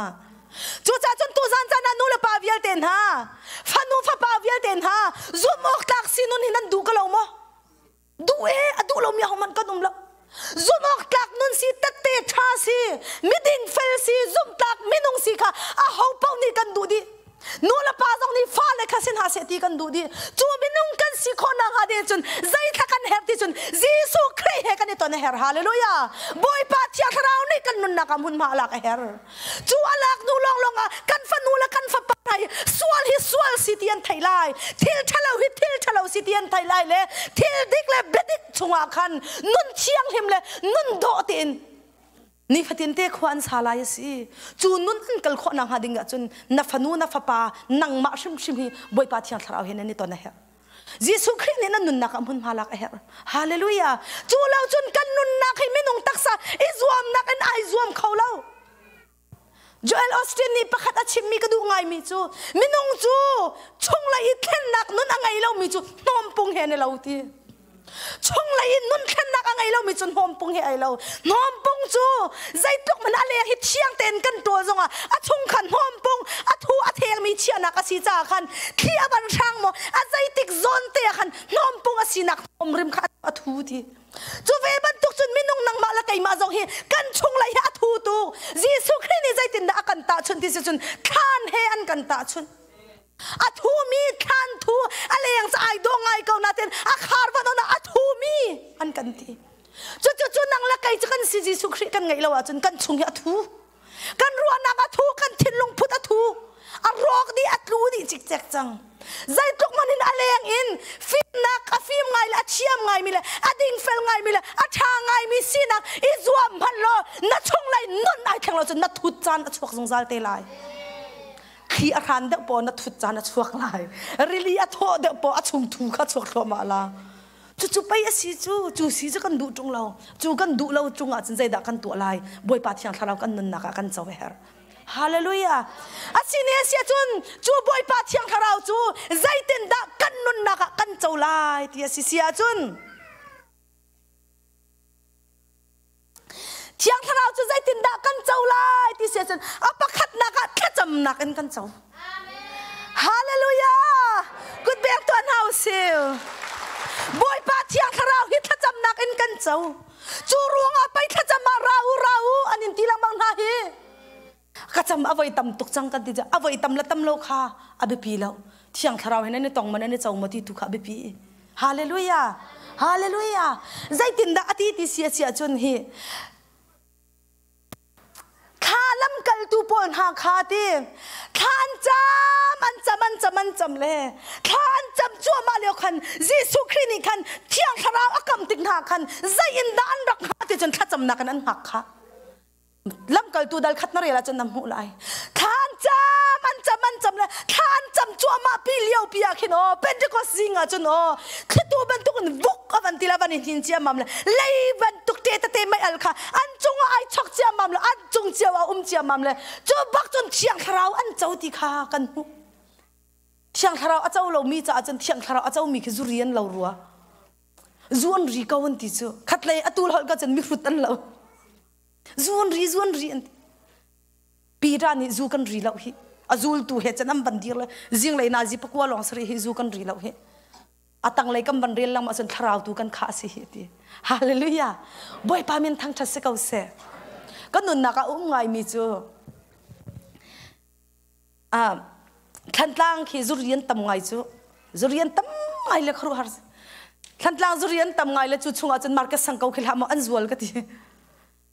Cucaah cun tuzan caan ah nu le pa vialte hna, fanu fapa vialte hna, zumh awk tlak si nun hi nan duh ko lo maw? Duh e, a duh lomi ahohmanh kan um lo. Zumh awk tlak nun si, tette ṭha si, miding fel si, zumhtlak minung si kha aho paoh nih kan duh dih. Nu le pa zong nih fale kha si hna seh ti kan duh dih. Cu minung kan si khawh nakhnga ding cun zeithla kan herh ti cun Jesuh Khrih he kan i ton a herh. Hallelujah! Bawipa Thiang Thlarau nih kan nunnak ah hmunhma a lak a herh. Cu a lak hnu lawnglawng ah kan fanu le kan fapa hna hi sual hi sual si ti an theih lai. Thil ṭhalo hi thil ṭhalo si ti an theih lai le thil dik le biadik chungah khan nun thianghlim le nun dawh tein nifatin te khua an sa lai a si. Cu nun an kal khawh nakhnga ding ahcun na fanu na fapa nangmah hrimhrim hi Bawipa Thiang Thlarau he nan i ton a herh. Jesuh Khrih nih nan nunnak ah hmunhma lak a herh. Hallelujah. Cu lo cun kan nunnak hi minung taksa i zuamnak in ai zuam kho lo. Joel Austin nih pakhat a chimmi ka duh ngaimi cu minung cu chunglei i thlennak nun a ngei lomi cu hnawmpung he an i lo ti. Chunglei in nun thlennak a ngei lomi cu hnawmpung he ai lo. Hnawmpung cu zeitluk man a leng hi thiang tein kan ṭawl zongah a chung khan hnawmpung a thu a thengmi chiahnak a si caah khan thli a van hrang maw a zeitik zawn te ah khan hnawmpung a sinak hnawm rim kha a thu ti. Cu ve bantuk cun minung nangmah le keimah zong hi kan chunglei hi a thu tu Jesuh Khrih nih zeitindah a kan tahchunh ti si cun thlan he an kan tahchunh. A thumi thlan thu a leng ca ai dawh ngai ko nain a khar van on a thumi an kan ti. Cucu cu nang le kei cu kan si Jesuh Khrih kan ngeih lo ahcun kan chung hi a thu. Kan ruahnak a thu, kan thinlung phut a thu. A rawk dih, a tlu dih cikcek cang. Zeitluk hmanh in a leng in fimnak a fim ngai le a thiam ngaimi le a dingfel ngaimi le a ṭha ngaimi sinak i zuam hmanh law na chunglei nun ai thleng lo cun na thut caan a chuak zungzal te lai. Thli a hran deuh paw na thut caan a chuak lai. Rili a thawh deuh paw a chung thu kha chuak thluahmah la. Cucu pei a si cu, cu si cu kan duh ṭung lo. Cu kan duh lo cung ah cun zeidah kan tuah lai? Bawipa Thiang Thlarau kan nunnak ah kan co a herh. Hallelujah. A si ne si ahcun cu Bawipa Thiang Thlarau cu zeitindah kan nunnak ah kan co lai ti a si si ahcun Thiang Thlarau cu zeitindah kan co lai ti si ahcun a pakhatnak ah thlacamnak in kan co. Hallelujah! Kut beng tuah hna usih. Bawipa Thiang Thlarau hi thlacamnak in kan co. Cu ruangah pei thlacam ah ra u ra u an in ti lengmang hna hi. Ka cam a voi tam tuk cang kan ti a voi tam le tam lo kha a biapi lo. Thiang Thlarau he nan i tong ma nan i co ma ti tu kha a biapi. Hallelujah! Hallelujah! Zeitindah a ti ti si a si ahcun hi thla lamkaltu pawl hna kha ti thla an cam an cam an cam an cam le thla an cam cuahmah lio khan Jesuh Khrih nih khan Thiang Thlarau a kam tik hna khan zei in dah an rak hngah ti cun thlacamnak in an hngak kha lamkaltu dal khat na rel ahcun na hmuh lai thla an cam an cam an cam le thla an cam cuahmah pi lio pi ah khin aw Pentecost zing ah cun aw thlitu bantuk in vuk a van ti la van i hnin ciammam le lei bantuk te tete mei al kha an cungah ai chok ciammam le. cung cio ah um ciammam le cu bak cun Thiang Thlarau an co ti kha kan hmuh. Thiang Thlarau a co lomi caah cun Thiang Thlarau a comi khi zuri an lo rua. Zu an ri ko an ti cu. Khatlei a tul holh ka cun mihrut an lo. Zu an ri, zu an ri an ti. Peter nih zu kan ri lo hi. A zultu he cun an van dir le zinglei nazi pakua lawng sari hi zu kan ri lo hi. A tanglei kan van rel lang ahcun thlarau tu kan khah si hi ti. Hallelujah. Bawipa min thangṭhat si ko seh. Kan nunnak ah um ngaimi cu Thlantlang khi zurian tam ngai cu zurian tam ngai le khuaruahhar Thlantlang zurian tam ngai le cu chungah cun market sang ko khi hlah maw an zual ka ti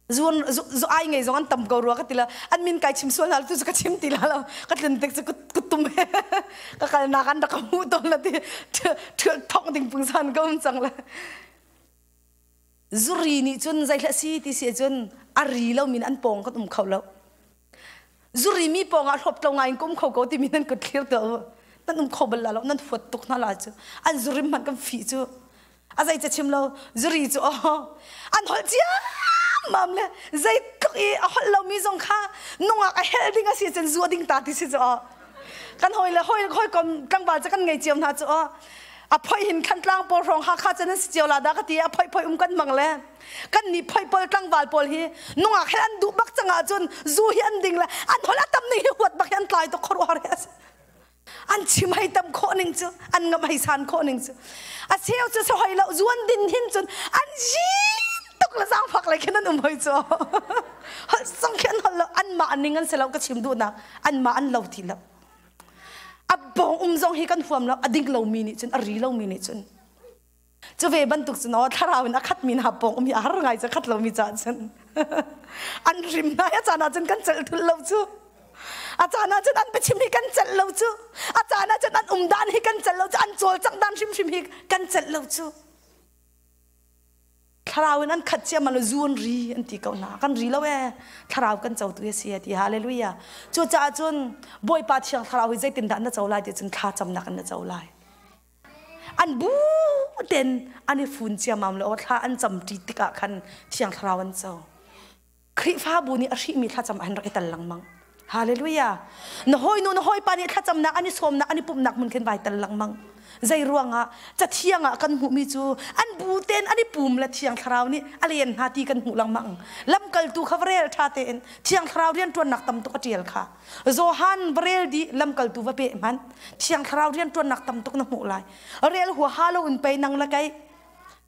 zuan zu ai ngei zong an tam ko rua ka ti la an min kai chim sual hna tu cu ka chim ti la lo ka tlun tik cu kut tum ka kal nak an rak hmuh tawn la ti thong ding pungsan ka um cang la zuri nih cun zei hlah si ti si cun a ri lo min an pawng kan um kho lo zuri mi pawng ah hlawp tlo ngai in kum kho ko timi nan kut thlir te nan um kho bal la lo nan huat tuk hna la cu an zurim hmanh kan fih cu a zei ca chim lo zuri cu oh an holh ciammam le zeitluk i a holh lomi zong kha nungak a hel ding a si cun zu a ding ta ti si cu oh kan hawi le hawi hawikom tlangval cu kan ngei cio hna cu oh a phoi hin khan tlang pawl hrawng Hakha cun an si cio la dah ka ti a phoi phoi um kan mang le kan nih phoi pawl tlangval pawl hi nungak he an duh bak cang ahcun zu hi an ding le an holh a tam ning hi huat bak hi an tlai tuk khuaruahhar hi a si an chim hei tam khawh ning cu an ngam hei san khawh ning cu a cheu cu sa hoi lo zuan din hin cun an jin tuk le zaangfak le khin an um hoi cu holh song khi an holh lo an mah ning an si lo ka chim duhnak an mah an lo ti lo a bong um zong hi kan huam lo a ding lomi nih cun a ri lomi nih cun cu ve bantuk cun aw thlarau in a khatmi hna pawng um hi a har ngai cu khat lomi caah cun an rim hna a caan ah cun kan celh thul lo cu a caan ah cun an biachim hi kan celh lo cu a caan ah cun an um dan hi kan celh lo cu an cawlcangh dan hrimhrim hi kan celh lo cu thlarau in an khat cia ma zu an ri an ti ko hna kan ri lo e thlarau kan co tu si ti hallelujah cu caah cun bawipa thiang thlarau hi zeitindah na co lai ti cun thla camnak in na co lai An bu ten an i fun ciamam le aw thla an cam ṭi tikah khan Thiang Thlarau an co. Khrihfabu nih a hrihmi thlacam an rak i tal lengmang. Hallelujah. Na hawinu na hawipa nih thlacamnak an i sawmnak an i pumhnak hmun khin vai tal lengmang. Zei ruangah cathiang ah kan hmuhmi cu an bu ten an i pum le Thiang Thlarau nih a len hna ti kan hmuh lengmang. Lamkaltu kha va rel ṭha tein Thiang Thlarau rianṭuannak tam tuk a ṭial kha. Johan va rel dih lamkaltu va peh hmanh Thiang Thlarau rianṭuannak tam tuk na hmuh lai. Rel huaha lo in pei nang le kei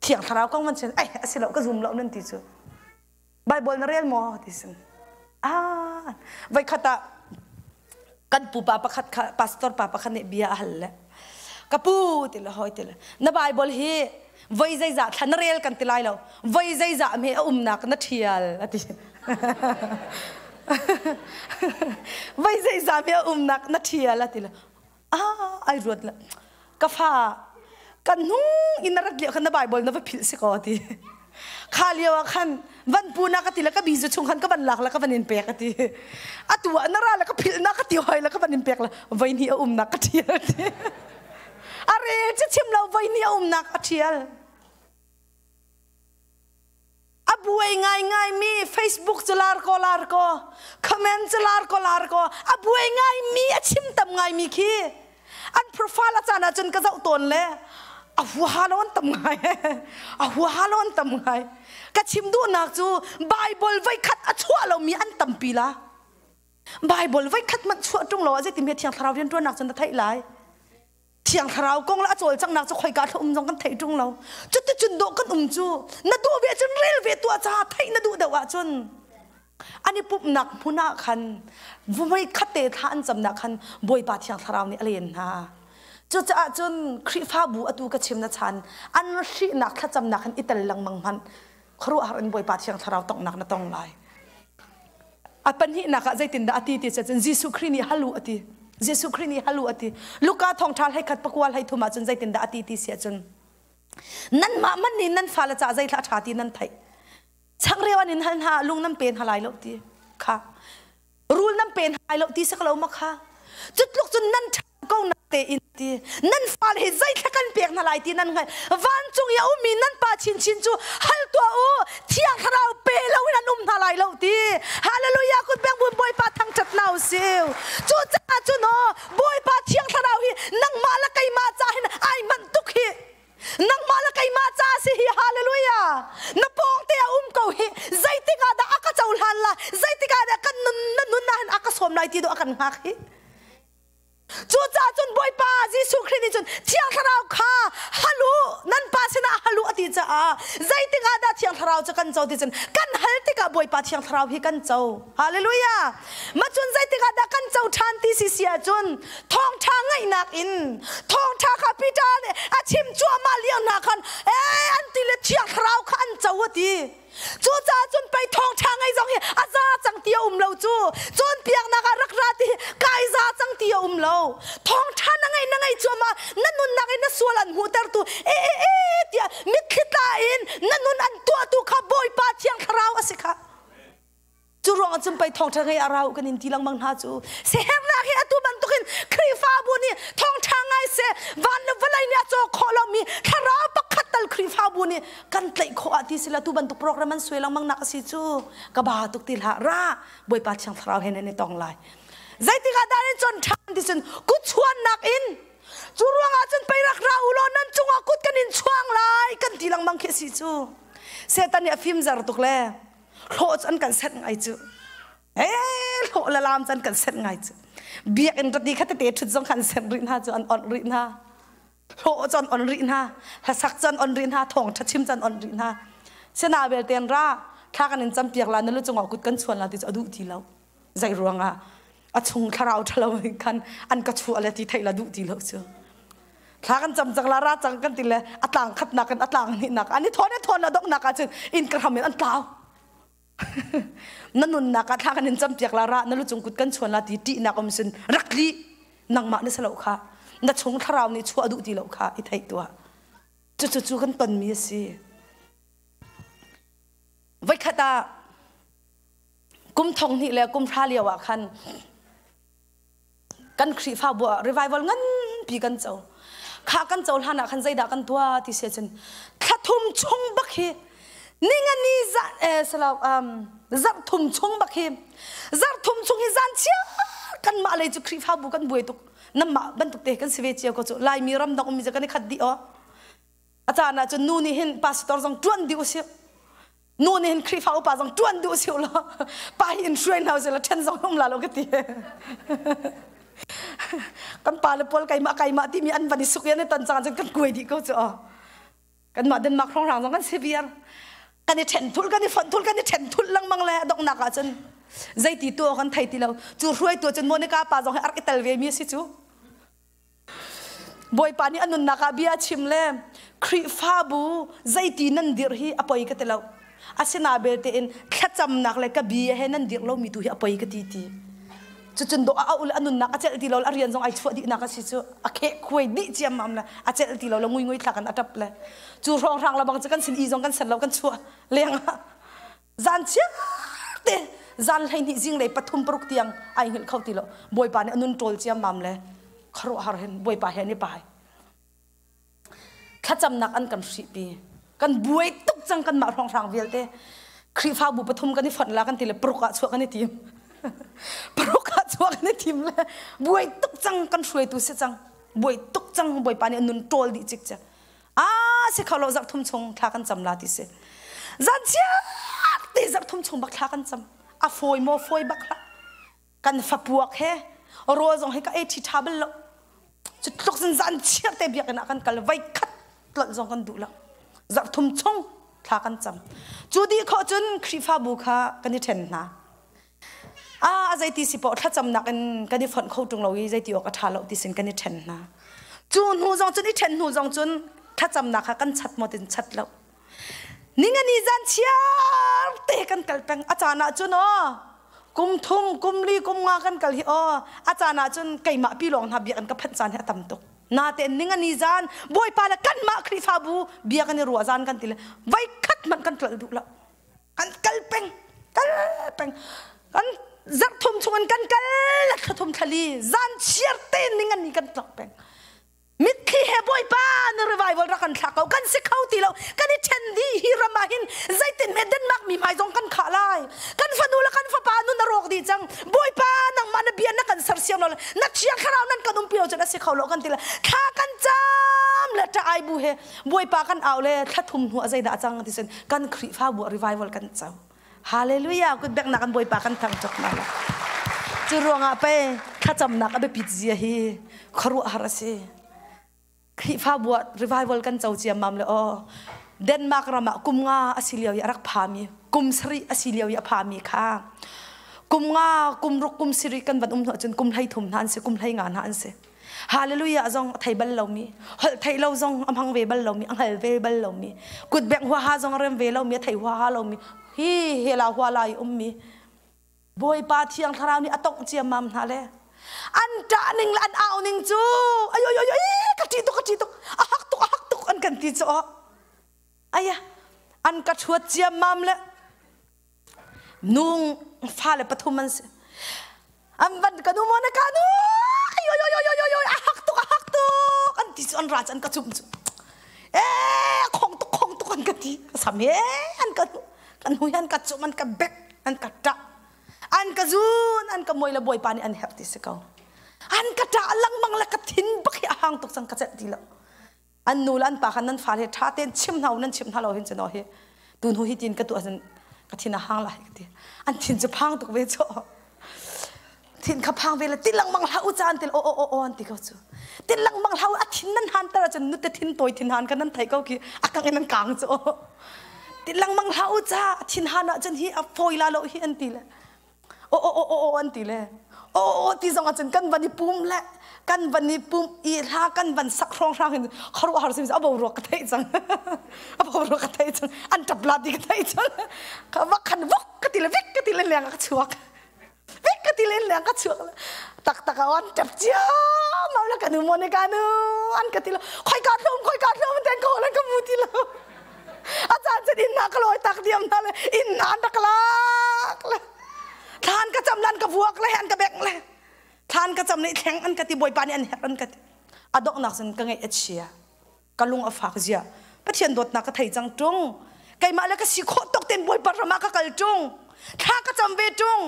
Thiang Thlarau kong van chim ai a si lo ka zum lo nan ti cu. Bible na rel maw ti sin. Ah voikhat ah kan pupa pakhat kha pastor pa pakhat nih bia a hal le ka pu ti le hoi ti le na Bible hi voi zeizah thla na rel kan ti lai lo voi zeizah me a umnak na ṭhial a ti voi zeizah me a umnak na ṭhial a ti le ah ai ruat le ka fa kan hnung in na rat lio khan na Bible na va philh si ko ti kha lio ah khan van pu na ka ti le ka bizu chung khan ka van lak le ka van in pek a ti atu ah na ra le ka philh na ka ti hoi le ka van in pek le voi hnih a umnak ka ṭhial ti A rel cu chim lo voi hnih a umnak a ṭhial. A buai ngaingaimi Facebook cu lar ko lar ko, comment cu lar ko lar ko, a buai ngaimi a chim tam ngaimi khi an profile a caan ahcun ka zoh tawn le a huaha lo an tam ngai a huaha lo an tam ngai ka chim duhnak cu Bible voikhat a chuah lomi an tampi la Bible voikhat hmanh chuah ṭung lo ah zeitin he Thiang Thlarau rianṭuannak cun na theih lai? Thiang Thlarau kong le a cawlcanghnak cu khoika thla um zong kan theih ṭung lo. Cuticun dawh kan um cu na duh ve cun rel ve tuah caah theih na duh deuh ahcun an i pumhnak hmun ah khan voi khat te thla an camnak khan Bawipa Thiang Thlarau nih a len hna. Cucaah cun Khrihfabu atu ka chim na chan an hrihnak thlacamnak khan i tel lengmang hmanh khuaruahhar in Bawipa Thiang Thlarau tonghnak na tong lai. A pahnihnak ah zeitindah a ti ti cun Jesuh Khrih nih hal u a ti. Jesuh Khrih nih hal u a ti. Luka thawngṭha hleikhat pakua hleithum ah cun zeitindah a ti ti si ahcun nanmah man nih nan fale caah zeithla a ṭha ti nan theih. Changreu an in hal hna lung nan pe hna lai lo ti kha. Rul nan pe hna lai lo ti sak lo ma kha. Cutluk cun nan ṭha ko na tein ti nan fale hi zeithla kan pek hna lai ti nan hngalh vancung i a ummi nan pa chinchin cu hal tuah u thiang thlarau pe loin an um hna lai lo ti hallelujah. si. Cucaah cun aw Bawipa Thiang Thlarau hi nangmah le keimah ca hin ai manh tuk hi. Nangmah le keimah ca si hi hallelujah. Na pawng te a um ko hi. Zeitik ah dah a ka cohlan la? Zeitik ah dah kan nun na nun ah hin a ka sawm lai ti do a kan hngak hi. Cucaah cun Bawipa Jesuh Khrih nih cun Thiang Thlarau kha hal u, nan Pa sinah hal u a ti caah zeitik ah dah Thiang Thlarau cu kan co ti cun kan hal tikah Bawipa Thiang Thlarau hi kan co. Hallelujah! Ma cun zeitik ah dah kan co ṭhan ti si si ahcun thawngṭha ngaihnak in thawngṭha kha Peter nih a chim cuahmah lio hna khan ee an ti le Thiang Thlarau kha an co a ti. Cucaah cun pei thawngṭha ngei zong hi a za cang ti a um lo cu. Cawnpiaknak ah rak ra ti hi kai za cang ti a um lo. Thawngṭha na ngei na ngei cuahmah na nunnak in na sual an hmuhtertu e e e tiah mitthli tla in na nun an tuahtu kha Bawipa Thiang Thlarau a si kha. Cu ruangah cun pei thawngṭha ngei a rau kan in ti lengmang hna cu. Sihernak hi atu bantukin Khrihfabu nih thawngṭha ngai seh van le vawlei nih a caw khawh lomi thlarau pakhat tal Khrihfabu nih kan tlaih khawh ah ti sila tu bantuk program an suai lengmang nak a si cu ka ba tuk ti hlah ra Bawipa Thiang Thlarau he nan i tong lai. Zeitik ah dah nan con ṭhan ti cun kut chuannak in cu ruangah cun pei rak ra u law nan cungah kut kan in chuang lai kan ti lengmang khi a si cu. Satan nih a fimzer tuk le hlawh cu an kan set ngai cu ee hlawh le lam cu an kan set ngai cu biakinn rati kha tete ṭhut zong kha an set rih hna cu an onh rih hna hlawh cu an on rih hna hlasak cu an on rih hna thawngṭha chim cu an on rih hna sina belte an ra thla kan in campiak la na lu cungah kut kan chuan la ti cu a duh ti lo zei ruangah a chung thlarau ṭhalo khan an ka chuah le ti theih la duh ti lo cu thla kan cam cang la ra cang kan ti le a tlang khatnak in a tlang hnihnak an i thawn i thawn la donghnak ah cun inn ka hram in an tlau na nunnak ah thla kan in campiak la ra na lu cung kut kan chuan la ti ṭihnak um sin rak li nangmah na si lo kha na chung thlarau nih chuah duh ti lo kha i theih tuah cucu cu kan tonmi a si voikhat ah kum thong hnih le kum hra lio ah khan kan Khrihfabu ah revival nganpi kan co. Kha kan co hlan ah khan zeidah kan tuah ti si cun thla thum chung bak hi ningani za eh salo um zarh thum chung bak hi zarh thum chung hi zan chia kan mah lei cu Khrihfabu kan buai tuk namah bantuk te kan si ve cio ko cu Laimi ramdang ummi cu kan i khat dih aw a caan ah cun nu nih hin pastor zong ṭuan dih usih nu nih hin Khrihfa upa zong ṭuan duh si law pa hi in hruai hna usih law ṭhen zong um la lo ka ti kan pa le pawl keimah keimah timi an van i suk i an i ton cang cun kan kuai dih ko cu aw kanmah Denmark hrawnghrang zong kan si viar kan i ṭhen thul kan i fonh thul kan i ṭhen thul lengmang le donghnak ah cun zeiti tu kan thei ti lo cu hruaitu cun Monica pa zong hi a rak i tel ve mi a si cu Bawipa nih a nunnak ah bia a chim le Khrihfabu zeiti nan dirh hi a poi ka ti lo. Asina belte in thlacamnak le ka bia he nan dirh lomi tu hi a poi ka ti ti. Cucun dawh a auh le a nunnak a celh ti lo le a rian zong ai chuah dihnak a si cu a kheh khuai dih ciammam le a celh ti lo le nguingui thlak in a ṭap le cu hrawnghrang lebang cu kan sin i zong kan set lo kan chuah leng ah zan chiar te zan 12 zinglei pathum paruk tiang ai hngilh kho ti lo bawipa nih a nun ṭawl ciammam le khuaruahhar hin bawipa he an i pai thlacamnak an kan hrihpi kan buai tuk cang kanmah hrawnghrang vialte Khrihfabu pathum kan i fonh la kan ti le paruk ah chuah kan i tim paruk ah chuah kan i tim le buai tuk cang kan hruaitu si cang buai tuk cang bawipa nih a nun ṭawl dih cik cek A si kho lo zarh thum chung thla kan cam la ti si. Zan chiat te zarh thum chung bak thla kan cam. A fawi maw fawi bak hlah. Kan fapuak he rawl zong hi ka ei ṭhi ṭha bal lo. Cu tluk zan zan chiar te biakinn ah kan kal voi khat tlonh zong kan duh lo. Zarh thum chung thla kan cam. Cu dih khawh cun Khrihfabu kha kan i ṭhen hna. A zeiti si poh thlacamnak in kan i fonh kho ṭung lo i zeiti awk a ṭha lo ti sin kan i ṭhen hna. Cu hnu zong cun i ṭhen hnu zong cun thlacamnak kha kan chat maw tin chat lo. Ningani zan chiar te kan kal peng. A caan ah cun aw kum thum, kum li, kum nga kan kal hi aw a caan ah cun keimah pi lawng hna biakinn ka phanh caan hi a tam tuk. Natein ningani zan Bawipa le kanmah Khrihfabu bia kan i ruah zan kan ti le voi khat hmanh kan tlolh duh lo. Kan kal peng kal peng kan zarh thum chung in kan kal thla thum thlali zan chiar te ning an ni kan tlok peng mitthli he bawipa na revival rak kan thla ko kan si kho ti lo kan i then di hi ram ah hin zeitin me Denmark mi hmai zong kan khah lai kan fanu le kan fapa nun a rawk dih cang bawipa nangmah na bia kho lo kan ti le thla kan cam le ṭah ai bu he Bawipa kan au le thla thum hnu ah zeidah a cang ti cun kan Khrihfabu ah revival kan co. Hallelujah kut beknak kan Bawipa kan thangṭhat hna la. Cu ruangah pei thlacamnak a biapit zia hi khuaruahhar a si. Khrihfabu ah revival kan co ciammam le aw Denmark ram ah kum nga a si lio i a rak phami kum sarih a si lio i a phami kha kum nga kum ruk kum sarih kan van um hnu ahcun kum 13 hna an si kum 15 hna an si Hallelujah zong a thei bal lomi holh theih lo zong a hmang ve bal lomi a hngal ve bal lomi kutbengh huaha zong a rem ve lomi a thei huaha lomi hi hela hua lai ummi Bawipa Thiang Thlarau nih a tongh ciammam hna le an ṭah ning le an au ning cu ayo ayo ayo ka ṭih tuk ka ṭih tuk a hak tuk a hak tuk an kan ti cu aya an ka ṭhuat ciammam le nung fale pathum an si an van ka nu maw na ka nu ayo ayo ayo ayo a hak tuk a hak tuk an ti cu an ra cu an ka cumh cu eh khong tuk khong tuk an ka ti ka sam he an ka kan hui an ka cumh an ka bek an ka ṭah an ka zun an ka muai le bawipa nih an herh ti si ko an ka ṭah lengmang le ka thin bak hi a hang tuk cang ka celh ti lo an nu le an pa khan nan fale he ṭha tein chim hna u nan chim hna lo hin cu no hi tu hnu hi tin ka tuah cun ka thin a hang lai ka ti an thin cu phang tuk ve cu thin kha phang ve le ti lengmang hlah u ca an ti o o o o an ti ko cu ti lengmang hlah u a thin nan han tar ahcun nute thin tawi thin han kan nan thei ko khi a kang in an kang cu ti lengmang hlah u ca thin han ahcun hi a fawi la lo hi an ti le o o o o an ti le o o ti zong ahcun kan van i pum le kan van i pum i hla kan van sak hrawng hrang hin khuaruahhar sim a boruak ka theih cang a boruak ka theih cang an ṭap la ti ka theih cang ka va khan vok ka ti le vik ka ti le leng ka chuak Vek ka ti len leng ka chuak tak tak a an tap cia mau la kanu mo ne kanu an ka ti lo khoi ka thlum khoi ka thlum ten ko lan ka mu ti lo a caan chan in na ka loi tak diam na le in na an rak lak le thlan ka cham lan ka vuak le an ka bek le thlan ka cham le thleng an ka ti bawipa nih an herh an ka ti a donghnak cun ka ngaih a chia ka lung a fak zia Pathian dawtnak ka thei cang ṭung keimah le ka si khawh tuk ten Bawipa ram ah ka kal ṭung thla ka cam ve ṭung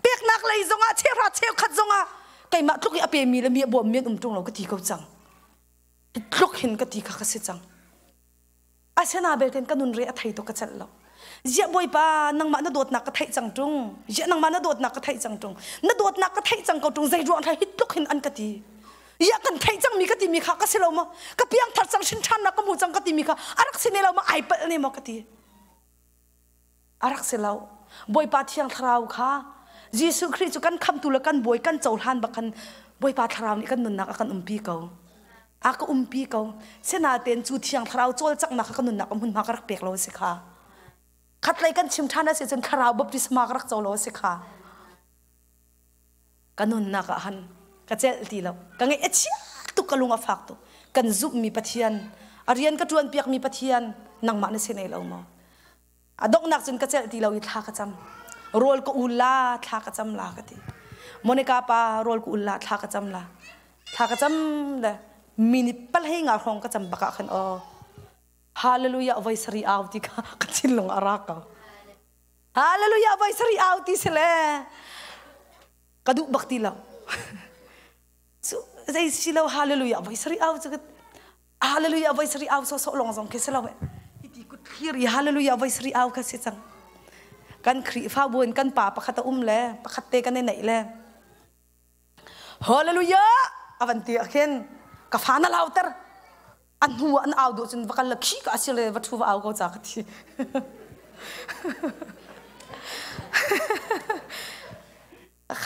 peknak lei zongah cheuhra cheukhat zongah keimah tluk i a pemi le mi a bawmmi an um ṭung lo ka ti ko cang tluk hin ka ti kha ka si cang asina belte ka nun re a thei tuk ka celh lo ziah Bawipa nangmah na dawtnak ka theih cang ṭung ziah nangmah na dawtnak ka theih cang ṭung na dawtnak ka theih cang ko ṭung zei ruang hi tluk hin an ka ti ya kan theih cangmi ka timi kha ka si lo maw ka piangthar cang hrin ṭhannak ka hmu cang ka timi kha a rak si ne lo maw ai palh ne maw ka ti a rak si lo Bawipa Thiang Thlarau kha Jesuh Khrih cu kan khamtu le kan bawi kan cohlan bak khan Bawipa Thlarau nih kan nunnak a kan umpi ko a ka umpi ko sinain cu Thiang Thlarau cawlcanghnak kha ka nunnak a hmunhma ka rak pek lo a si kha khatlei kan chim ṭhan a si cun Thlarau baptisma ka rak co lo a si kha ka nunnak ah han ka celh ti lo ka ngeih a chia tuk ka lung a fak tuk kan zumhmi Pathian a rian ka ṭuan piakmi Pathian nangmah na si ne lo maw a donghnak cun ka celh ti lo i thla ka cam rawl ka ul la thla ka cam la ka ti Monica pa rawl ka ul la thla ka cam la thla ka cam le minute palhei nga hrawng ka cam bak ah khan aw hallelujah voi sari au ti kha ka thinlung a rak ko Hallelujah voi sarih au ti si le ka duh bak ti lo. Cu zei si lo hallelujah voi sarih au cu hallelujah voi sarih au sawsawh lawng zong khi si lo. Hiti kut thlir i hallelujah voi sarih au kha si cang. Kan Khrihfabu in kan pa pakhat a um le pakhat te kan i neih le hallelujah a van ti ah khin ka fa na lauter a hnu ah an au duh cun va kal la khi ka asir le va thu va au ko ca ka ti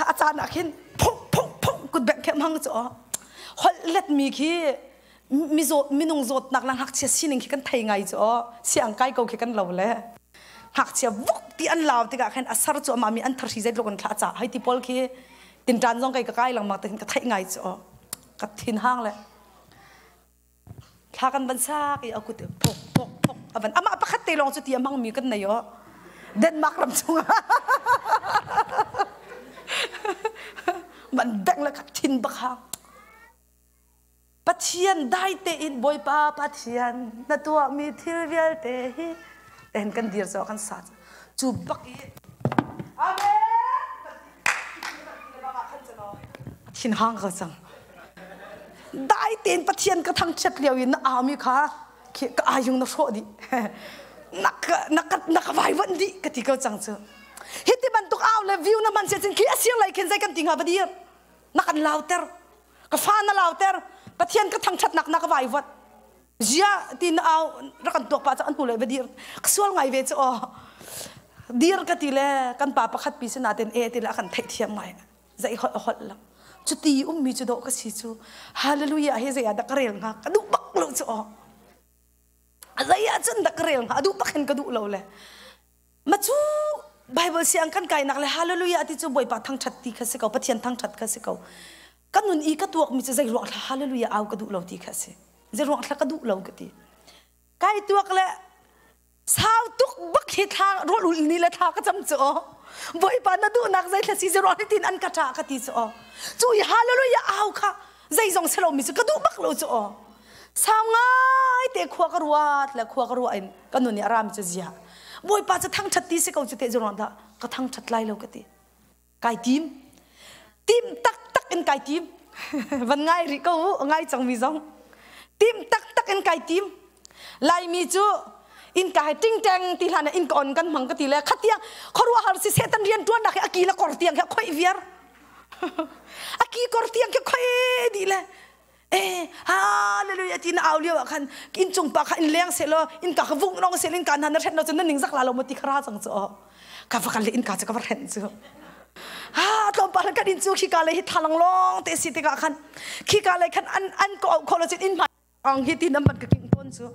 a caan ah khin phung phung phung kut bek khe hmang cu holh let mi khi mi zawt minung zawtnak la ngakchia sining khi kan thei ngai cu siang kai ko khi kan lo le ngakchia vuk ti an lau tikah khan a sar cu ama mi an tharhi zeitluk an thla ca hai ti pawl khi tintan zong kai ka kai langmang te ka theih ngai cu ka thin hang le Thla kan van sak i a kut phok phok phok a van amah pakhat te lawng cu ti a hmangmi kan nei aw Denmark ram chungah man beng le ka thin bak hang Pathian dai tein Bawipa Pathian na tuahmi thil vialte hi ten kan dir cu kan sa cu bak i Amen thin hang ka cang. Dai tein Pathian ka thangchiat lio in na aumi kha ka ayung na hrawh dih. Na ka na ka na ka vaivuanh dih ka ti ko cang cu. Hi ti bantuk au le view na hman sia cun khi a sir lei khin zei kan ti hnga va dir. Na kan lauter. Ka fa na lauter. Pathian ka thangṭhatnak na ka vaivuanh. Zia ti na au rak kan tuak pa cu an hnu le va dir. Ka sual ngai ve cu aw. Dir ka ti le kan pa pakhat pi sinaten e ti le a kan theihthiam ngai. Zei holh a holh lo. Cuti ummi cu dawh ka si cu. Hallelujah hi zei ah dah ka rel hnga? Ka duh bak lo cu aw. A zei ah cun dah ka rel hnga? A duh bak hin ka duh lo le. Ma cu Bible siang kan kainak le hallelujah ti cu Bawipa thangṭhat ti kha si ko, Pathian thangṭhat kha si ko. Ka nun i ka tuakmi cu zei ruang thla hallelujah au ka duh lo ti kha si. Zei ruang thla ka duh lo ka ti. Kai tuak le sau tuk bak hi thla rawl ul ni le thla ka cam cu aw. Bawipa na duhnak zei thla si zei ruang tin an ka ṭah ka ti cu aw. Cu i hallelujah au kha zeizong si lomi cu ka duh bak lo cu aw. Sau ngai te khua ka ruat le khua ka ruah in ka nun i a rami cu zia. Bawipa cu thangṭhat ti si ko cu te zei dah ka thangṭhat lai lo ka ti. Kai tim. Tim taktak in kai tim. Van ngai rih ko u, ngai cangmi zong. Tim taktak in kai tim. Laimi cu innka he tingteng ti hlan ah innka on kan hmang ka ti le khatiang khuaruahhar si Satan rian ṭuannak hi a ki le kor tiang khi a khoih viar. A ki kor tiang khi a khoih dih le eh hallelujah ti na au lio ah khan inn cung pa kha in leng se law inn ka kha vung nong se in ka na na hren lo cun na ning zak la lo mo ti kha ra cang cu ka va kal le inn ka cu ka va hren cu ha tlawmpal kan inn cu khi ka le hi thalang long te si tikah khan khi ka le khan an an ko au kho lo cun inn hmai ang hi ti nam ban ka king ton cu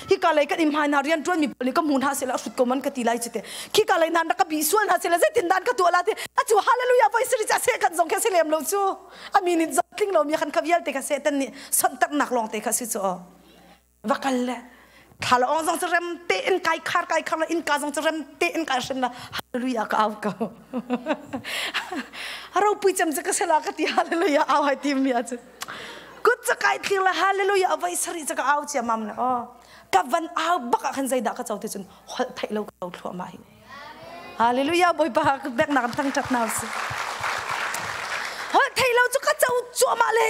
hika lei kan im hai na rian tuan mi pawl nih ka hmu hna sela hrut ko man ka ti lai chite khika lei nan ka bi sual hna sela zeitin dan ka tuah la ti achu hallelujah voi siri cha se kan zong khe se lem lo chu ami nin zong tling lo mi khan kha vialte kha se tan nih son tak nak long te kha si chu vakal le thala ong zong rem te in kai khar kai khar la in ka zong rem te in kai hrin la hallelujah ka au ko ro pui cem ka sela ka ti hallelujah au hai ti mi a chu Kut ca kai thlir le hallelujah avoi sari ca ka au cia mam le oh ka van au bak ah khan zeidah ka co ti cun holh theih lo ka thluahmah hi. Hallelujah Bawipa ka bek nak thangṭhat na si. Holh theih lo cu ka co cuahmah le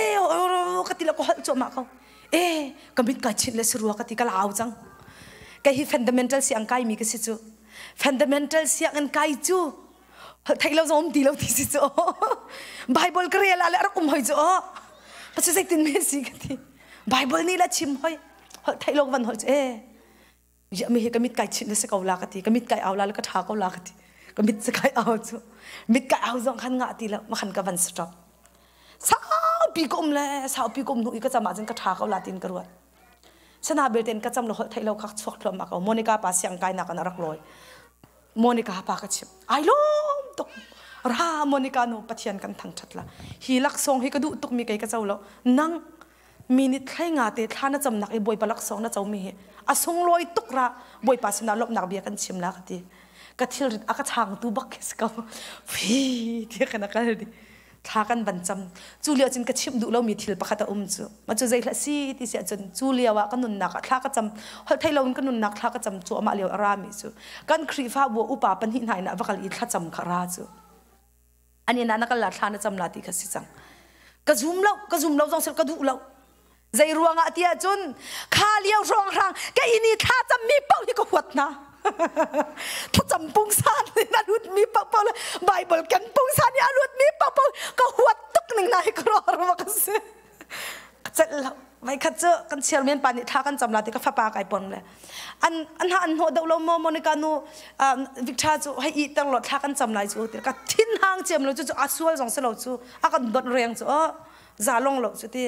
ka ti lo ka holh cuahmah ko. Eh ka mit ka chinh le sarua ka ti ka lau cang. Kei hi fundamental siang kai mi ka si cu. Fundamental sianginn kai cu theih lo zong um ti lo ti si cu Bible ka rel ah le a rak um hoi cu aw pacu zeitin men si ka ti Bible nih la chim hoi holh theih lo van holh cu eh ya mi hi ka mit kai chinh na si ko la ka ti ka mit kai au la le ka tha ko la ka ti ka mit se kai au cu mit kai au zong khan ngah ti lo ma khan ka van stop saupi ka um le saupi ka um hnu i ka cam ah cun ka tha ko la tin ka ruat sana belte ka cam lo holh theih lo kha chuak thluam ko Monica pa siang kai nak an rak lawi Monica pa ka chimh ai lawm tuk ra Monica nu Pathian kan thangṭhat la hi laksawng hi ka duh tuk mi kei ka co lo nang minute thlai nga te thla na camnak i Bawipa laksawng na co mi hi a sunglawi tuk ra Bawipa sinah lawmhnak bia kan chim la ka ti ka thilrit a ka changtu bak khi si ko fi ti kan a kal di thla kan van cam cu lio cun ka chimh duh lomi thil pakhat a um cu ma cu zei hlah si ti si ahcun cu lio ah ka nunnak ah thla ka cam holh thei loin ka nunnak thla ka cam cuahmah lio a rami cu kan Khrihfabu upa pahnih hna in ah va kal i thlacam kha ra cu an inn ah na kal la thla na cam la ti kha si cang ka zum lo ka zum lo zong sel ka duh lo Zei ruangah ti ahcun kha lio hrawnghrang ka inn i thla cammi paoh hi ka huat hna. Thlacam pungsan in a lutmi paohpaoh le Bible kan pungsan i a lutmi paohpaoh ka huat tuk ning hna hi ka ruah ka si. Ka celh lo. Voikhat cu kan chairman pa nih thla kan cam la ti ka fapa kai pon le an an ha an hnawh deuh lo maw Monica nu Victor cu hei i ter lo thla kan cam lai cu ti ka thin hang cem lo cu cu a sual zong si lo cu a kan dot reng cu za long lo cu ti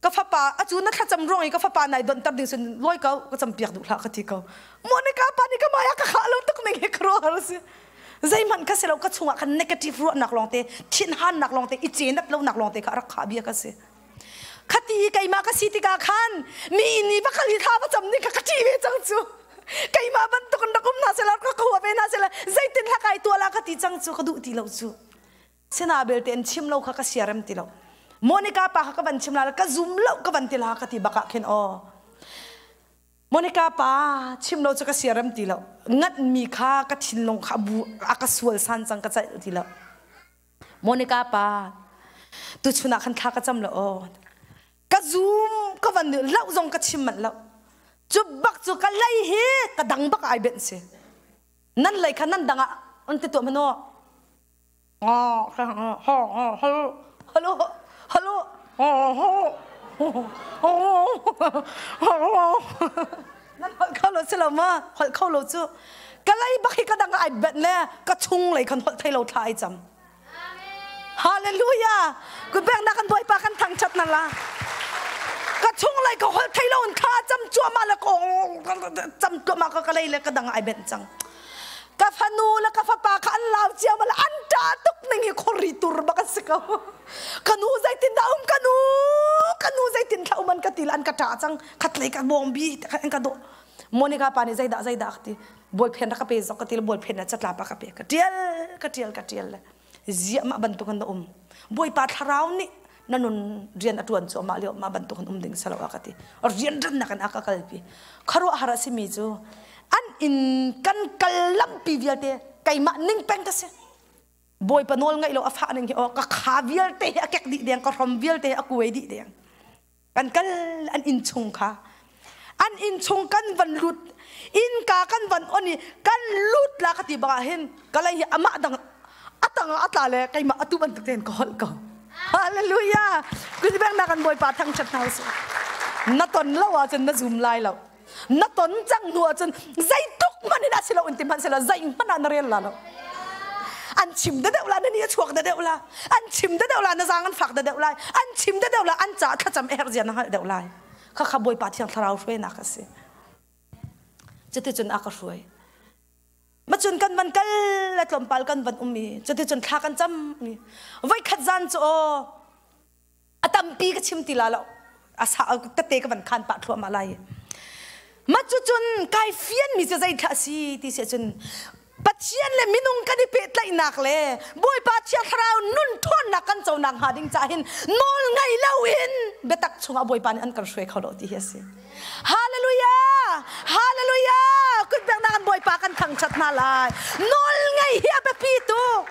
ka fapa acu na thlacam ruang i ka fapa nai donhter ding sun lawi ko ka campiak duh hlah ka ti ko Monica pa nih ka maya ka khah lo tuk ning hi ka ruah si zeihmanh ka si lo ka chungah khan negative ruahnak lawngte thinhannak lawngte i cenat lonak lawngte kha rak khah bia ka si khati keimah ka si tikah khan mi ni va khal hi thla va cam ni kha ka ṭih ve cang cu keimah bantuk in rak um hna sela ka hua ve hna sela zeitin hla kai tuah la ka ti cang cu ka duh ti lo cu Sina belte an chim lo kha ka siarem ti lo. Monica pa kha ka van chim la ka zum lo ka van ti la ka ti bak ah khin aw. Monica pa chim lo cu ka siarem ti lo. Ngat mi kha ka thinlung kha bu a ka sual san cang ka caih ti lo. Monica pa tu chun ah khan thla ka cam lo aw. Ka zum ka van loh zong ka chim manh lo. Cu bak cu ka lei hi ka dang bak ai benh si. Nan lei kha nan dang ah an ti tuah hmano. Hello, hello, Nan holh kho lo si lo ma? Holh kho lo cu. Ka lei bak hi ka dang ai benh le ka chung lei khan holh thei lo thla ai cam. Hallelujah! Kutbengnak kan Bawipa kan thangṭhat na la. Ka chung lei ka holh thei lo in thla cam cuahmah le cam cuahmah ka ka lei le ka dang ai benh cang. Ka fanu le ka fapa kha an lau cio ma le an ṭah tuk ning hi khori tur bak an si ko. Ka nu zeitin dah um ka nu ka nu zeitin thla um an ka ti le an ka ṭah cang khat lei ka bawng bi an ka dawh. Monica pa nih zeidah zeidah ka ti. Bawlphen rak ka pe zok ka ti le bawlphen na catlap ah ka pe ka ṭial ka ṭial ka ṭial le ziah mah bantuk in na um bawipa thlarau nih na nun rian a ṭuan cu amah lio mah bantuk in um ding salo a ka ti rian rannak in a ka kalpi khuaruahhar a simi cu an inn kan kal lampi vialte keimah ning peng ka si bawipa nawl ngaih lo a fah ning hi aw ka kha vialte hi a kek dih deng ka hrom vialte hi a kuai dih deng kan kal an inn chung kha an inn chung kan van lut innka kan van on i kan lut la ka ti bak ah hin ka lei hi amah dang atang ah atla le keimah atu bantuk tein ka holh ko hallelujah kuzibeng na kan bawipa thangthat hna usih na ton lo ahcun na zum lai lo na ton cang hnu ahcun zeitluk hmanh in a si lo in ti hmanh sila zei hmanh ah na rel la lo an chim da deuh la na ni a chuak da deuh la an chim da deuh la na zaang an fak da deuh lai an chim da deuh la an ca thlacam a herh zia na hngalh deuh lai kha kha bawipa thiang thlarau hruainak a si cuticun a ka hruai macun kan van kal le tlawmpal kan van um i cuticun thla kan cam i voikhat zan cu aw a tampi ka chim ti la lo a sa tete ka van khan pah thluahmah lai ma cu cun kai fian mi cu zei thla si ti si cun Pathian le minung kan i pehtlaihnak le Bawipa Thiang Thlarau nun ṭhawnnak kan conak hnga ding caah hin nawl ngei loin biatak chungah Bawipa nih an kan hruai kho lo ti hi a si. Hallelujah! Hallelujah! Kutbeknak an Bawipa kan thangṭhat hna lai. Nawl ngei hi a biapi tuk.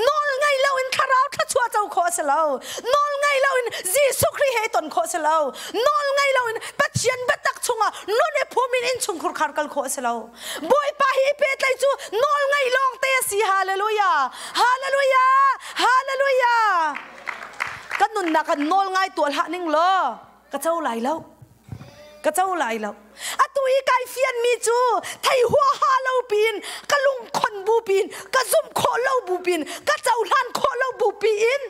Nawl ngei loin thlarau thluachuah co khawh a si lo. Nawl ngei loin Jesuh Khrih he ton khawh a si lo. Nawl ngei loin Pathian biatak chungah nun i phum in innchungkhur khar kal khawh a si lo. Bawipa hi pehtlaih cu nawl ngei lawng te a si. Hallelujah! Hallelujah! Hallelujah! Kan nunnak kan nawl ngai tuah hlah ning law ka co lai lo. Ka co lai lo. Atu i kai fianmi cu thei huaha lo pin, ka lungkhon bu pin, ka zumh khawh lo bu pin, ka cohlan khawh lo bu piin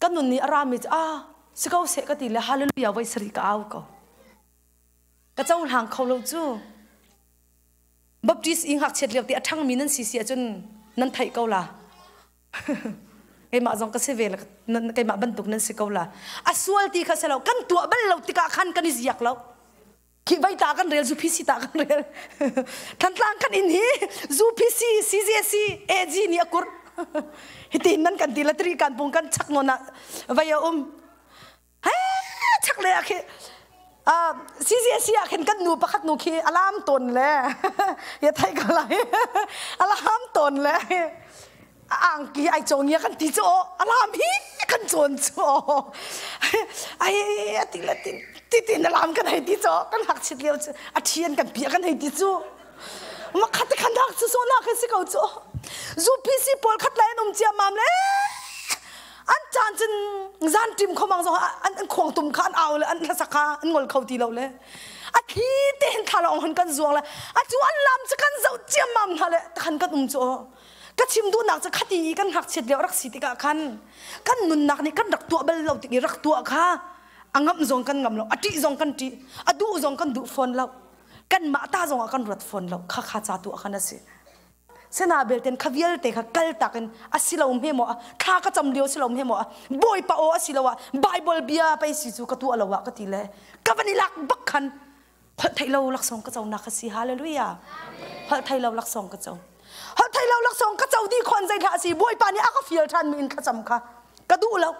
ka nun nih a rami cu ah si ko seh ka ti le hallelujah voi sarih ka au ko. Ka cohlang kho lo cu. Baptist i ngakchiat lio ti a ṭhangmi nan si si ahcun nan theih ko la. Keimah zong ka si ve keimah bantuk nan si ko la. A sual ti kha si lo kan tuah bal lo tikah khan kan i ziak lo. Khi vai ta kan rel zu PC ta kan rel. Thantlang kan in hi zu PC CJC AG nih a kur. Hiti nan kan ti la tri kan pung kan chak non ah vai a um. He chak le ah khi CCSC ah khin kan nu pakhat nu khi alam tawn le ya thai ko lai alam tawn le angki ai cawn ya kan ti cu alam hi kan cawn cu ai ati le ti ti na lam kan hei ti cu kan hak chit lio cu a thian kan pia kan hei ti cu ma khat khan hak cu so na khan si ko cu zu PC pawl khat lai an um cia mam le an caan cun zan ṭim khomang zong an an khuang tum kha an au le an hlasak kha an ngol kho ti lo le a thli te hin thla lawng hon kan zuang le a cu an lam cu kan zoh ciammam hna le khan kan um cu ka chim duhnak cu khati i kan ngakchiat lio rak si tikah khan kan nunnak nih kan rak tuah bal lo tik i rak tuah kha a ngamh zong kan ngam lo a ṭih zong kan ṭih a duh zong kan duh fawn lo kanmah ta zong ah kan ruat fawn lo kha kha ca tu ah khan a si Sena belten kha vialte kha kal tak in a si lo hme maw thla ka cam lio si lo hme maw bawipa aw a si lo ah Bible bia pei si cu ka tuah lo ah ka ti le ka van i lak bak khan holh thei lo laksawng ka co nak ka si hallelujah holh thei lo laksawng ka co holh thei lo laksawng ka co di khon zei hlah si bawipa nih a ka fial ṭhan mi in thlacam kha ka duh lo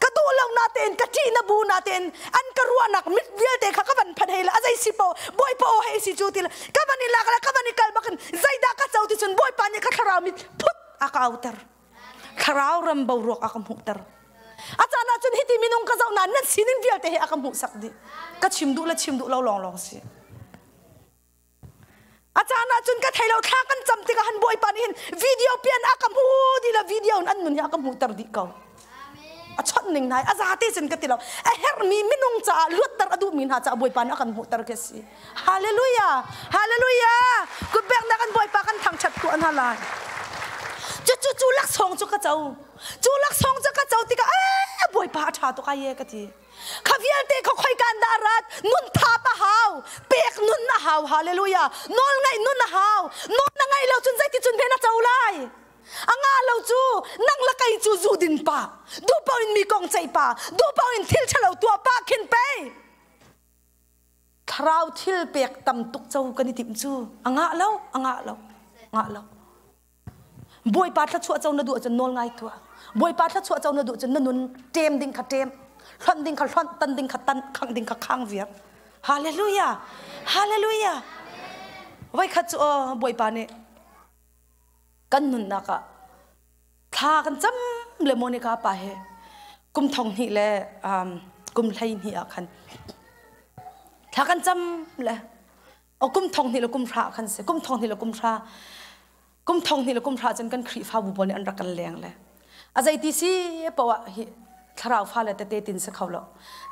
ka duh lo natein ka ṭih na bu natein an ka ruahnak mit vialte kha ka van phan hei la a zei si po bawipa aw hei si cu ti ka van i lak la ka van i kal bakin zeidah ka co ti cun bawipa nih ka thlarau mit phut a ka auter thlarau ram boruak a ka hmuhter. A caan ah cun hiti minung ka zoh nain nan sining vialte hi a ka hmuhsak dih. Ka chim duh le chim duh lo lawnglawng si. A caan ah cun ka thei lo thla kan cam tikah han Bawipa nih hin video pian a ka hmu di le video in an nun hi a ka hmuhter dih ko. A chawnh ning hna a zate cun ka ti lo. A herhmi minung caah luatter a duhmi hna caah Bawipa nih a kan hmuhter khi a si. Hallelujah! Hallelujah! Kutbeknak kan Bawipa kan thangṭhat tuah hna lai. Cucu cu laksawng cu ka co. Cu laksawng cu ka co tikah ee Bawipa a ṭha tuk ai e ka ti. Kha vialte kha khoikan dah rat? Nun thap a hau. Pek nun a hau. Hallelujah. Nawl ngaih nun a hau. Nawl na ngaih lo cun zeiticun hme na co lai? A nga lo cu nang la kei cu zu din pa. Duh paoh in mi kong ceih pa. Duh paoh in thil ṭhalo tuah pa khin pei. Thlarau thil pek tam tuk co kan i timh cu a ngah lo, a ngah lo, ngah lo. Bawipa thluachuah co na duh ahcun nawl ngai tuah. Bawipa thluachuah co na duh ahcun na nun ṭem ding kha ṭem, hlonh ding kha hlonh, tan ding kha tan, khangh ding kha khang viar. Hallelujah! Hallelujah! Voikhat cu aw Bawipa nih kan nunnak ah thla kan cam le Monica pa he kum thong hnih le kum 12 ah khan thla kan cam le O kum thong hnih le kum hra khan si. Kum thong hnih le kum hra. Kum thong hnih le kum hra cun kan Khrihfabu pawl nih an rak kan leng le. A zeiti si poah hi thlarau fale tete tin si kho lo.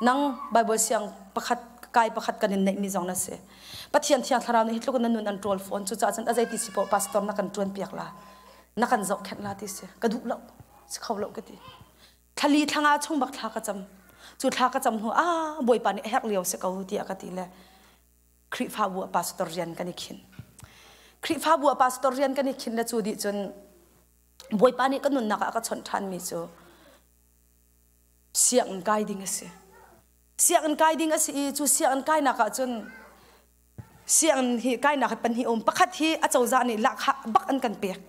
Nang Bible siang pakhat kai pakhat kan in neih mi zong na si. Pathian thiang thlarau nih hi tluk na nun an ṭawl fawn. Cucaah cun a zeiti si poah pastor na kan ṭuan piak la. Na kan zohkhenh la ti si. Ka duh lo. Si kho lo ka ti. Thlali thlanga chung bak thla ka cam. Cu thla ka cam hnu ah Bawipa nih a herh lio si ko tiah ka ti le Khrihfabu ah pastor rian kan i khinh. Khrihfabu ah pastor rian kan i khinh le cu dih cun Bawipa nih ka nunnak ah a ka chawnh ṭhanmi cu sianginn kai ding a si. Sianginn kai ding a si i cu sianginn kainak ah cun sianginn hi kainak hi pahnih um pakhat hi a cozah nih lahkhah bak an kan pek.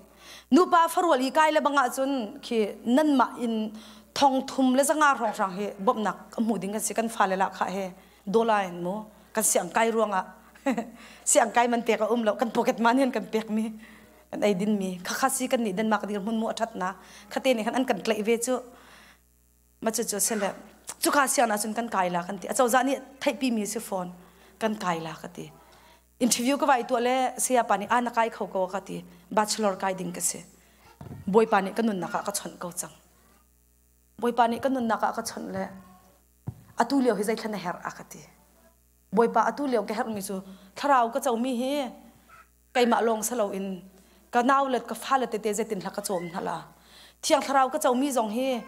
Nupa farual i kai le bang ahcun khi nanmah in thong thum le zanga hrawnghrang hi bawmhnak a hmu ding kan si kan fale lahkhah he dollar in mu kan siang kai ruangah siang kai man pek a um lo kan pocket money an kan pek mi kan ei din mi khakha si kan nih Denmark dir hmun mu a that na khate nih khan an kan tlaih ve cu ma cu cu sele cuka siang na cun kan kai la kan ti a cozah nih theihpi mi si phone kan kai la ka ti interview ka vai tuah le saya pa nih a na kai kho ko ka ti bachelor kai ding ka si bawipa nih ka nunnak ah ka chawnh ko cang Bawipa nih ka nunnak ah ka chawnh le atu lio hi zeithla na herh a ka ti. Bawipa atu lio ka herhmi cu thlarau ka comi hi keimah lawng si loin ka nau le ka fale tete zeitin hla ka cawm hna la. Thiang thlarau ka comi zong hi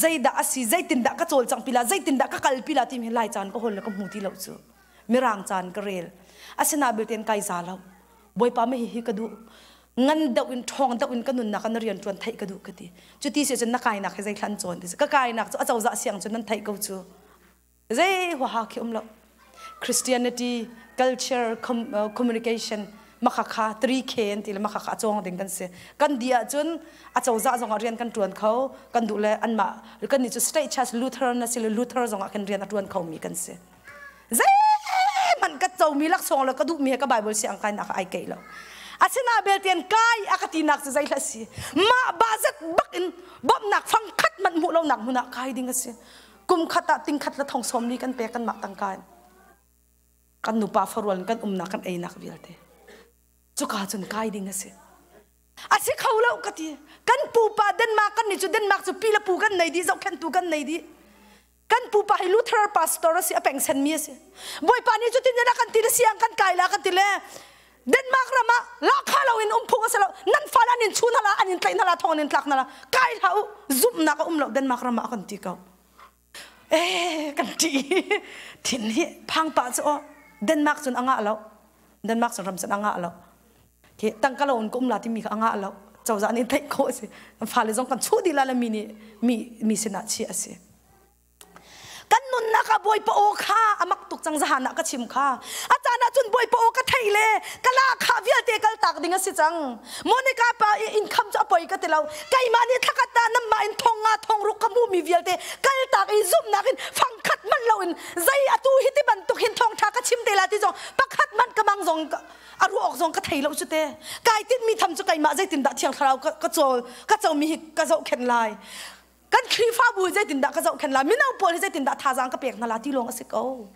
zeidah a si zeitindah ka cawlcang pi la zeitindah ka kal pi la timi lai caan ka hawl le ka hmu ti lo cu mirang caan ka rel asina belte kai za lo Bawipa mah hihi ka duh ngan deuh in ṭhawng deuh in ka nunnak ah na rian ṭuan theih ka duh ka ti cuti si cun na kainak hi zeithla an cawn ti ka kainak cu acozah siang cun nan theih ko cu zei huaha khi um lo Christianity culture communication makhakha 3K an ti le makhakha a cawng ding kan si kan di ahcun acozah zong ah rian kan ṭuan kho kan duh le anmah kan nih cu state church Lutheran a si le Luther zong ah kan rian a ṭuan kho mi kan si zeihmanh ka comi laksawng le ka duhmi he ka Bible siang kainak ai keih lo asina beltian kai a ka tinak cu zeihla si mah bazet bak in bawmhnak fang khat man hmuh lonak hmun ah kai ding a si kum khat ah ting khat le thong sawm li kan pek kan mah tangka in kan nupa farual kan umnak kan einak vialte cuka cun kai ding a si a si kho lo ka ti kan pupa Denmark kan ni cu Denmark cu pi le pu kan nei dih zohkhenhtu kan nei dih Kan pupa hi Luther pastor a si, a pengsen mi a si. Bawipa nih cutin na kan ti le siang kan kai la kan ti le Denmark ram ah lahkhah lo in um phung a si lo. Nan fale an in chun hala, an in tlaih hala, thong an in tlak hala. Kai hlah u, zumhnak a um lo Denmark ram ah kan ti ko. Eh, kan ṭih. Thin hi phang pah cu aw. Denmark cun a ngah lo. Denmark cun ram cun a ngah lo. Khi tangka lo in ka um la timi kha a ngah lo. Cozah nih theih khawh a si. Fale zong kan chuh dih la le mi nih mi mi sinah chiah a si. Kan nunnak ah Bawipa aw kha a mak tuk cang zahan ah ka chim kha. A caan ah cun Bawipa aw ka thei le ka la kha vialte kal tak ding a si cang. Monica pa i income cu a poi ka ti lo. Keimah nih thlakhat ah namah in thong nga thong ruk ka hmuhmi vialte kal tak i zumhnak in fangkhat man loin zei atu hi ti bantuk hin thawngṭha ka chim te la ti zong pakhat man ka mang zong a ruah awk zong ka thei lo cu te. Kai tinhmi tham cu keimah zeitindah thiang thlarau ka cawl ka comi hi ka zohkhenh lai. Kan Khrihfabu hi zeitindah ka zohkhenh la, mino pawl hi zeitindah thazaang ka pek hna la ti lawng a si ko.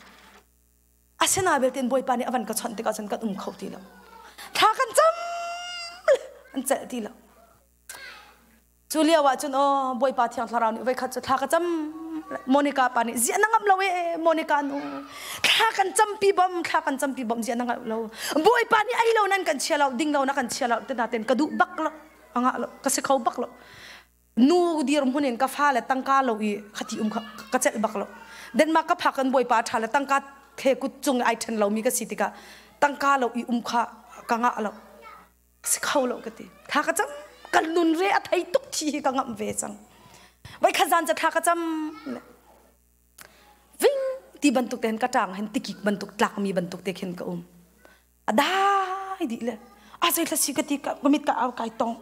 Asina belte Bawipa nih a van ka chawnh tikah cun kan um kho ti lo. Thla kan cam an celh ti lo. Cu lio ah cun aw Bawipa Thiang Thlarau nih voikhat cu thla ka cam Monica pa nih ziah na ngamh lo ee Monica nu thla kan campi bom thla kan campi bom ziah na ngamh lo Bawipa nih ei lo nan kan chia lo ding lo na kan chia lo te na ten ka duh bak lo anga lo ka si kho bak lo nu dirhmun in ka fa le tangka lo i khati um kha ka celh bak lo Denmark ka phak kan Bawipa tha le tangka the kut cung ai then lo mi ka si tikah tangka lo i um kha ka ngah lo si kho lo ka ti thla ka cam kan nun re a thei tuk thi hi ka ngamh ve cang voi khat zan ca thla ka cam ving ti bantuk te hin ka ṭang hin tikik bantuk tlakmi bantuk te khin ka um a dai dih le a zei thla si ka ti ka mit ka au kai tong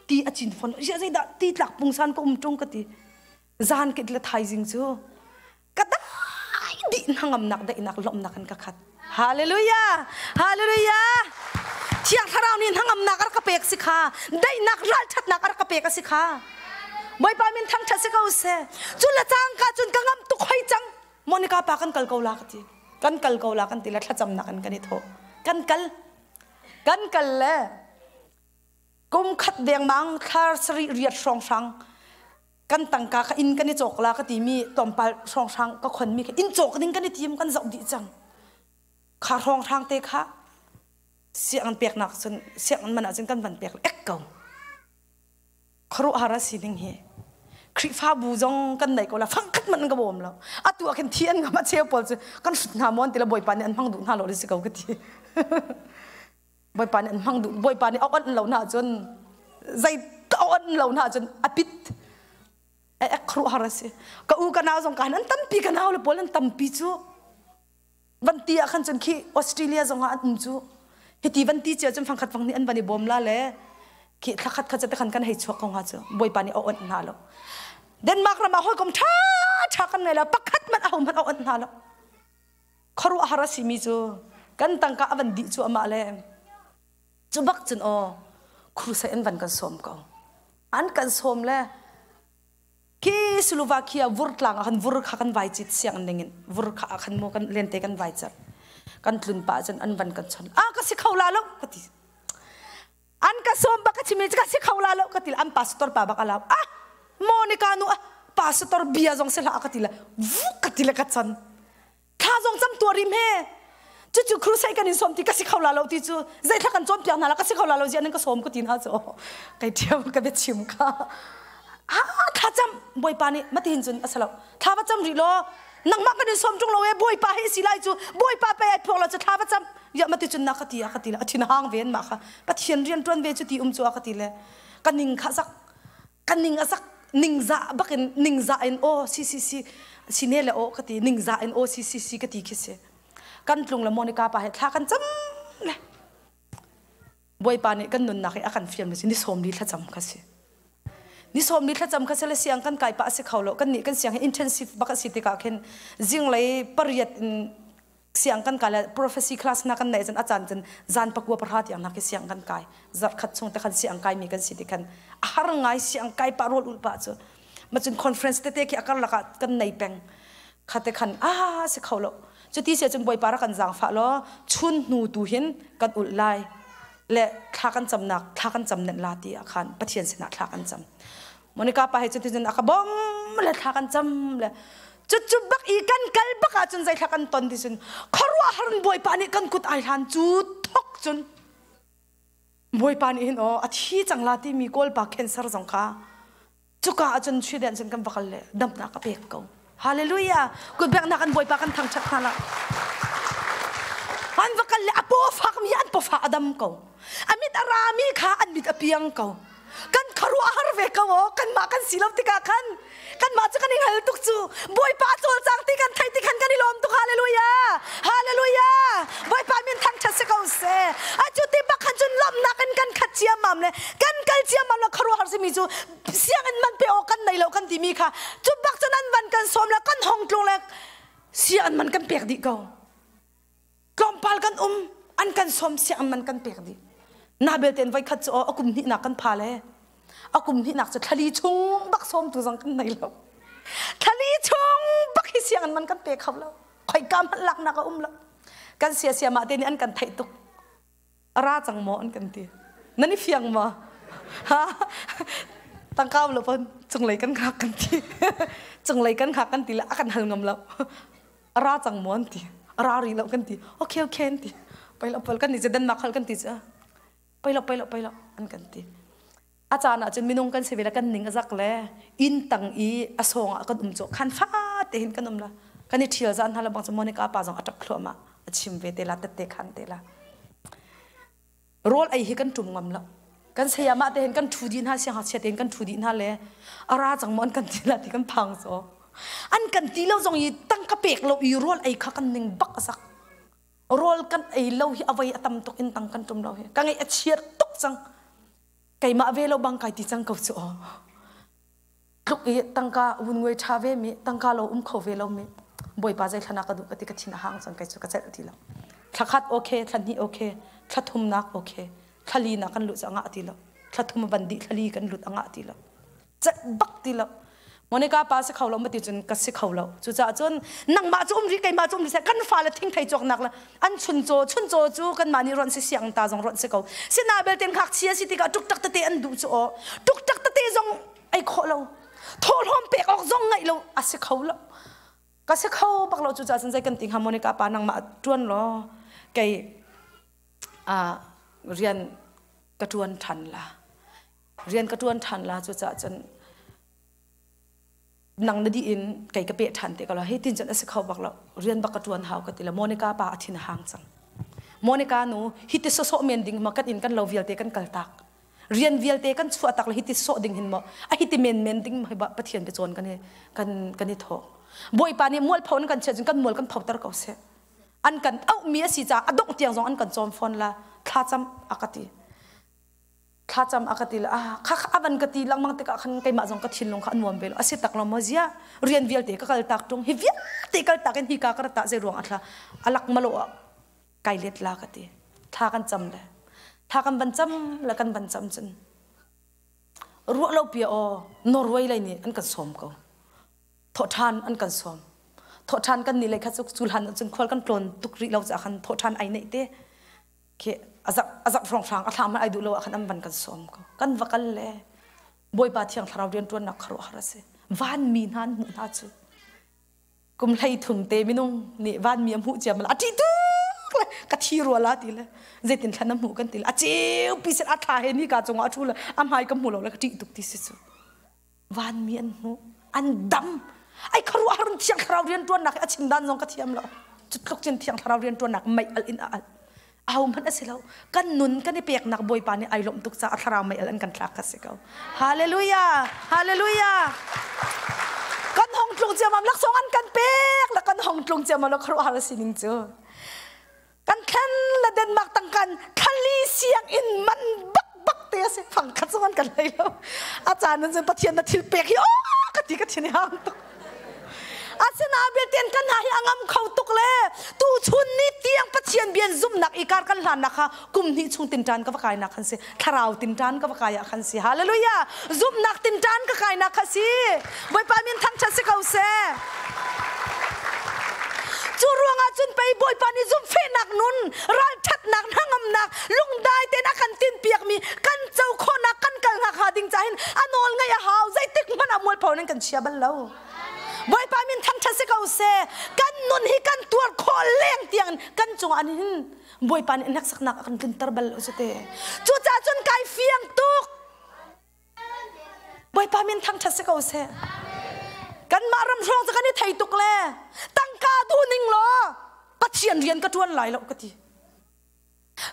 ti a cin fon sia zei dah ti tlak pungsan ka um ṭung ka ti zan ke le thaizing cu ka dai dih hnangamnak daihnak lawmhnak in ka khat hallelujah hallelujah thiang thlarau nih hnangamnak a rak ka pek si kha daihnak ralṭhatnak a rak ka pek a si kha Bawipa min thangṭhat si ko seh cu le cangka cun ka ngam tuk hoi cang Monica pa kan kal ko la ka ti kan kal ko la kan ti le thlacamnak in kan i thawh kan kal kan kal le kum khat dengmang thla sarih riat hrawnghrang kan tangka kha inn kan i cawk la ka timi tlawmpal hrawnghrang ka khonmi kha inn cawk ding kan i tim kan zoh dih cang kha hrawnghrang te kha sianginn peknak cun sianginn man ah cun kan van pek ek ko khuaruahhar a si ding hi Khrihfabu zong kan nei ko la fangkhat man ka bawm lo atu ah khin thi an ngam a cheu pawl cu kan hrut hna maw an ti la bawipa nih an hmang duh hna lo si ko ka ti Bawipa nih an hmang duh Bawipa nih a onh lo hna cun zei a onh lo hna cun a pit ek khuaruahhar a si ka u ka nau zong ka an tampi ka nau le pawl an tampi cu van ti ah khan cun khi Australia zong ah an um cu hiti van ti cia cun fangkhat fang nih an van i bawm la le khi thlakhat kha te khan kan hei chuak ko hnga cu Bawipa nih a onh hna lo Denmark ram ah hawikom ṭha ṭha kan ngei lo pakhat hmanh aho hmanh a onh hna lo khuaruahhar a simi cu kan tangka a van dih cu amah le cu bak cun aw crusade an van kan sawm ko an kan sawm le khi Slovakia vur tlang ah khan vur kha kan vai cit siang ning in vur kha ah khan mu kan lente kan vai cer kan tlun pa cun an van kan chon a ka si kho la lo ka ti an ka sawm bak ka chimi ka si kho la lo ka ti an pastor pa bak alau ah Monica nu ah pastor bia zong se hlah ka ti le vuk ka ti le ka chan thla zong cam tuar rim he cucu crusade kan in sawm ti ka si kho la lo ti cu zei thla kan cawn piak hna la ka si kho la lo zian in ka sawm ka ti hna cu kai thiam ka bia chim kha ah thla cam bawipa nih matihin cun a si lo thla va cam rih law nangmah kan in sawm ṭung lo e bawipa hi si lai cu bawipa pe ai phuak lo cu thla va cam ya mati cun na ka ti a ka ti le a thin hang ve an mah kha pathian rian ṭuan ve cu ti um cu a ka ti le ka ning kha zak ka ning a zak ningzah bakin ningzah in aw si si si si ne le aw ka ti ningzah in aw si si si ka ti khi si kan tlung le Monica pa he thla kan cam le Bawipa nih kan nunnak i a kan fiam le ni sawm li thlacam kha si ni sawm li thlacam kha si le siang kan kai pa a si kho lo kan nih kan siang hi intensive bak a si tikah khin zinglei pariat in siang kan kai le prophecy class na kan nei cun a caan cun zan pakua pahra tiang na khi siang kan kai zarh khat chung te khan siang kai mi kan si ti khan a har ngai siang kai pa rol ul pa cu ma cun conference tete khi akar lakah kan nei peng khate khan a si kho lo cu ti sia cun bawipa ra kan zaang fa lo chun hnu tu hin kan ul lai le thla kan camnak thla kan cam nen la ti ah khan pathian sinah thla kan cam Monica pa he cun cun a ka bom le thla kan cam le cucu bak i kan kal bak ah cun zei thla kan ton ti cun khuaruahhar in bawipa nih kan kut ai hlan cu thok cun bawipa nih hin aw a thi cang la timi kawlpa cancer zong kha cuka ah cun Sweden cun kan va kal le damnak a pek ko hallelujah kutbeknak kan bawipa kan thangṭhat hna la an va kal le a paw fak mi an pawfa a dam ko a mit a rami kha an mit a piang ko kan khuaruahhar ve ko aw kanmah kan si lo tikah khan kanmah cu kan i hngal tuk cu Bawipa cawlcang ti kan theih ti khan kan i lawm tuk hallelujah hallelujah Bawipa min thangṭhat si ko seh a cu ti bak khan cun lawmhnak in kan khat ciammam le kan kal ciammam le khuaruahhar simi cu sianginn man pe awk kan nei lo kan timi kha cu bak cun an van kan sawm le kan hong tlung le sianginn man kan pek dih ko tlawmpal kan um an kan sawm sianginn man kan pek dih na belte in voikhat cu aw a kum hnihnak kan pha le. A kum hnihnak cu thlali chung bak sawmtu zong kan nei lo. Thlali chung bak hi sianginn man kan pe kho lo. Khoika hmanh laknak a um lo. Kan sia siamah te nih an kan theih tuk. Ra cang maw an kan ti. Nan i fiang maw? Ha? Tangka lo pon cunglei kan hngak kan ti. Cunglei kan hngak kan ti le a kan hal ngam lo. Ra cang maw an ti. Ra ri lo kan ti. Okay okay an ti. Pei lo pal kan ni cu Denmark hal kan ti cu. Pei lo pei lo pei lo an kan ti. A caan ah cun minung kan si ve le kan ning a zak le inn tang i a sawng ah kan um cu khan fate hin kan um la. Kan i ṭhial zan hna le bang cu Monica pa zong a ṭap thluahmah a chim ve te la tette khan te la. Rawl ei hi kan ṭum ngam lo. Kan sayamah te hin kan ṭhu dih hna siangngakchia te hin kan ṭhu dih hna le a ra cang maw an kan ti la ti kan phang so. An kan ti lo zong i tangka pek lo i rawl ei kha kan ning bak a sak. Rawl kan ei lo hi a voi a tam tuk in tang kan ṭum lo hi. Ka ngaih a chia tuk cang. Keimah ve lo bang kai ti cang ko cu aw. Tluk i tangka vun nguai ṭha ve mi, tangka lo um kho ve lo mi, Bawipa zei thla na ka duh ka ti ka thin a hang cang kai cu ka celh ti lo. Thla khat okay, thla hnih okay, thla thumnak okay, thla li nak kan lut cu a ngah ti lo. Thla thum van dih thla li kan lut a ngah ti lo. Celh bak ti lo. Monica pa si kho lo ma ti cun ka si kho lo. Cucaah cun nangmah cu um rih keimah cu um rih seh kan fale thingthei cawknak le an chuncaw chuncaw cu kanmah nih ronh si siang ta zong ronh si ko. Sina belte ngakchia si tikah ṭukṭak tete an duh cu aw. Ṭukṭak tete zong ei khawh lo. Thawhlawm pek awk zong ngaih lo a si kho lo. Ka si kho bak lo cucaah cun zei kan ti hnga Monica pa nangmah ṭuan law kei rian ka ṭuan ṭhan la. Rian ka ṭuan ṭhan la cucaah cun nang na dih in kei ka peh ṭhan te ko la hi tin cun a si kho bak lo rian bak ka ṭuan hau ka ti le Monica pa a thin a hang cang Monica nu hi ti sawsawh men ding ma kan inn kan lo vialte kan kal tak rian vialte kan chuah tak le hi ti sawh ding hin maw a hi ti men men ding ma hi ba Pathian pe cawn kan i kan kan i thawh Bawipa nih mualpho an kan chiah cun kan mual kan photer ko seh an kan auh mi a si caah a dongh tiang zong an kan cawm fawn la thlacam a ka ti thlacam a ka ti le ah kha a van ka ti lengmang tikah khan keimah zong ka thinlung kha a nuam ve lo a si tak lo maw zia rian vialte ka kal tak ṭung hi vialte kal tak in hi ka ka ta zei ruang a thla alak malo ah kai let la ka ti thla kan cam le thla kan van cam le kan van cam cun ruah lo pia aw Norway lei nih an kan sawm ko thawhṭhan an kan sawm thawhṭhan kan nih lei kha cu cu hlan cun khual kan tlawn tuk rih lo caah khan thawhṭhan ai neih te khi azak azak hrawnghrang a thlam ai duh lo ah khan an van kan sawm ko kan va kal le Bawipa thiang thlarau rianṭuannak khuaruahhar a si vanmi hna an hmuh hna cu kum hlei thum te minung nih vanmi a hmuh ciam a ṭih tuk le ka thi rua la ti le zeitin thlan a hmuh kan ti le a ceu pi set a thla he ni ka cungah a ṭhu le a hmai ka hmu lo le ka ṭih tuk ti si cu vanmi an hmuh an dam ai khuaruahhar in thiang thlarau rianṭuannak hi a chim dan zong ka thiam lo cu tluk cun thiang thlarau rianṭuannak mei al in a al aho hmanh a si lo kan nun kan i peknak bawipa nih ai lawmh tuk caah thlarau mei al an kan thlak ka si ko hallelujah hallelujah kan hong tlung ciamam laksawng an kan pek la kan hong tlung ciamam la khuaruahhar a sining cu kan thlen la Denmark tangkan thali siang in man bak bak te a si fang khat zong an kan lei lo a caan in cun Pathian na thil pek hi oh ka ti ka thin hang tuk asinain biatian kan hna hi a ngam kho tuk le tu chun ni tiang Pathian bian zumnak i kar kan hlannak kha kum hnih chung tinṭan ka va kainak khan si thlarau tinṭan ka va kai ah khan si hallelujah zumnak tinṭan ka kainak kha si Bawipa min thangṭhat si ko seh cu ruangah cun pei Bawipa nih zumhfehnak nun ralṭhatnak hnangamnak lungdai tein a kan tinpiakmi kan co khawhnak kan kal hnga hnga ding cahin a nawl ngaih a hau zeitik hmanh ah mualpho in kan chia bal lo Bawipa min thangṭhat si ko seh kan nun hi kan tuar khawh leng tiang kan cungah an hin Bawipa nih hneksaknak a kan tlunter bal lo cu te cucaah cun kai fiang tuk Bawipa min thangṭhat si ko seh. Kanmah ram hrawng cu kan i thei tuk le tangka duh ning law Pathian rian ka ṭuan lai lo ka ti.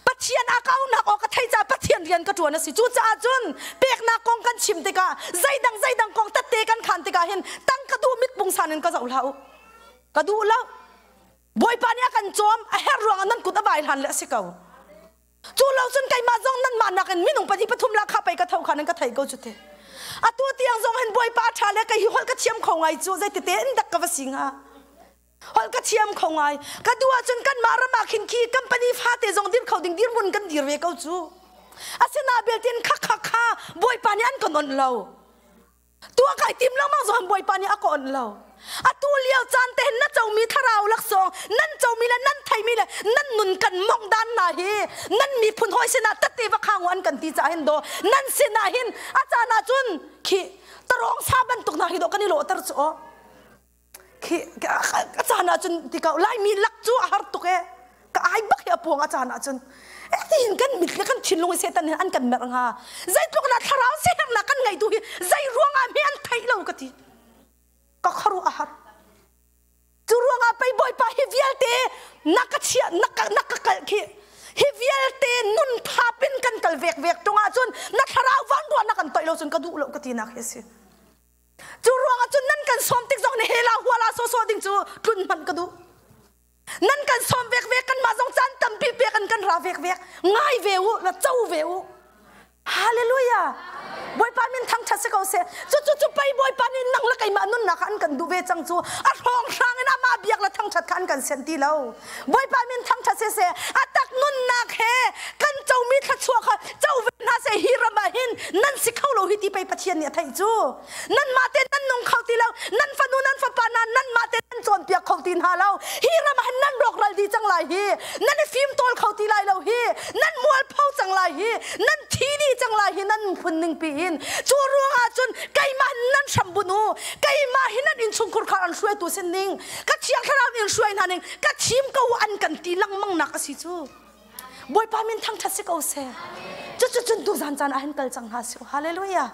Pathian a kaunak aw ka thei caah Pathian rian ka ṭuan a si. Cucaah cun peknak kong kan chim tikah zeidang zeidang kong tette kan khan tikah hin tangka duh mit pungsan in ka zoh hlah u. Ka duh lo. Bawipa nih a kan cawm a herh ruangah nan kut a vai hlan le a si ko. Cu lo cun keimah zong nanmah nakin minung pahnih pathum la kha pei ka tho kha nan ka thei ko cu te. Atu tiang zong hin Bawipa ṭha le kei hi holh ka thiam kho ngai cu zeitete in dak ka va si hnga. Holh ka thiam kho ngai. Ka duh ahcun kanmah ram ah khin khi company fate zong dir kho ding dirhmun kan dir ve ko cu. Asina beltin kha kha kha Bawipa nih an kan onh lo. Tuah kai tim lengmang zong Bawipa nih a ka onh lo. Atu lio caan te hin na comi thlarau laksawng, nan comi le nan theimi le nan nun kan mongh dan hna hi nan miphun hawi sinah tette va khang an kan ti caah hin daw nan sinah hin a caan ah cun khi tarawng sa bantuk hna hi dawh kan i lawhter cu aw. Khi a caan ah cun ti ko Laimi lak cu a har tuk e. Ka ai bak hi a puang a caan ah cun. E tiin kan mit le kan thinlung i Satan hin an kan merh hnga. Zeitluk na thlarau sihernak kan ngei tu hi zei ruangah hme an theih lo ka ti. Ka khuaruah a har. Cu ruangah pei Bawipa hi vialte na ka chiah na ka na ka kal khi hi vialte nun thap in kan kal vek vek tung ahcun na thlarau van ruah na kan toih lo cun ka duh lo ka ti nak hi a si. Cu ruangah cun nan kan sawm tik zong nih hela huala sawsawh ding cu tlun hmanh ka duh. Nan kan sawm vek vek kanmah zong caan tampi pek in kan ra vek vek. Ngai ve u, la co ve u. Hallelujah. Bawipa min thangṭhat si ko seh. Cu cu cu pei Bawipa nih nang le keimah nunnak ah an kan duh ve cang cu. A hrawng hrang in amah biak le thangṭhat kha an kan sianh ti lo. Bawipa min thangṭhat si seh. A tak nunnak he kan comi thluachuah kha co ve hna seh hi ram ah hin nan si kho lo hi ti pei Pathian nih a theih cu. Nanmah te nan nung kho ti lo. Nan fanu nan fapa hna nanmah te nan cawnpiak kho ti hna lo. Hi ram ah hin nan rawkral dih cang lai hi. Nan i fimtawl kho ti lai lo hi. Nan mualpho cang lai hi. Nan thi dih cang lai hi nan phun ning pi in. Cu ruangah cun keimah nan hram bun u. Keimah hi nan innchungkhur kha an hruaitu sin ning. Ka thiang thlarau in hruai hna ning. Ka thim ko an kan ti lengmang nak a si cu. Bawipa min thangṭhat si ko seh. Cucu cun tuzan caan ah hin kal cang hna sih. Hallelujah.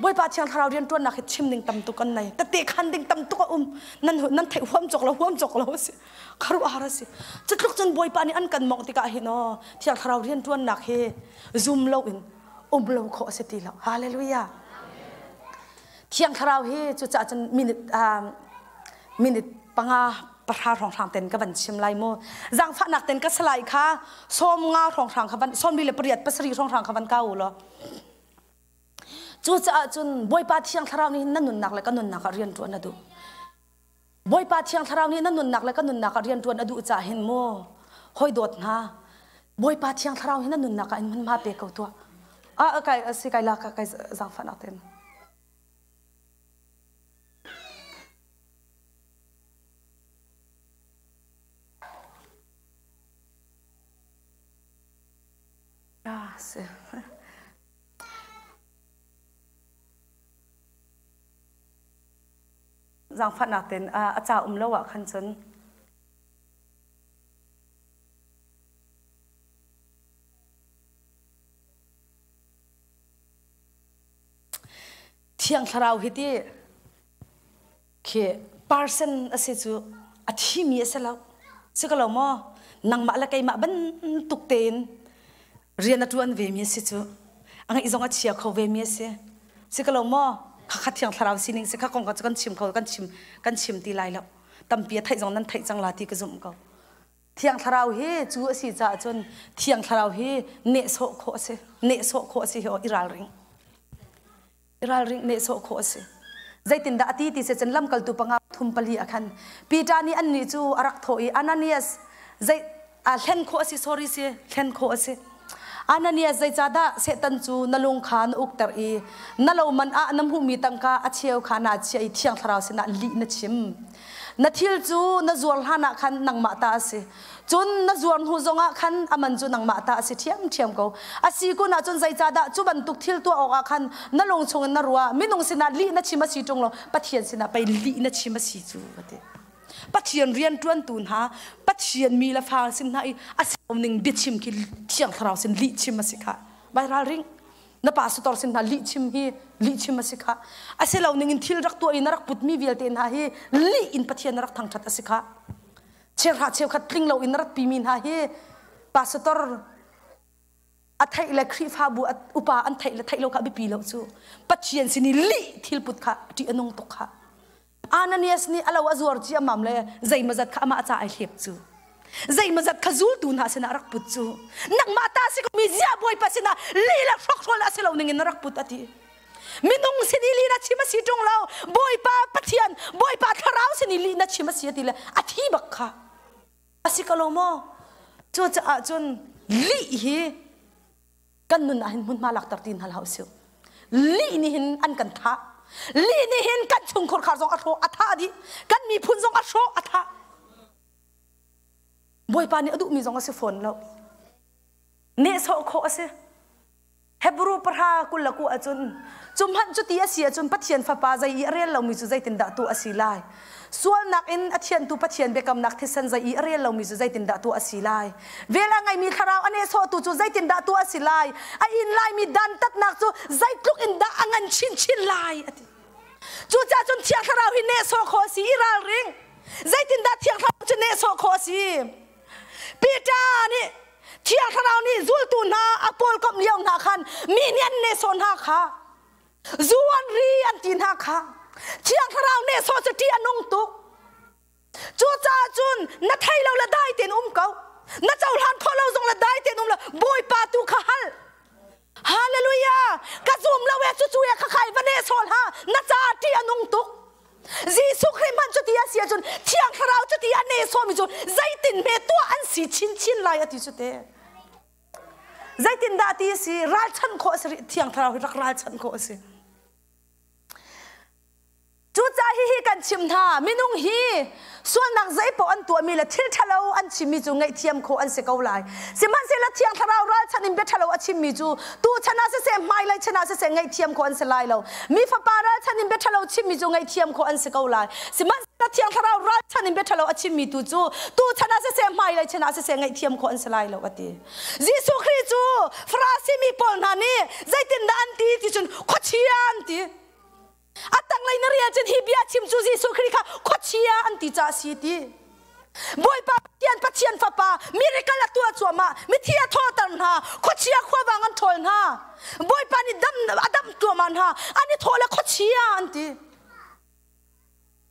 Bawipa thiang thlarau rianṭuannak hi chim ding tam tuk an nei. Tete khan ding tam tuk a um. Nan nan theih huam cawk lo huam cawk lo a si. Kharuahar a si. Cutluk cun Bawipa nih an kan mawngh tikah hin aw thiang thlarau rianṭuannak hi zum lo in um lo khawh a si ti lo. Hallelujah. Thiang thlarau hi cucaah cun minute minute panga pahra hrawnghrang ten ka van chim lai mu zaangfahnak ten ka salai kha sawm nga hrawnghrang kha van sawm li le pariat pasarih hrawnghrang kha van ka u law cucaah cun Bawipa Thiang Thlarau nih na nunnak le ka nunnak ah rian ṭuan a duh Bawipa Thiang Thlarau nih na nunnak le ka nunnak ah rian ṭuan a duh caah hin mu hoi dawt hna Bawipa Thiang Thlarau hi na nunnak ah in hmunhma pe ko tuah ah kai si kai la kai zaangfahnak ten Zaangfahnak tein a ca um lo ah khan cun Thiang Thlarau hi ti khi person a si cu a thimi a si lo. Si ko lo maw? Nangmah le keimah bantuk tein rian a ṭuan vemi a si cu. A ngeih zong a chia kho vemi a si. Si ko lo maw? Khakha Thiang Thlarau sining si kha kong kha cu kan chim kho kan chim kan chim ti lai lo. Tampi a theih zong nan theih cang la ti ka zumh ko. Thiang Thlarau hi cu a si caah cun Thiang Thlarau hi nehsawh khawh a si. Nehsawh khawh a si hi aw i ralring. I ralring nehsawh khawh a si. Zeitindah a ti ti si cun lamkaltu panga thum pali ah khan Peter nih annih cu a rak thawh i Ananias zei a hlen khawh a si sorry si hlen khawh a si. Ananias zeicahdah Satan cu na lung kha na ukter i na lo man ah na hmuhmi tangka a cheu kha naa chiah i Thiang Thlarau sinah lih na chim. Na thil cu na zuar hlanah khan nangmah ta a si. Cun na zuar hnu zongah khan a man cu nangmah ta a si ṭhiamṭhiam ko. A si kun ahcun zeicahdah cu bantuk thil tuah awkah khan na lung chungin na ruah? Minung sinah lih na chim a si ṭung lo, Pathian sinah pei lih na chim a si cu, a ti. Pathian rianṭuantu hna, Pathian mi le fa sin hna i a si ning biachim khi Thiang Thlarau sin lih chim a si khah. Vai ralring. Na pastor sin hna lih chim hi lih chim a si khah. A si lo ning in thil rak tuah i na rak putmi vialte hna hi lih in Pathian na rak thangṭhat a si khah. Cheuhra cheukhat tling lo in na rat pimi hna hi pastor a theih le Khrihfabu upa an theih le theih lo kha biapi lo cu. Pathian sin i lih thil put kha ṭih a nung tuk khah. Ananias nih a lo a zuar ciammam le zeimawzat kha amah ca ai hlep cu. Zeimawzat kha zultu hna sinah rak put cu. Nangmah ta si ko mi zia bawipa sinah lila hrokhrawl a si lo ning in na rak put a ti. Minung sin i lih na chim a si ṭung lo. Bawipa Pathian, Bawipa Thlarau sin i lih na chim a si a ti le a thi bak kha. A si ko lo maw? Cucaah cun lih hi Kan nun ah hin hmunhma lakter ti hna hlah usih. Lih nih hin an kan thah. Lih nih hin kan chungkhur khar zong a hrawh a thah dih. Kan miphun zong a hrawh a thah. Bawipa nih a duhmi zong a si fawn lo. Nehsawh khawh a si. Hebrew pahra 21 ahcun cu hmanh cuti a si ahcun Pathian Fapa zei i a rel lomi cu zeitindah tuah a si lai? Sualnak in a thiantu Pathian biakamnak thisen zei i a rel lomi cu zeitindah tuah a si lai? Vel a ngeimi thlarau a nehsawhtu cu zeitindah tuah a si lai? A in laimi dantatnak cu zeitluk in dah a ngan chinchin lai? A ti. Cucaah cun Thiang Thlarau hi nehsawh khawh a si i ralring. Zeitindah Thiang Thlarau cu nehsawh khawh a si? Peter nih Thiang Thlarau nih zultu hna a pawlkomh lio hna khan mi nih an nehsawh hna kha zu an ri an ti hna kha Thiang Thlarau nehsawh cu ṭih a nung tuk. Cucaah cun na thei lo le dai tein um ko. Na cohlan khawh lo zong le dai tein um lo. Bawipa tu kha hal. Hallelujah! Ka zum lo e cucu e kha khai va nehsawh hlah. Na caah ṭih a nung tuk. Jesuh Khrih hmanh cuti a si ahcun Thiang Thlarau cuti a nehsawhmi cu zeitin hme tuah an si chinchin lai a ti cu te. Zeitindah ti a si? Ralchanh khawh a si rih. Thiang Thlarau hi rak ralchanh khawh a si. Cucaah hihi kan chim hna, minung hi sualnak zeipaoh an tuahmi le thil ṭhalo an chimmi cu ngaihthiam khawh an si ko lai. Sihmanhsehlaw Thiang Thlarau ralchanh in bia ṭhalo a chimmi cu tuchan ah siseh, hmailei chan ah siseh ngaihthiam khawh an si lai lo. Mi Fapa ralchanh in bia ṭhalo chimmi cu ngaihthiam khawh an si ko lai. Sihmanhsehlaw Thiang Thlarau ralchanh in bia ṭhalo a chimmi tu cu tuchan ah siseh, hmailei chan ah siseh ngaihthiam khawh an si lai lo, a ti. Jesuh Khrih cu Farasi mi pawl hna nih zeitindah an ti ti cun khuachia an ti. A tanglei na rel cun hi bia chim cu Jesuh Khrih kha khuachia an ti caah si ti. Bawipa Pathian Pathian Fapa miracle a tuah cuahmah mithi a thawhter hna khuachia khuavang an ṭhawl hna Bawipa nih dam a damh cuahmah hna an i thaw le khuachia an ti.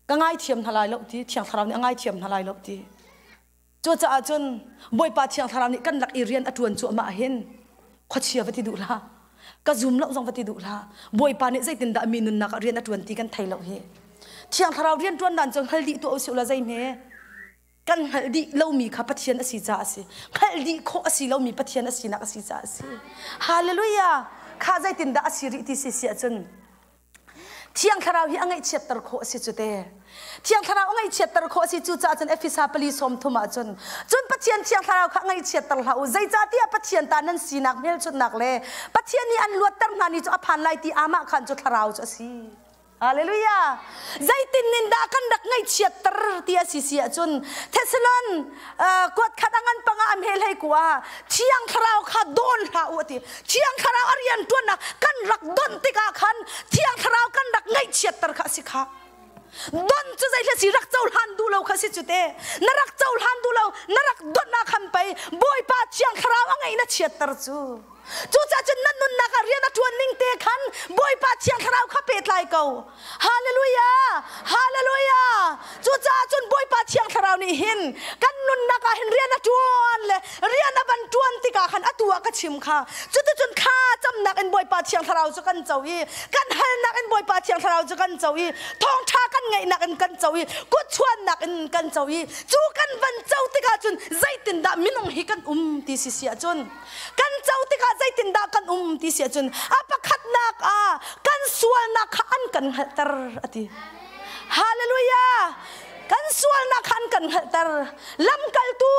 Ka ngaithiam hna lai lo ti Thiang Thlarau nih a ngaithiam hna lai lo ti. Cucaah cun Bawipa Thiang Thlarau nih kan lak i rian a ṭuan cuahmah hin khuachia va ti duh hlah. Ka zum lo zong va ti duh hlah. Bawipa nih zeitindah mi nunnak ah rian a ṭuan ti kan thei lo hi. Thiang Thlarau rian ṭuan dan cu hngal dih tuah usih law zeihme kan hngalh dih lomi kha Pathian a si caah a si. Hngalh dih khawh a si lomi Pathian a sinak a si caah a si. Hallelujah! Kha zeitindah a si rih ti si si ahcun Thiang Thlarau hi a ngaihchiatter khawh a si cu te. Thiang Thlarau a ngaihchiatter khawh a si cu caah cun Efesa pali 30 ah cun cun Pathian Thiang Thlarau kha ngaihchiatter hlah u zeicahtiah Pathian ta nan sinak hmelchunhnak le Pathian nih an luatter hna ni cu a phan lai ti amah khan cu Thlarau cu a si. Hallelujah. Zeitin nin dah kan rak ngaihchiatter ti a si si ahcun Thessalon kuat khat a ngan panga am he hlei kua Thiang Thlarau kha dawn hlah u a ti. Thiang Thlarau a rian ṭuannak kan rak donh tikah khan Thiang Thlarau kan rak ngaihchiatter kha a si kha. Don cu zeihle si rak cohlan duh lo kha si cu te. Na rak cohlan duh lo, na rak donh ah khan pei Bawipa Thiang Thlarau a ngeih na chiatter cu. Cucaah cun na nunnak ah rian a ṭuan ning te khan Bawipa Thiang Thlarau kha pehtlai ko. Hallelujah! Hallelujah! Cucaah cun Bawipa Thiang Thlarau nih hin kan nunnak ah hin rian a ṭuan le rian a van ṭuan tikah khan atu ah ka chim kha. Cuticun kha camnak in Bawipa Thiang Thlarau cu kan co i kan halnak in Bawipa Thiang Thlarau cu kan co i thawngṭha kan ngaihnak in kan co i kutchuannak in kan co i cu kan van co tikah cun zeitindah minung hi kan um ti si si ahcun kan co tikah zeitindah kan um ti si ahcun a pakhatnak ah kan sualnak kha an kan hngalhter a ti. Hallelujah! Kan sualnak kha an kan hngalhter. Lamkaltu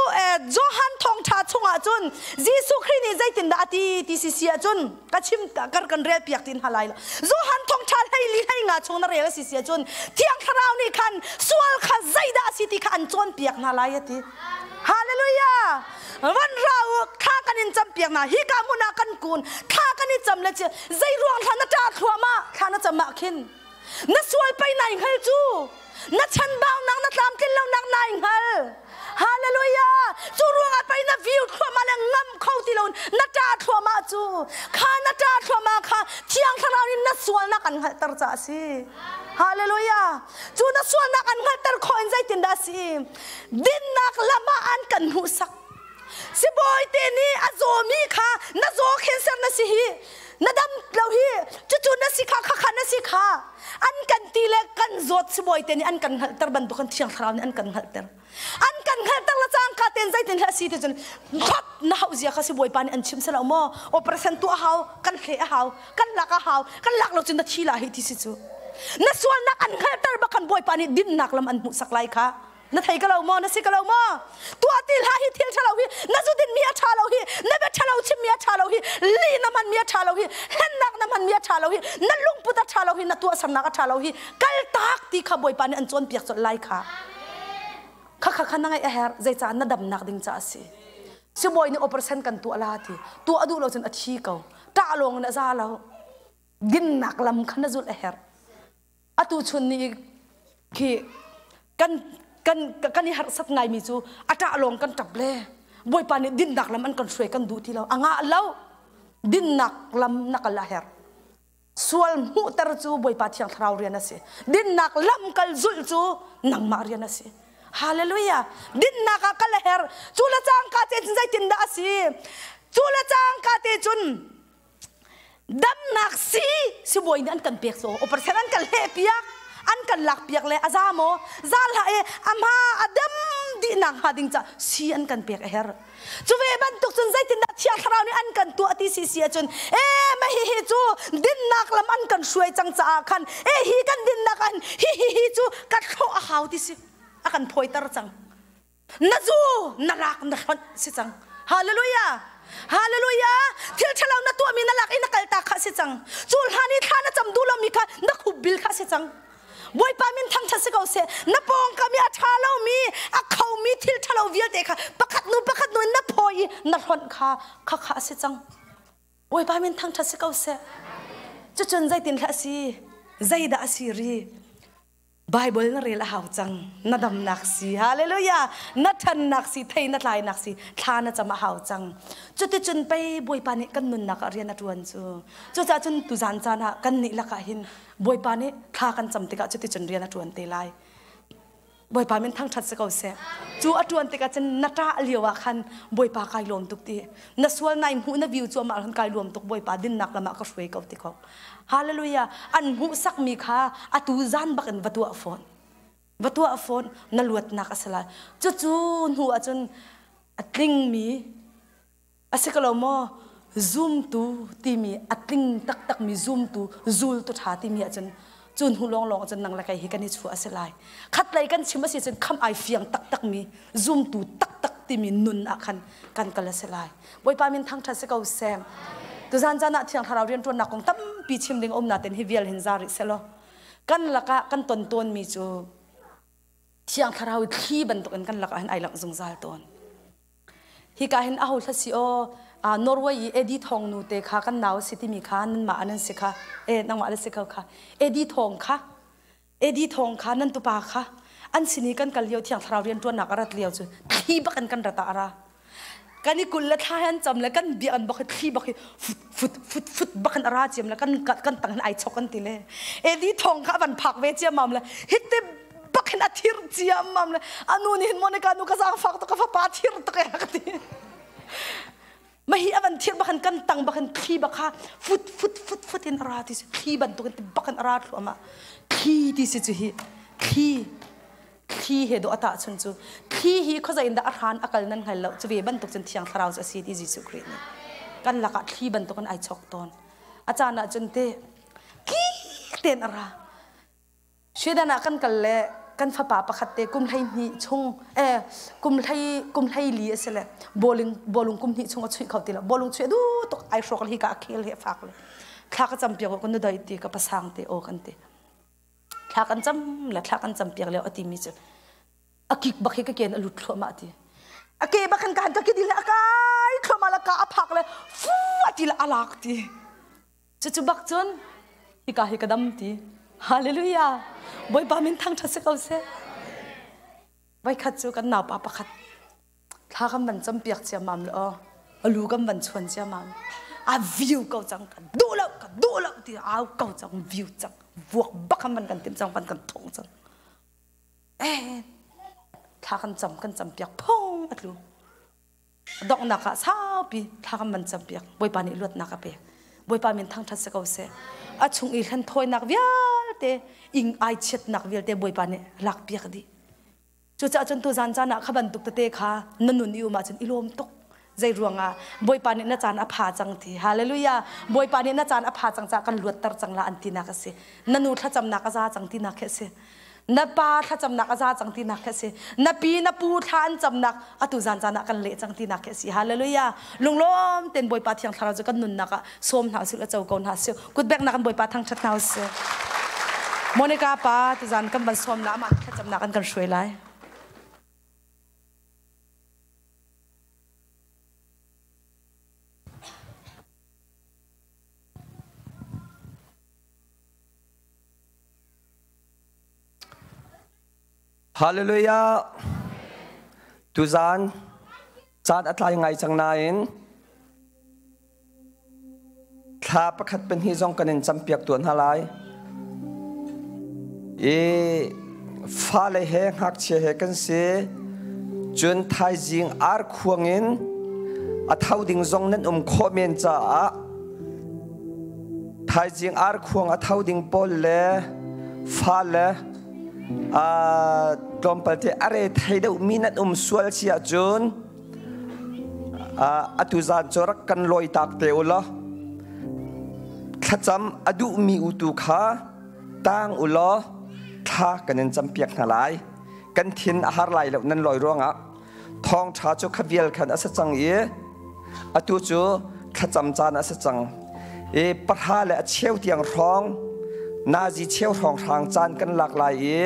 Johan thawngṭha chungah cun Jesuh Khrih nih zeitindah a ti ti si si ahcun ka chim kar kan rel piak tin hna lai lo. Johan thawngṭha 14 15 chung na rel a si si ahcun Thiang Thlarau nih khan sual kha zeidah a si ti kha an cawnpiak hna lai a ti. Hallelujah! Van ra u, thla kan in campiak hna. Hika hmun ah kan kun. Thla kan i cam le zei ruang thla na ṭah thluahmah thla na cam ah khin na sual pei nai hngal cu na chanbaunak na tlamtlin lonak nai hngal hallelujah cu ruangah pei na view thluahmah le ngam kho ti lo na ṭah thluahmah cu kha na ṭah thluahmah kha thiang thlarau in na sualnak an hngalhter caah a si hallelujah cu na sualnak an hngalhter khawh in zeitindah a si dinnak lam ah an kan hmuhsak sibawi te nih a zawmi kha na zaw cancer na si hi na dam lo hi cucu na si kha kha kha na si kha an kan ti le kan zawt sibawi te nih an kan hngalhter bantuk kan thiang thlarau nih an kan hngalhter an kan hngalhter la cangka. Sinaten zeitin hlah si ti cun khop na hau zia kha si Bawipa nih an chim selo maw? Operation tuah hau, kan hle a hau, kan lak a hau, kan lak lo cun na thi la hi ti si cu. Na sualnak an hngalhter bak khan Bawipa nih dinnak lam an hmuhsak lai kha. Na thei ka lo maw? Na si ka lo maw? Tuah ti hlah hi thil ṭha lo hi, na zu din mi a ṭha lo hi, na bia ṭha lo chim mi a ṭha lo hi, li na hman mi a ṭha lo hi, hlennak na hman mi a ṭha lo hi, na lungput a ṭha lo hi, na tuahsernak a ṭha lo hi, kal tak ti kha Bawipa nih an cawnpiak colh lai kha. Kha kha kha na ngaih a herh, zeicah na damnak ding ca a si. Sibawi nih operation kan tuah la ti, tuah duh lo cun a thi ko. Ṭah lawng in a za lo. Dinnak lam kha na zulh a herh. Atu chun ni khi kan kan kan i harsat ngaimi cu a ṭah lawng kan ṭap le Bawipa nih dinnak lam an kan hruai kan duh ti lo. A ngah lo. Dinnak lam na kal a herh. Sual hmuhter cu Bawipa Thiang Thlarau rian a si. Dinnak lam kal zulh cu nangmah rian a si. Hallelujah. Dinnak ah kal a herh. Cu le cangka te cun zeitindah a si? Cu le cangka te cun damnak si sibawi nih an kan pek so operation an kan hleh piak an kan lak piak le a za maw za hlah e a hma a dam dih nak hnga ding ca si an kan pek a her cu ve bantuk cun zeitindah thiang thlarau nih an kan tuah ti si si ahcun e ma hi hi cu dinnak lam an kan hruai cang caah khan e hi kan dinnak an hi hi hi cu ka thlawh a hau ti si a kan phawiter cang na zu na lak na hlonh si cang hallelujah hallelujah thil ṭhalo na tuahmi na lak i na kaltak kha si cang cu hlan i thla na cam duh lomi kha na khup bil kha si cang Bawipa min thangṭhat si ko seh na pawngkam i a ṭha lomi a khomi thil ṭhalo vialte kha pakhat nu pakhat nu in na phawi i na hlonh kha kha kha a si cang Bawipa min thangṭhat si ko seh cucun zeitin hlah si zeidah a si ri Bible na rel a hau cang. Na damnak si. Hallelujah. Na ṭhannak si, thei na tlainak si, thla na cam a hau cang. Cuticun pei Bawipa nih kan nunnak ah rian a ṭuan cu. Cucaah cun tuzan caan ah kan nih lakah hin Bawipa nih thla kan cam tikah cuticun rian a ṭuan te lai. Bawipa min thangṭhat si ko seh. Cu a ṭuan tikah cun na ṭah lio ah khan Bawipa kai lawm tuk ti. Na sual nai hmuh na view cu amah khan kai lawm tuk Bawipa dinnak lam ah ka hruai ko ti ko. Hallelujah. An hmuhsakmi kha atu zan bak in va tuah fawn. Va tuah fawn na luatnak a si lai. Cucu hnu ahcun a tlingmi a si ko lo maw? Zumtu timi a tling taktakmi zumtu zultu ṭha timi ahcun cu hnu lawnglawng ahcun nang le kei hi kan i chuah a si lai. Khatlei kan chim a si cun kham ai fiang taktakmi zumtu taktak timi nun ah khan kan kal a si lai. Bawipa min thangṭhat si ko seh. Tuzan caan ah Thiang Thlarau rianṭuannak kong tampi chim ding a um nain hi vial hin za rih selaw kan lakah kan ton tawnmi cu Thiang Thlarau i thli bantukin kan lakah hin ai langh zungzal tawn. Hika hin aho hla si aw Norway i Eddie Thawng nu te kha kan nau si timi kha nanmah an si kha e nangmah an si kho kha Eddie Thawng kha Eddie Thawng kha nan tupa kha an sin i kan kal lio thiang thlarau rianṭuannak a rat lio cu thli bak in kan rat ah a ra kan i kul le thla han cam le kan bia an bak hi thli bak hi fut fut fut fut bak in a ra ciam le kan kan tang hin ai chok an ti le Eddie Thawng kha van phak ve ciamam le hitte bak hin a thir ciamam le anu nih hin Monica nu ka zaangfak tuk ka fapa thir tuk e ka ti Mah hi a van thir bak in kan tang bak in thli bak kha fut fut fut fut in a ra ti si thli bantuk in bak in a ra thluahmah thli ti si cu hi thli thli he do ata chun cu thli hi khuazei in dah a hran a kal nan hngal lo cu ve bantuk cun thiang thlarau cu a si ti Jesuh Khrih nih kan lakah thli bantuk in ai chok tawn a caan ah cun te ki ten a ra Sweden ah kan kal le kan fapa pakhat te kum 12 chung eh kum hlei kum 14 a si le bowling bowling kum hnih chung a chuih kho ti lo bowling chuih du tuk ai hrawk hi ka a khel he fak le thla ka cam piak kan nu dai ti ka pasang te o kan ti thla kan cam le thla kan cam piak leo a ti mi cu a kik bak hi ka ken a lut thluahmah ti a ke bak kan kan ka ki dil a kai thluahmah la ka a phak le fu a ti la alak ti Cucu bak cun hika hi ka dam ti. Hallelujah. Bawipa min thangṭhat si ko seh. Voikhat cu kan naupa pakhat thla kan van campiak ciammam le aw alu kan van chuan ciammam a view ko cang ka duh lo ka duh lo ti au ko cang view cang vuak bak kan van kan tim cang van kan thong cang eh thla kan cam kan campiak phung a tlu Donghnak ah saupi thla kan van campiak. Bawipa nih luatnak a pek. Bawipa min thangṭhat si ko seh. A chung i hlenthawinak vialte, ing ai chiatnak vialte Bawipa nih lakpiak dih. Cucaah cun tuzan caan ah kha bantuk tete kha na nun i um ahcun i lawm tuk. Zei ruangah Bawipa nih na caan a pha cang ti. Hallelujah. Bawipa nih na caan a pha cang caah kan luatter cang la an tinak a si. Na nu thlacamnak a za cang tinak khi a si. Na pa thlacamnak a za cang tinak khi a si. Na pi na pu thla an camnak atu zan caan ah kan leh cang tinak khi a si. Hallelujah. Lunglawm ten Bawipa Thiang Thlarau cu kan nunnak ah sawm hna usih la co ko hna sih. Kutbeknak in Bawipa thangṭhat hna usih. Monica pa tuzan kan van sawm la amah thlacamnak an kan hruai lai. Hallelujah. Tuzan caan a tlai ngai cang nain thla pakhat pahnih zong kan in campiak tuan hna lai. I fale he ngakchia he kan si. Cun thaizing ar khuang in a tho ding zong nan um khawh men caah thaizing ar khuang a tho ding pawl le fale tlawmpal te a re thei deuh mi nan um sual si ahcun atu zan cu rak kan lawi tak te u law thlacam a duh mi u tu kha tang u law thla kan in campiak hna lai kan thin a har lai lo nan lawi ruangah thawngṭha cu kha vial khan a si cang i atu cu thlacam caan a si cang i pahra le a cheu tiang hrawng nazi cheu hrawng hrang caan kan lak lai i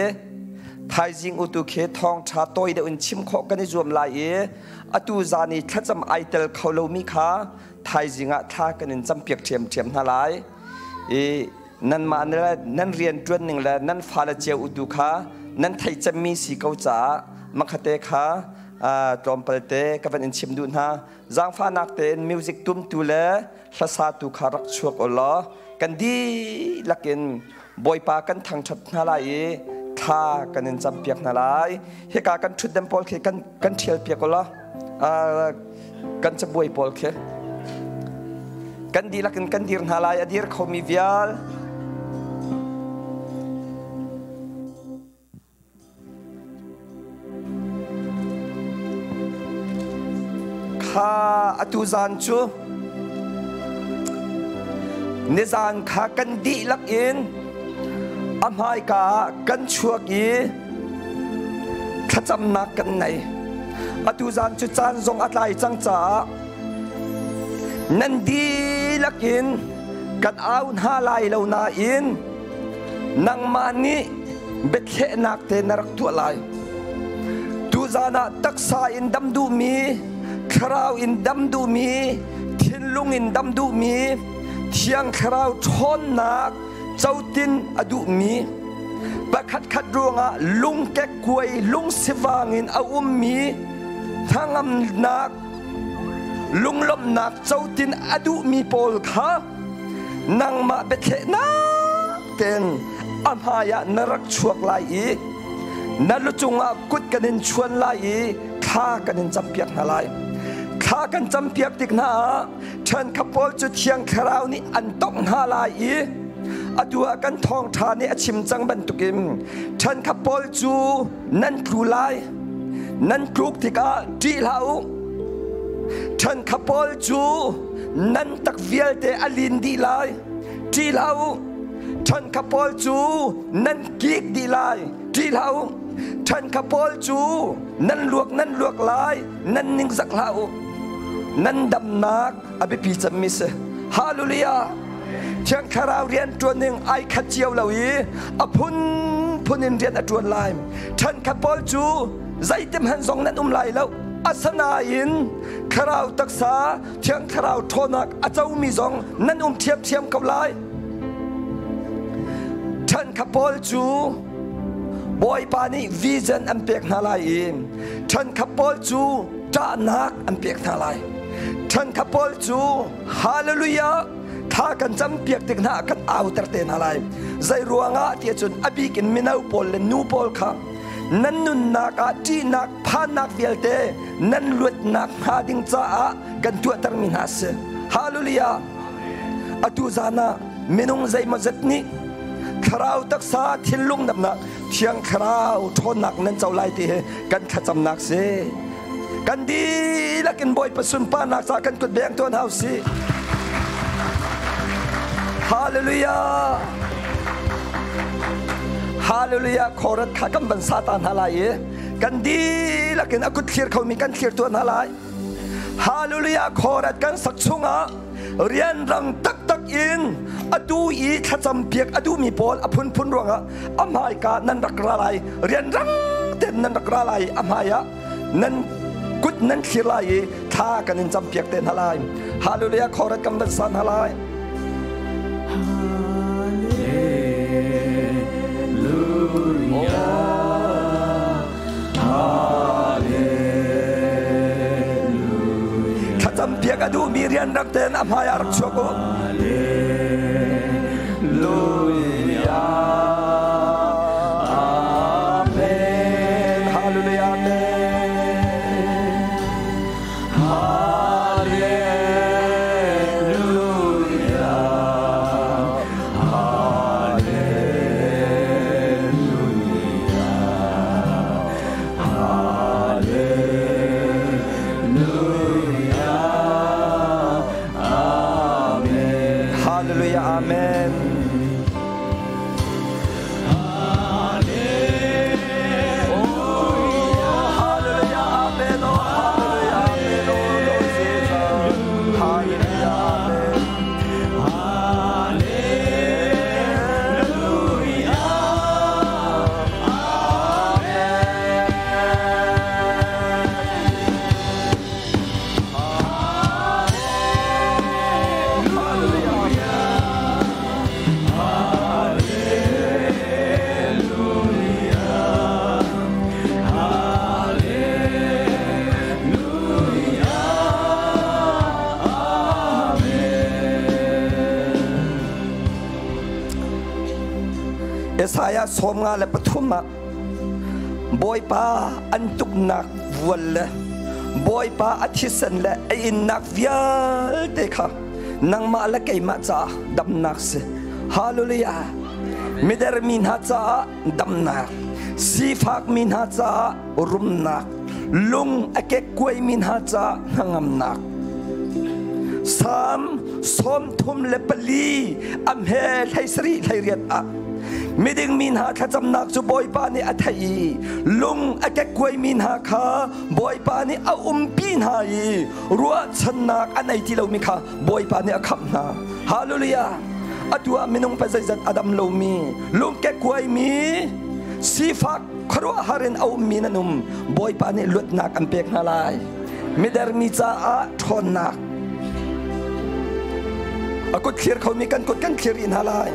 thaizing utu khi thawngṭha tawi deuh in chim khawh kan i zuam lai i atu zan i thlacam ai tel kho lomi kha thaizing ah thla kan in campiak ṭhiamṭhiam hna lai i nanmah nan rian ṭuan ning le nan fale cio utu kha nan theih cemmi si ko caah makhate kha tlawmpal te ka van in chim duh hna. Zaangfahnak tein music tumtu le hlasatu kha rak chuak u law kan dihlak in Bawipa kan thangṭhat hna lai i thla kan in campiak hna lai. Hika kan ṭhutden pawl khi kan kan ṭhialpiak u law kan cabuai pawl khi kan dihlak in kan dir hna lai a dir khomi vial. Kha atu zan cu nizan kha kan dihlak in a hmaika ah kan chuak i thlacamnak kan nei. Atu zan cu caan zong a tlai cang caah nan dihlak in kan au hna lai lo nain nangmah nih biathlehnak te na rak tuah lai. Tuzan ah taksa in dam duhmi, thlarau in dam duhmi, thinlung in dam duhmi, Thiang Thlarau ṭhawnnak cotin a duhmi, pakhatkhat ruangah lungkekkuai lungsivang in a ummi, hnangamnak, lunglawmhnak cotin a duhmi pawl kha nangmah biathlehnak tein a hmaiah na rak chuak lai i na lucung ah kut kan in chuan lai i thla kan in campiak hna lai. Thla kan campiak tik hna ah ṭhenkhat pawl cu Thiang Thlarau nih an tongh hna lai i atu ah kan thawngṭha nih a chim cang bantukin ṭhenkhat pawl cu nan tlu lai. Nan tluk tikah ṭih hlah u. Ṭhenkhat pawl cu nan tak vialte a lin dih lai. Ṭih hlah u. Ṭhenkhat pawl cu nan kik dih lai. Ṭih hlah u. Ṭhenkhat pawl cu nan luak nan luak lai. Nan ningzak hlah u. Nan damnak a biapi cemmi si. Hallelujah! Thiang Thlarau rian ṭuan ning ai khat cio lo i a phunphun in rian a ṭuan lai. Ṭhenkhat pawl cu zeitim hmanh zong nan um lai lo. Asinain Thlarau taksa Thiang Thlarau ṭhawnak a comi zong nan um ṭhiamṭhiam ko lai. Ṭhenkhat pawl cu Bawipa nih vision an pek hna lai i ṭhenkhat pawl cu ṭahnak an pek hna lai. Ṭhenkhat pawl cu Hallelujah thla kan campiak tik hna ah kan auter te hna lai. Zei ruangah tiah cun a bik in mino pawl le nu pawl kha nan nunnak ah ṭihnak phannak vialte nan luatnak hnga ding caah kan tuahtermi hna a si. Hallelujah! Atu zan ah minung zeimawzat nih thlarau taksa thinlung damnak Thiang Thlarau ṭhawnnak nan co lai ti hi kan thlacamnak si. Kan dihlak in Bawipa sunparnak caah kan kut beng tuan hau si. Hallelujah! Hallelujah! Khorat kha kan van sa ta hna lai i kan dihlak in a kut thlir khomi kan thlir tuan hna lai. Hallelujah! Khorat kan sak chungah rianrang taktak in atu i thlacam piak a duhmi pawl a phunphun ruangah a hmaika nan rak ra lai. Rianrang tein nan rak ra lai i a hmai ah nan kut nan thlir lai i thla kan in campiak te hna lai. Hallelujah! Khorat kan van sa hna lai. Thlacam piak a duhmi rian rak tein a hmai ah rak chuak u. Hallelujah. Amen. Hallelujah. Amen. Hallelujah. Hallelujah. Amen. Hallelujah. Amen. Oh, hallelujah. Amen. Oh, Lord Jesus. Hallelujah. Amen. Isaiah 53 ah Bawipa an tuknak vual le Bawipa a thisen le a innak vialte kha nangmah le keimah caah damnak si. Hallelujah. Mider mi hna caah damnak, sifak mi hna caah rumnak, lung a kekkuai mi hna caah hnangamnak. Salm 34 a hme 17 28 ah miding mi hna thlacamnak cu Bawipa nih a theih i lung a kekkuai mi hna kha Bawipa nih a umpi hna i ruahchannak a nei ti lomi kha Bawipa nih a khamh hna. Hallelujah! Atu ah minung pa zeizat a dam lomi, lung kekkuai mi, sifak khuaruahhar in a ummi nan um. Bawipa nih luatnak an pek hna lai. Mider mi caah ṭhawnnak. A kut thlir khomi kan kut kan thlir rih hna lai.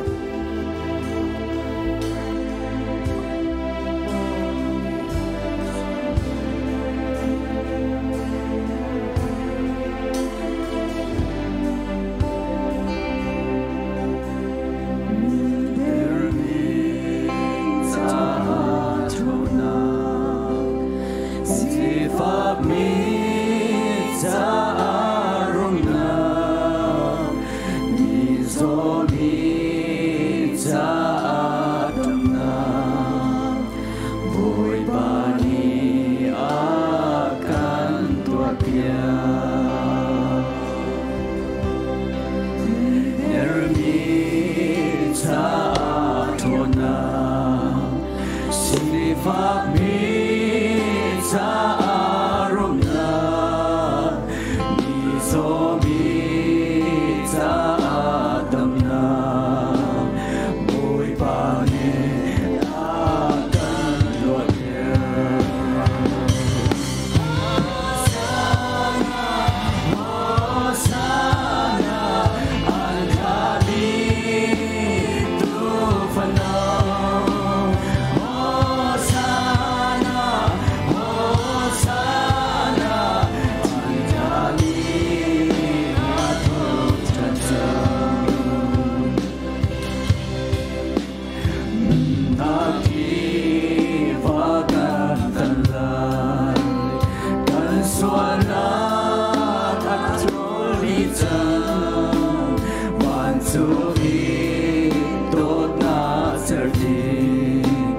Vancung i dawtnak ser ding.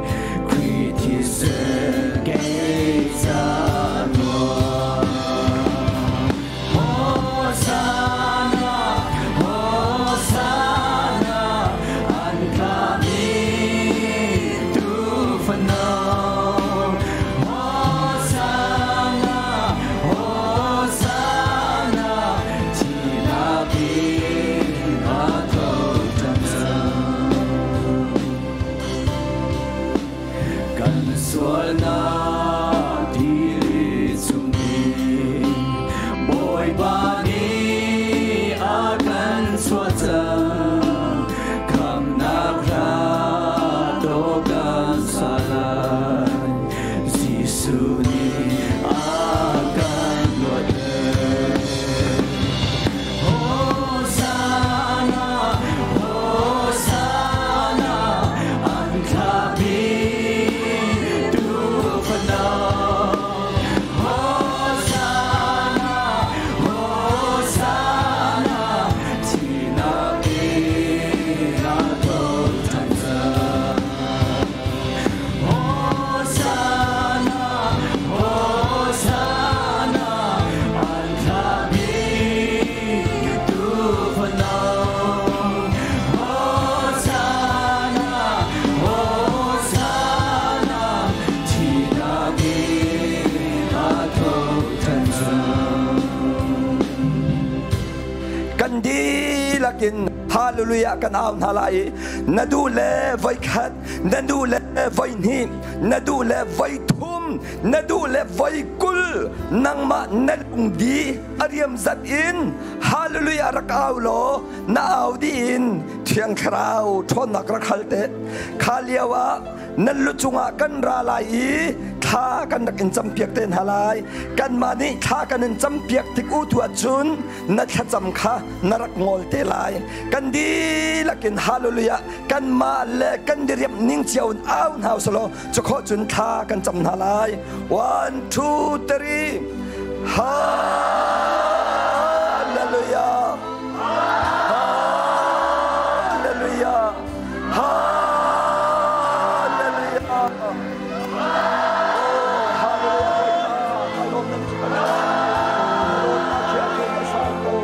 dihlak in hallelujah kan au hna lai i na duh le voi khat, na duh le voi hnih, na duh le voi thum, na duh le voi 20, nangmah na lungdi a riam zat in hallelujah rak au law na au dih in Thiang Thlarau ṭhawnnak rak hal te. Kha lio ah nan lu cungah kan ra lai i thla kan rak in campiak te hna lai. Kanmah nih thla kan in campiak tik u tu ahcun na thlacam kha na rak ngol te lai. Kan dihlak in hallelujah kanmah le kan diriamh ning cio in au hna usalaw cukhawh cun thla kan cam hna lai. 1 2 3 Hallelujah, Hallelujah, Hallelujah. Oh, hallelujah. Kai lawm nan cu kan dawtnak hi a thuk a sang ko.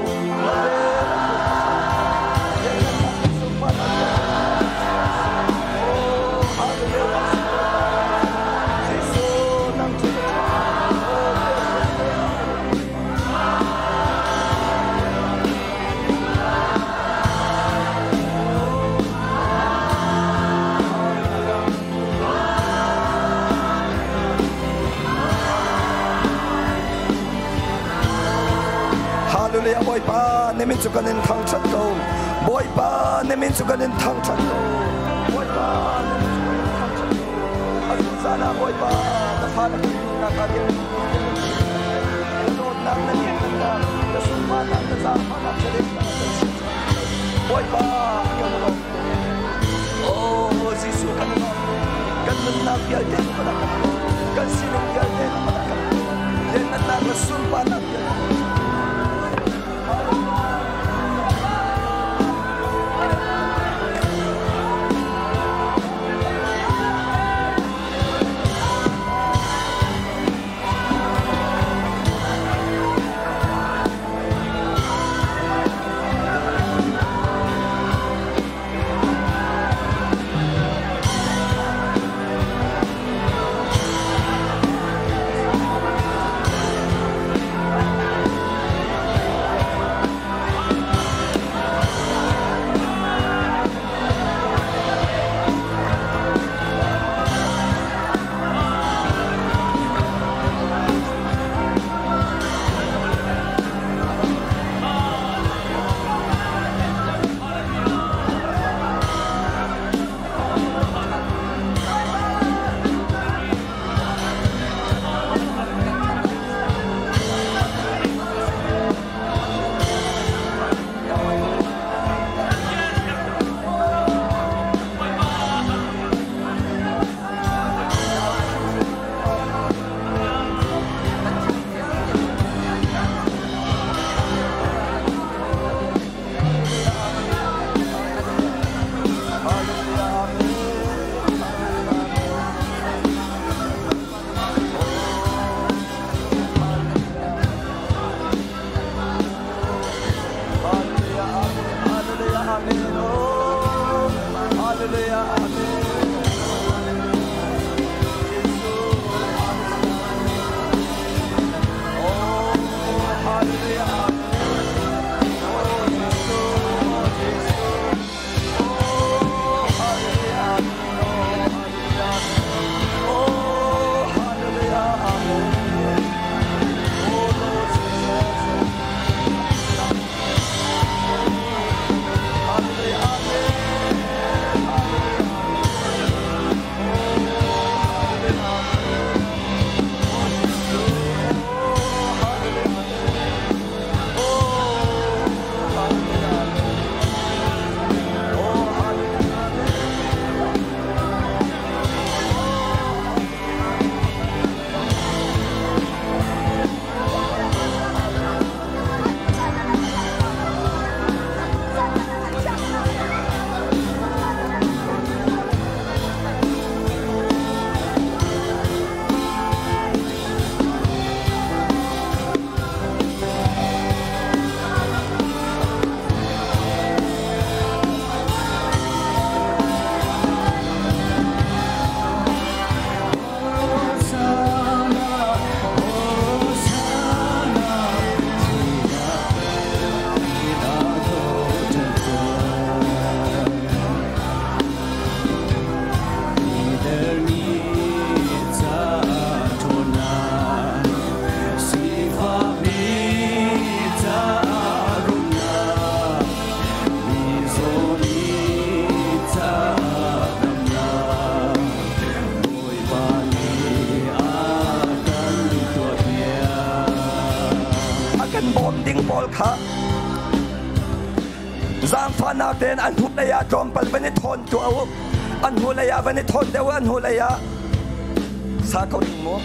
Na vel a thuk a sang. Lianngannak na sunparnak Oh, hallelujah. Jesuh, nang cu na ṭha. Oh, Hallelujah, Bawipa na min cu kan in thangṭhat ko. Bawipa na min cu kan in thangṭhat ko. Bawipa na min cu kan in thangṭhat ko. Atu zan ah Bawipa na fa na kan nunnak ah rian na dawtnak na lianngannak na sunparnak na zaangfahnak thlademnak kan chiah. Bawipa kan lawm. Oh Jesuh, kan lawm. Kan nunnak vialte na kan kan kan sining vialte na kan kan lianngannak le sunparnak vialte. Hallelujah, amen. Hallelujah, amen. Oh, hallelujah, amen. Oh, hallelujah, amen. Oh, Jesus, oh, Jesus. Oh, hallelujah, amen. Oh, hallelujah, amen. Oh, Lord Jesus. Hallelujah, amen. Natein an hnulei ah tlawmpal van i thawn tuah u. An hnulei ah van i thawn deuh an hnulei ah. Sa ko ding mu.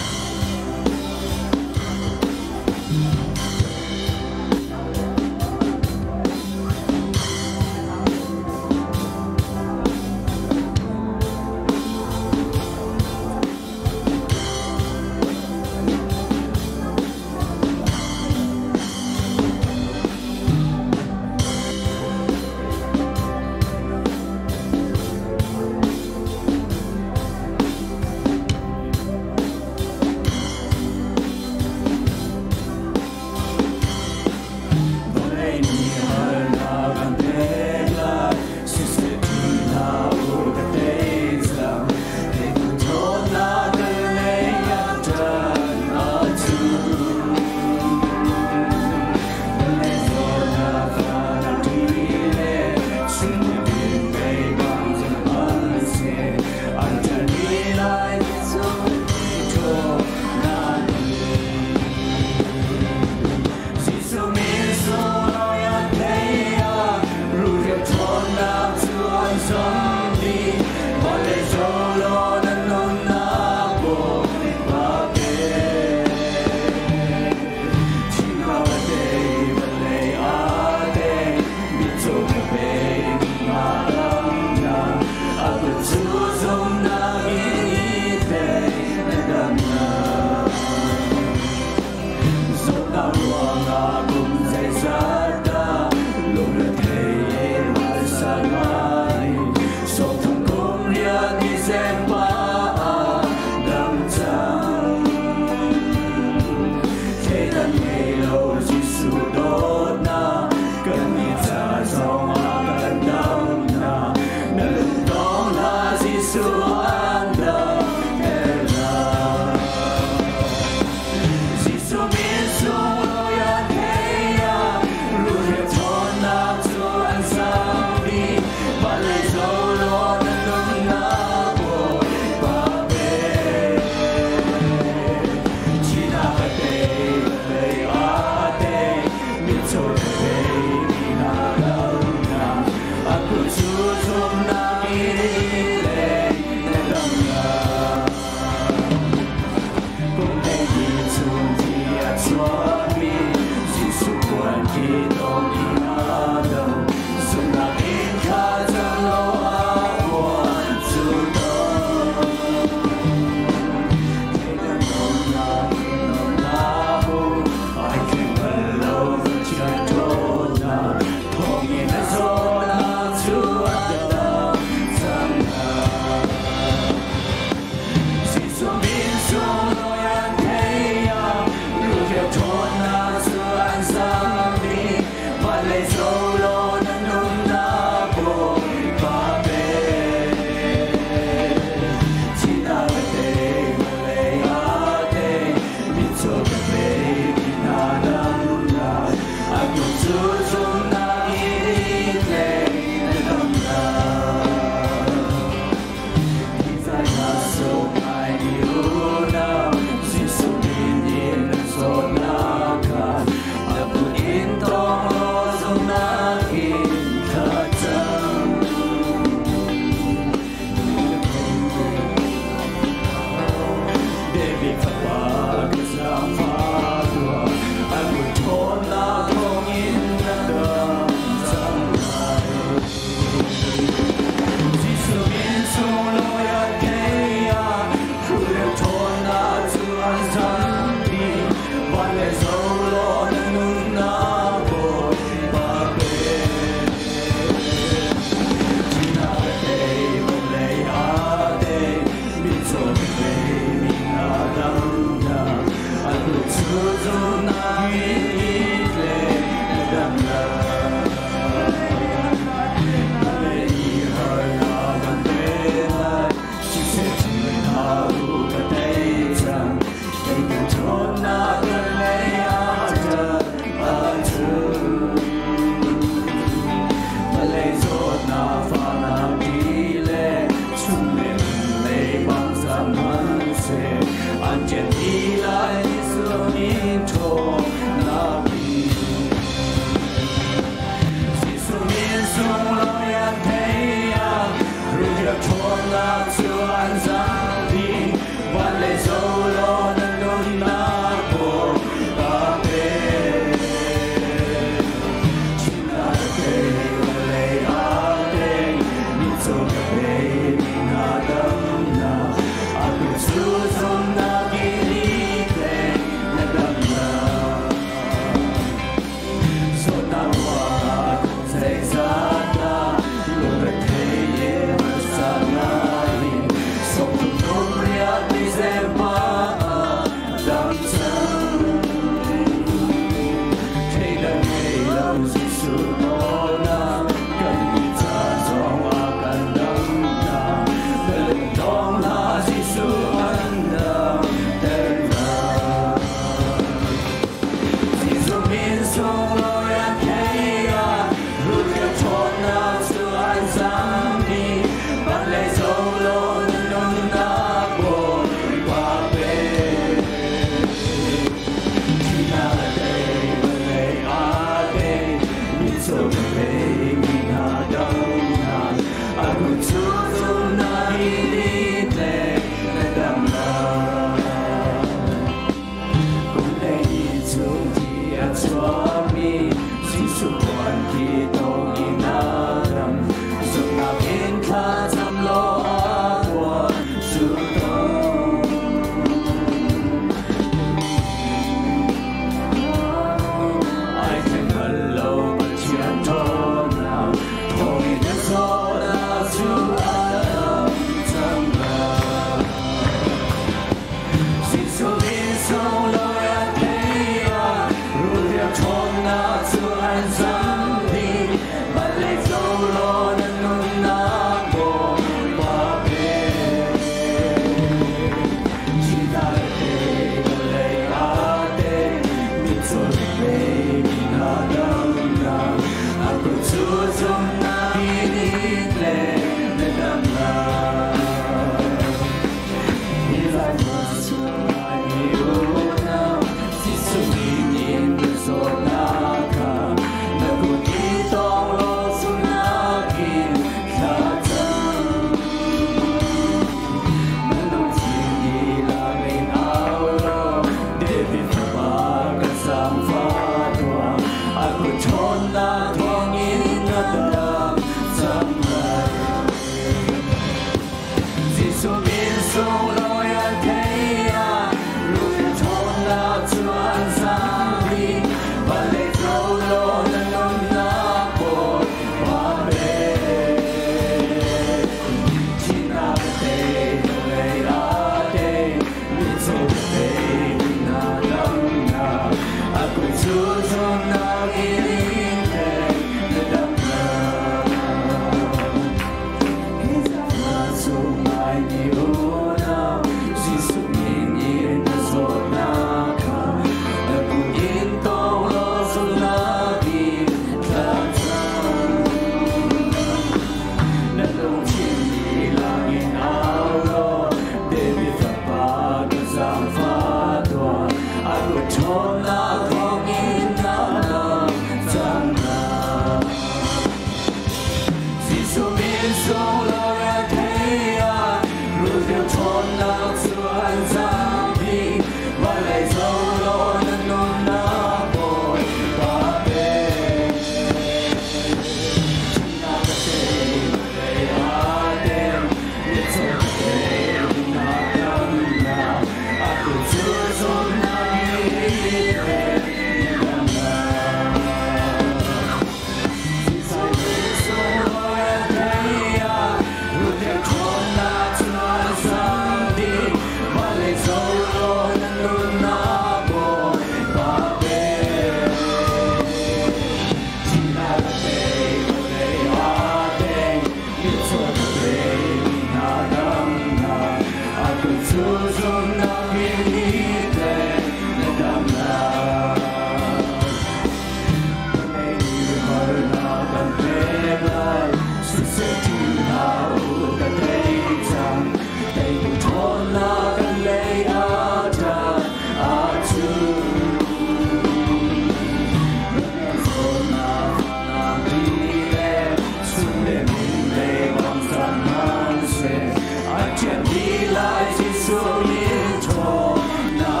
I can't be like you so little.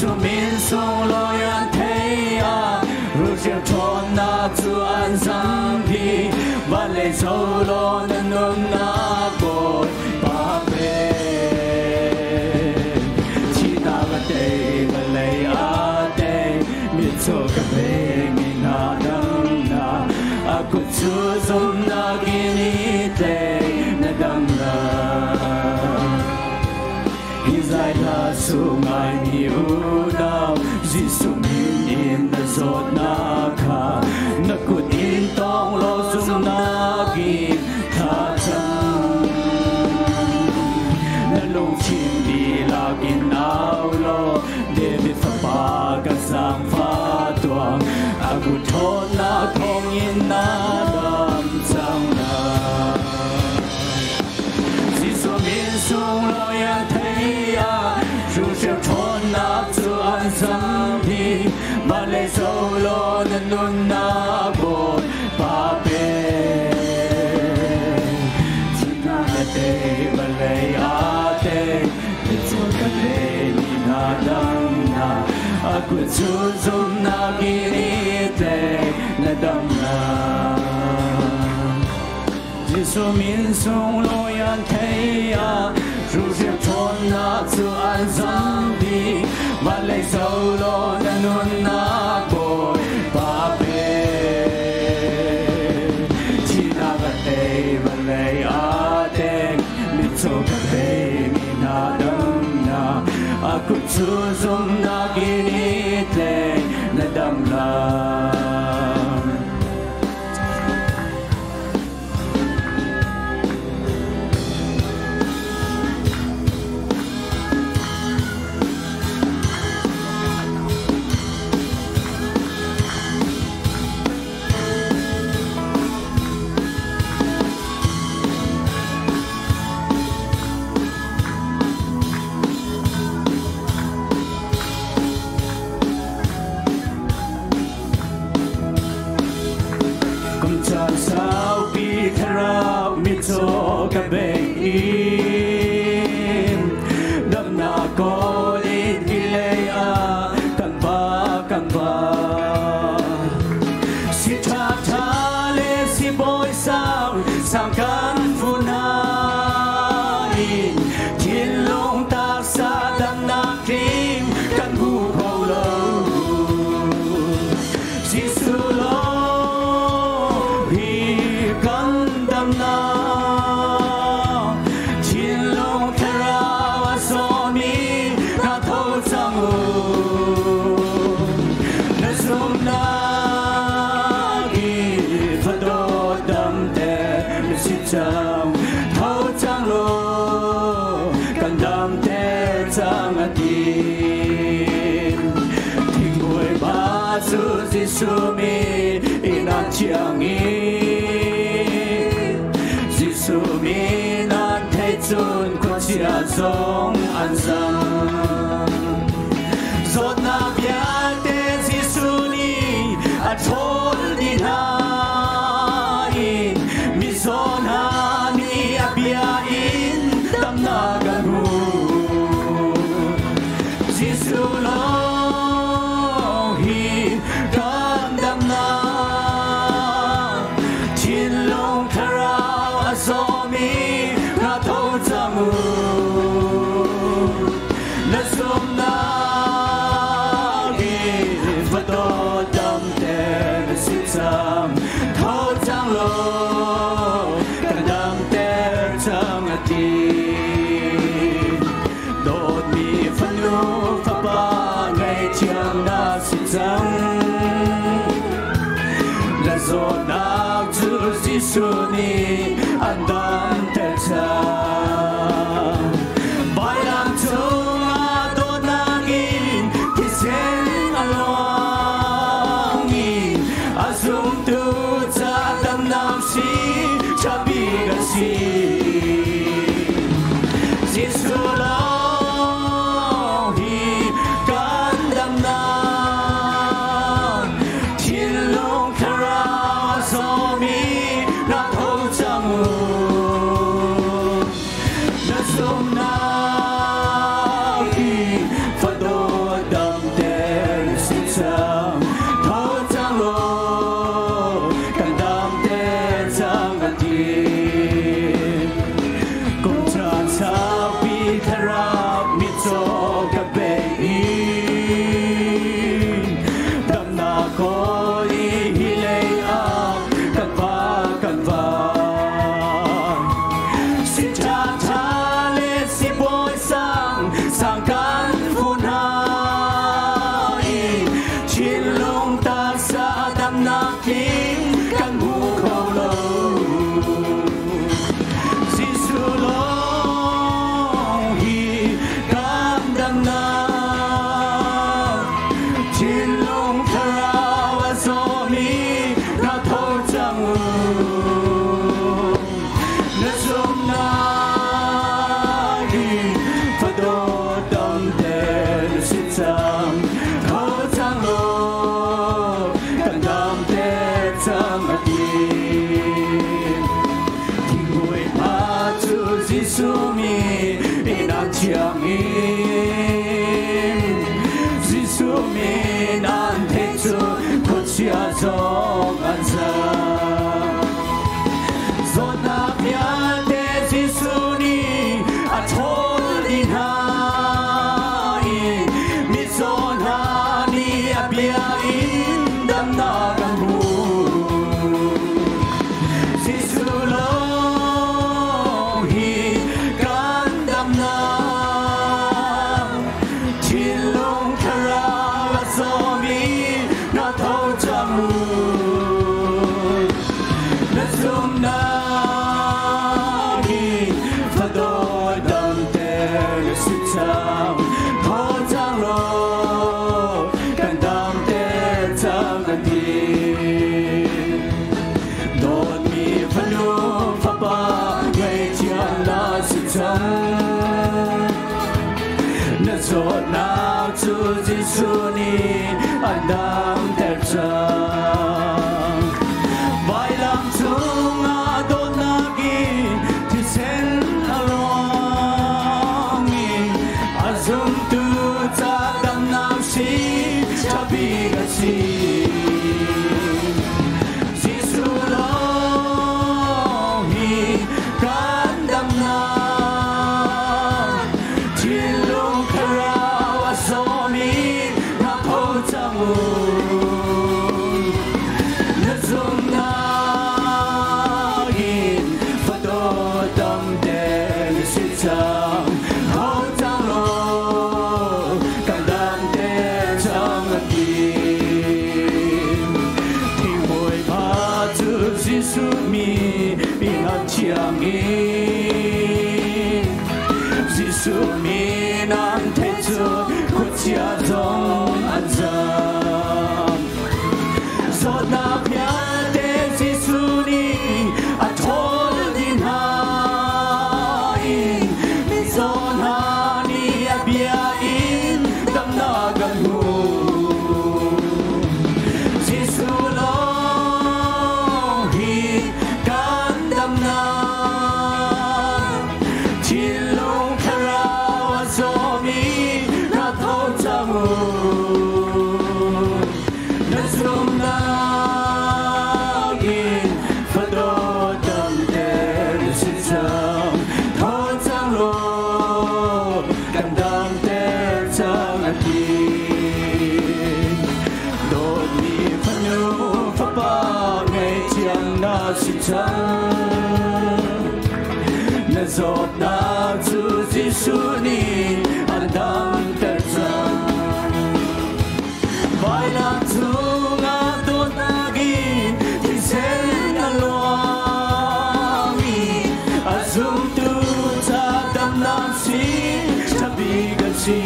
Jesuh min sunglawi an thei ah rulhreu ṭhawnnak cu an zam dih. Van lei zoh law na nunnak Bawipa pe. Thihnak a tei, vawlei a tei, mitcaw ka pemi hna damnak. A kut cu zumhnak in i tlei, na dam lai. Hi zai hla su ngaimi unau, Jesuh min in na zawtnak kha na kut in tawng law zumhnak in thlacam. Na lungthin dihlak in au law, David fapa ka zaangfah tuah, a kut ṭhawnnak thawngin na dam cang lai. Jesuh min sunglawi an thei ah rulhreu ṭhawnnak cu an zam dih. Van lei zoh law na nunnak Bawipa pe. Thihnak a tei, vawlei a tei, mitcaw ka peimi hna damnak. A kut cu zumhnak in i tlei, na dam lai. Jesuh min sunglawi an thei ah rulhreu ṭhawnnak cu an zam dih. Van lei zoh law na nunnak Bawipa pe. Thihnak a tei, vawlei a tei, mitcaw ka peimi hna damnak. A kut cu zumhnak in i tlei, na dam lai. Kum caan saupi thlarau mitcaw ka bei in damnak kawl in kilei ah kan va kan va. Si ṭha ṭha le si bawi sang sang kan fu nain thinlung taksa damnak tling kan hmu kho lo. Jesuh lawng hi kan damnak, thinlung thlarau a sawmi na tho cang u. Na zumhnak in va dawt damter na si cang, tho cang law kan damter cang a ti. Thingbuai ba cu Jesuh min in an thiang i Jesuh min an theih cun khuachia zong an zam. Zawtnak vialte Jesuh nih a ṭhawl dih hna i mizaw hna nih a bia in damnak an hmu. Jesuh lawng hi kan damnak, thinlung thlarau a zawmi na tho cang u. Na zumhnak in va dawt damter na si cang, tho cang law kan damter cang a ti. Dawtmi fanu fapa ngaihthiam na si cang, na zawtnak cu Jesuh nih an damter cang. Vailam cungah dawtnak in thisen a luang i a zumtu ca damnak si ṭha bik a si. Jesuh lawng hi kan damnak, thinlung thlarau a zawmi na tho cang u. Na zumhnak hi va dawt Thiang in. Jesuh min an theih cu khuachia zong an zam. Zawtnak vialte Jesuh nih a ṭhawl dih hna i mitcaw hna nih a bia in damnak an hmu. Jesuh lawng hi kan damnak. Thinlung thlarau a zawmi na tho cang u. Na zumhnak in fadawt damter na si cang. Tho cang law kan damter cang an ti. Dawtmi fanu fapa ngaihthiam na si cang. Na zawtnak cu Jesuh nih an damter cang. Vailam cungah dawtnak in thisen a luang i a zumtu ca damnak si ṭha bik a si. Jesuh lawng hi kan damnak. Thinlung thlarau a zawmi na tho cang u. Na zumhnak in fadawt damter na si cang. Tho cang law kan damter cang a ti. Thingbawipa cu Jesuh mi in a thiang in. Jesuh min an theih cu khuachia zong an zam. Zawtnak vialte Jesuh nih a ṭhawl dih hna i mizaw hna nih a bia in damnak an hmu. Jesuh lawng hi kan damnak. Thinlung thlarau a zawmi na tho cang u. Na zumhnak in fadawt damter na si cang. Tho cang law kan damter cang a ti. Dawtmi fanu fapa ngaihthiam na si cang. Na zawtnak cu Jesuh nih an damter cang. Vailam cungah dawtnak in thisen a luang i a zumtu ca damnak si ṭha bik a si.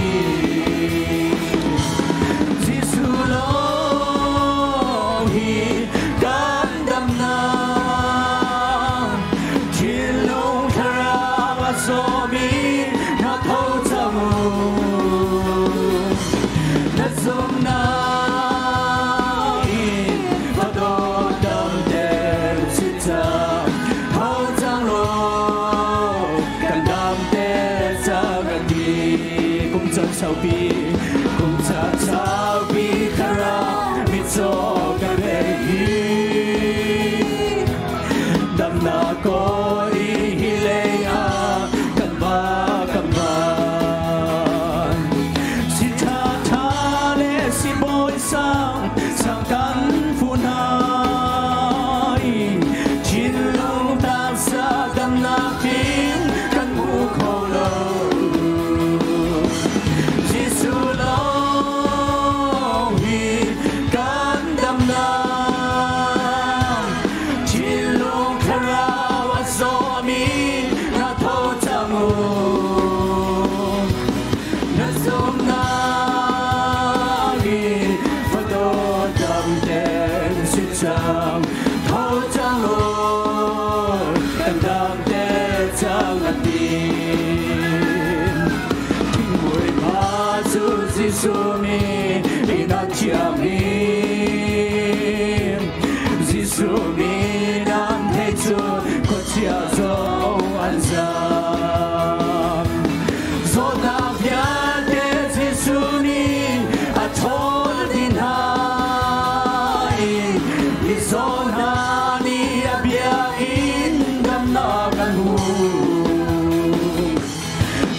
Jesuh lawng hi kan damnak. Thinlung thlarau a zawmi na tho cang u. Na zumhnak in fadawt damter si cang. Tho cang law kan damter cang a ti. Kum caan saupi, kum caan saupi thlarau mitcaw ka bei hi. Damnak kawl i hi lei ah kan va kan van. Si ṭha ṭha le si bawi sang sang kan fu hna i thinlung taksa damnak in kan hmu kho lo. Jesuh lawng hi kan damnak. Thinlung thlarau a zawmi na tho cang u. Na zumhnak in fadawt damter si cang. Tho cang law kan damter cang a ti. Thingbawipa cu Jesuh min in a thiang in. Jesuh min an theih cu khuachia zong an zam. Zawtnak vialte Jesuh nih a ṭhawl dih hna i mizaw hna nih a bia in damnak an hmu.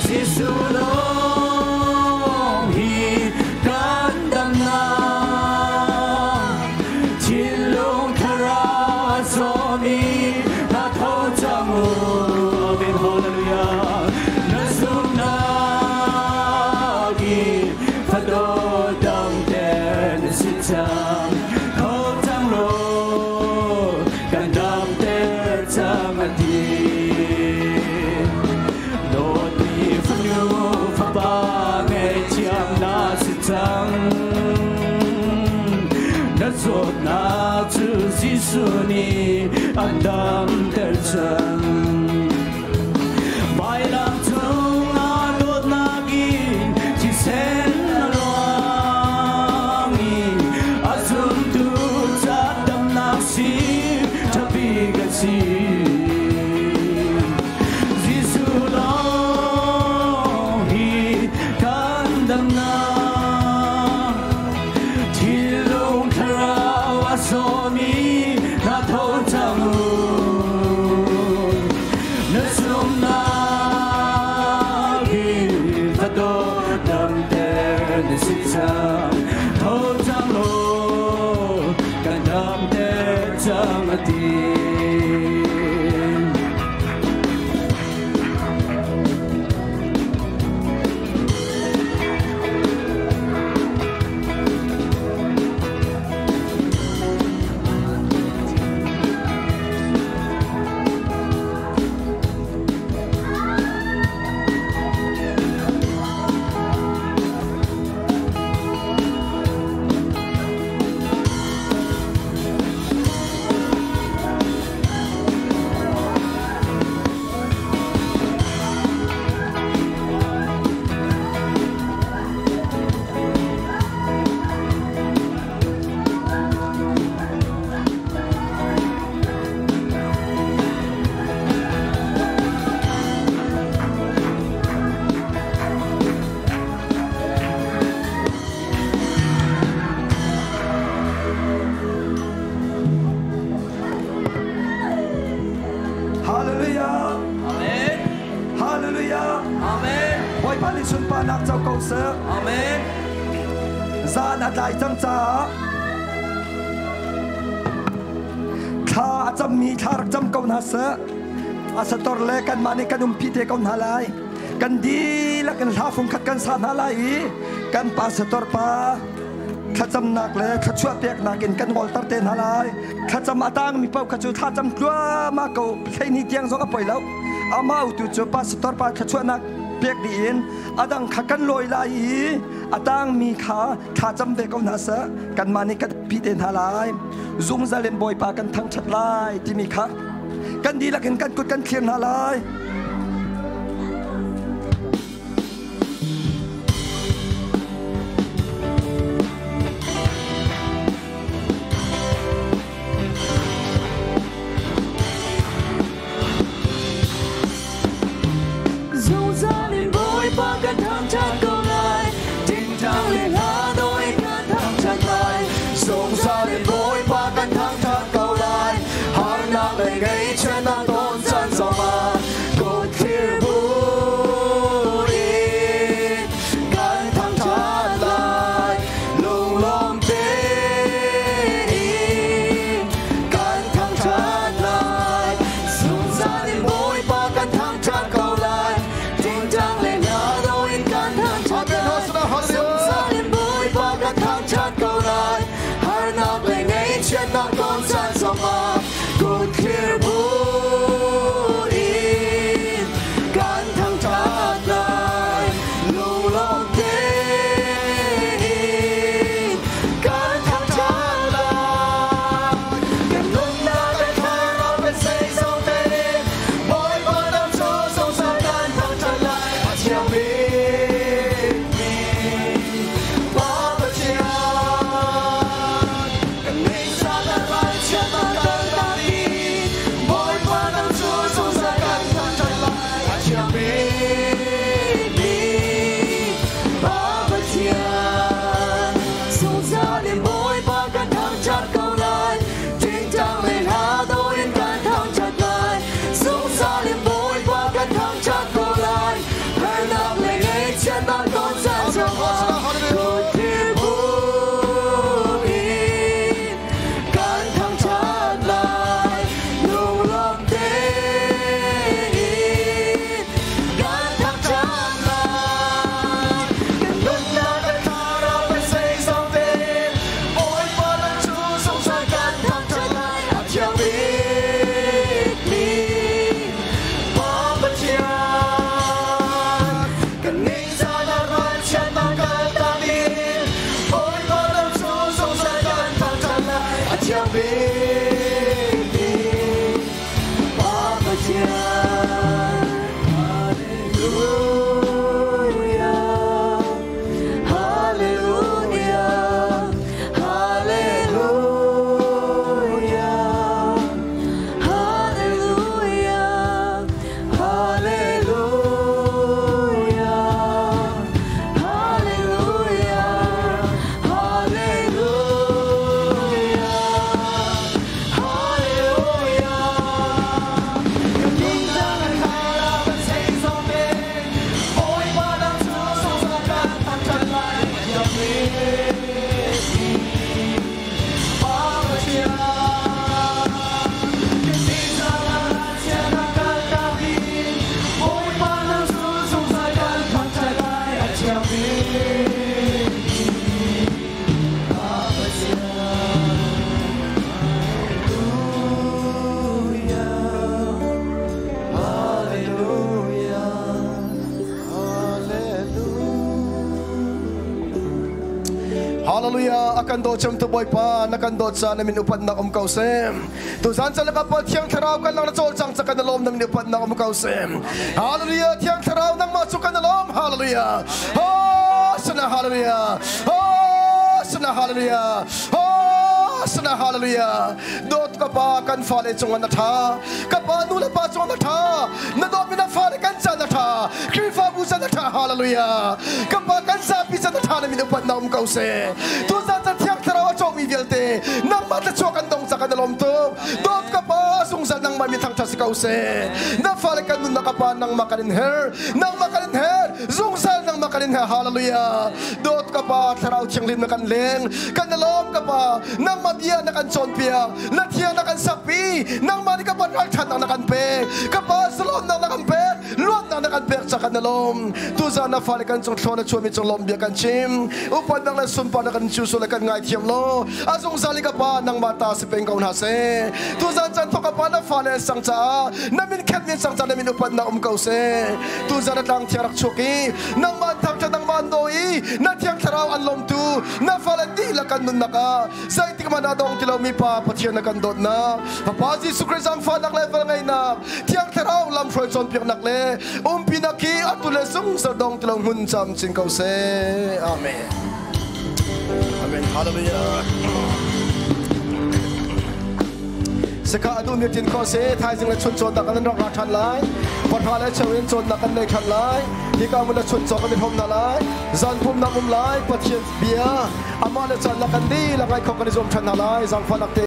Jesuh lawng hi kan damnak, thinlung thlarau a zawmi hna tho cang u. Amen. Hallelujah. Na zumhnak in fado damter na si cang. Tho cang law kan damter cang a ti. Dawtmi fanu fapa ngaihthiam na si cang. Na zawtnak cu Jesuh nih an damter cang. Vailam cungah dawtnak in thisen a luang i a zumtu ca damnak si ṭhapi kan si. Jesuh lawng hi kan damnak, thinlung thlarau a sawmi hna tho cang u. Na zumhnak in fado damter na si cang. Tho cang law kan damter cang a ti. Hallelujah. Amen. Hallelujah. Amen. Bawipa nih sunparnak co ko seh. Amen. Zan a tlai cang caah thla a cammi thla rak cam ko hna seh. A sator le kanmah nih kan umpi te ko hna lai. Kan dihlak in hla fungkhat kan sa hna lai i kan pastor pa thlacamnak le thluachuah peknak in kan ngolter te hna lai. Thlacam a tangmi paoh kha cu thlacam tluahmah ko hleihnih tiang zong a poi lo. Amah tu cu pastor pa thluachuahnak pek dih in a dang kha kan lawi lai i a tangmi kha thlacam ve ko hna seh. Kanmah nih kan pi te hna lai. Zungzal in Bawipa kan thangṭhat lai timi kha kan dihlak in kan kut kan thlir hna lai. Zungzal in Bawipa kan thangṭhat ko lai. Tingtang le hla dawh in kan thangṭhat lai. Zungzal in Bawipa kan thangṭhat ko lai. Harnak le ngaihchiatnak ton caan zongah kut thlir buin kan thangṭhat lai. Lunglawm tein kan thangṭhat lai. Zungzal in Bawipa kan thangṭhat ko lai. Tingtang le hla dawh in kan thangṭhat Hallelujah a kan dawt cem tu Bawipa na kan dawt ca na min upatnak um ko seh. Tuzan can ka pa Thiang Thlarau kan lang na cawl cang ca kan lawm na min upatnak um ko seh. Hallelujah Thiang Thlarau nangmah cu kan lawm. Hallelujah. Hosanna hallelujah. Hosanna hallelujah. Hosanna hallelujah. Dawt ka pa kan fale cung na tha. Ka pa nu le pa cung na tha. Na dawt mi na fale kan ca na tha. Khrihfabu ca na tha. Hallelujah. Ka pa kan zapi ca na tha na min upatnak um ko seh. Tuzan ca Thiang Thlarau a cawmi vialte nangmah thlachuah kan dong ca kan lawm tuk. Dawt ka pa zungzal nangmah mi thangthat si ko seh. Na fale kan nunnak ka pa nangmah kan in her. Nangmah kan in her. Zungzal nangmah kan in her. Hallelujah. Dawt ka pa Thlarau Thianghlim na kan leng. Kan lawm ka pa nangmah bia na kan cawnpiak. Na thiang na kan sakpi. Nangmah nih ka pa ralthatnak na kan pek. Ka pa zalonnak na kan pek. Luatnak na kan pek ca kan lawm. Tuzan na fale kan cung thlaw na chuahmi cung lawm bia kan chim. Upatnak le sunparnak kan cu le kan ngaithiam lo. A zungzal i ka pa nangmah ta si peng ko hna seh. Tuzan caan thawk ka pa na fale an sang caah na min khet min sang caah na min upatnak um ko seh. Tuzan a tlang thiang rak chuak i nangmah thangthat nangmah an daw i na thiang thlarau an lawmtu na fale dihlak kan nunnak ah zeitik hmanh ah dong ti lomi pa Pathian na kan dawtnak Fapa Jesuh Christ zaangfahnak le velngeihnak Thiang Thlarau lamhruai cawnpiaknak le umpinak hi atu le zungzal dong ti lo hmun camcin ko seh. Amen. Amen. Hallelujah. Saka adu mi tin ko se thaizing le chun chawn kan rak ra than lai. Patha le cheu in chawn kan nei than lai. Hika mun le chun chaw kan hom na lai. Zan pum na um lai Pathian bia ama le chan la kan di la ngai kho kan i zuam than na lai. Zangfa nak te.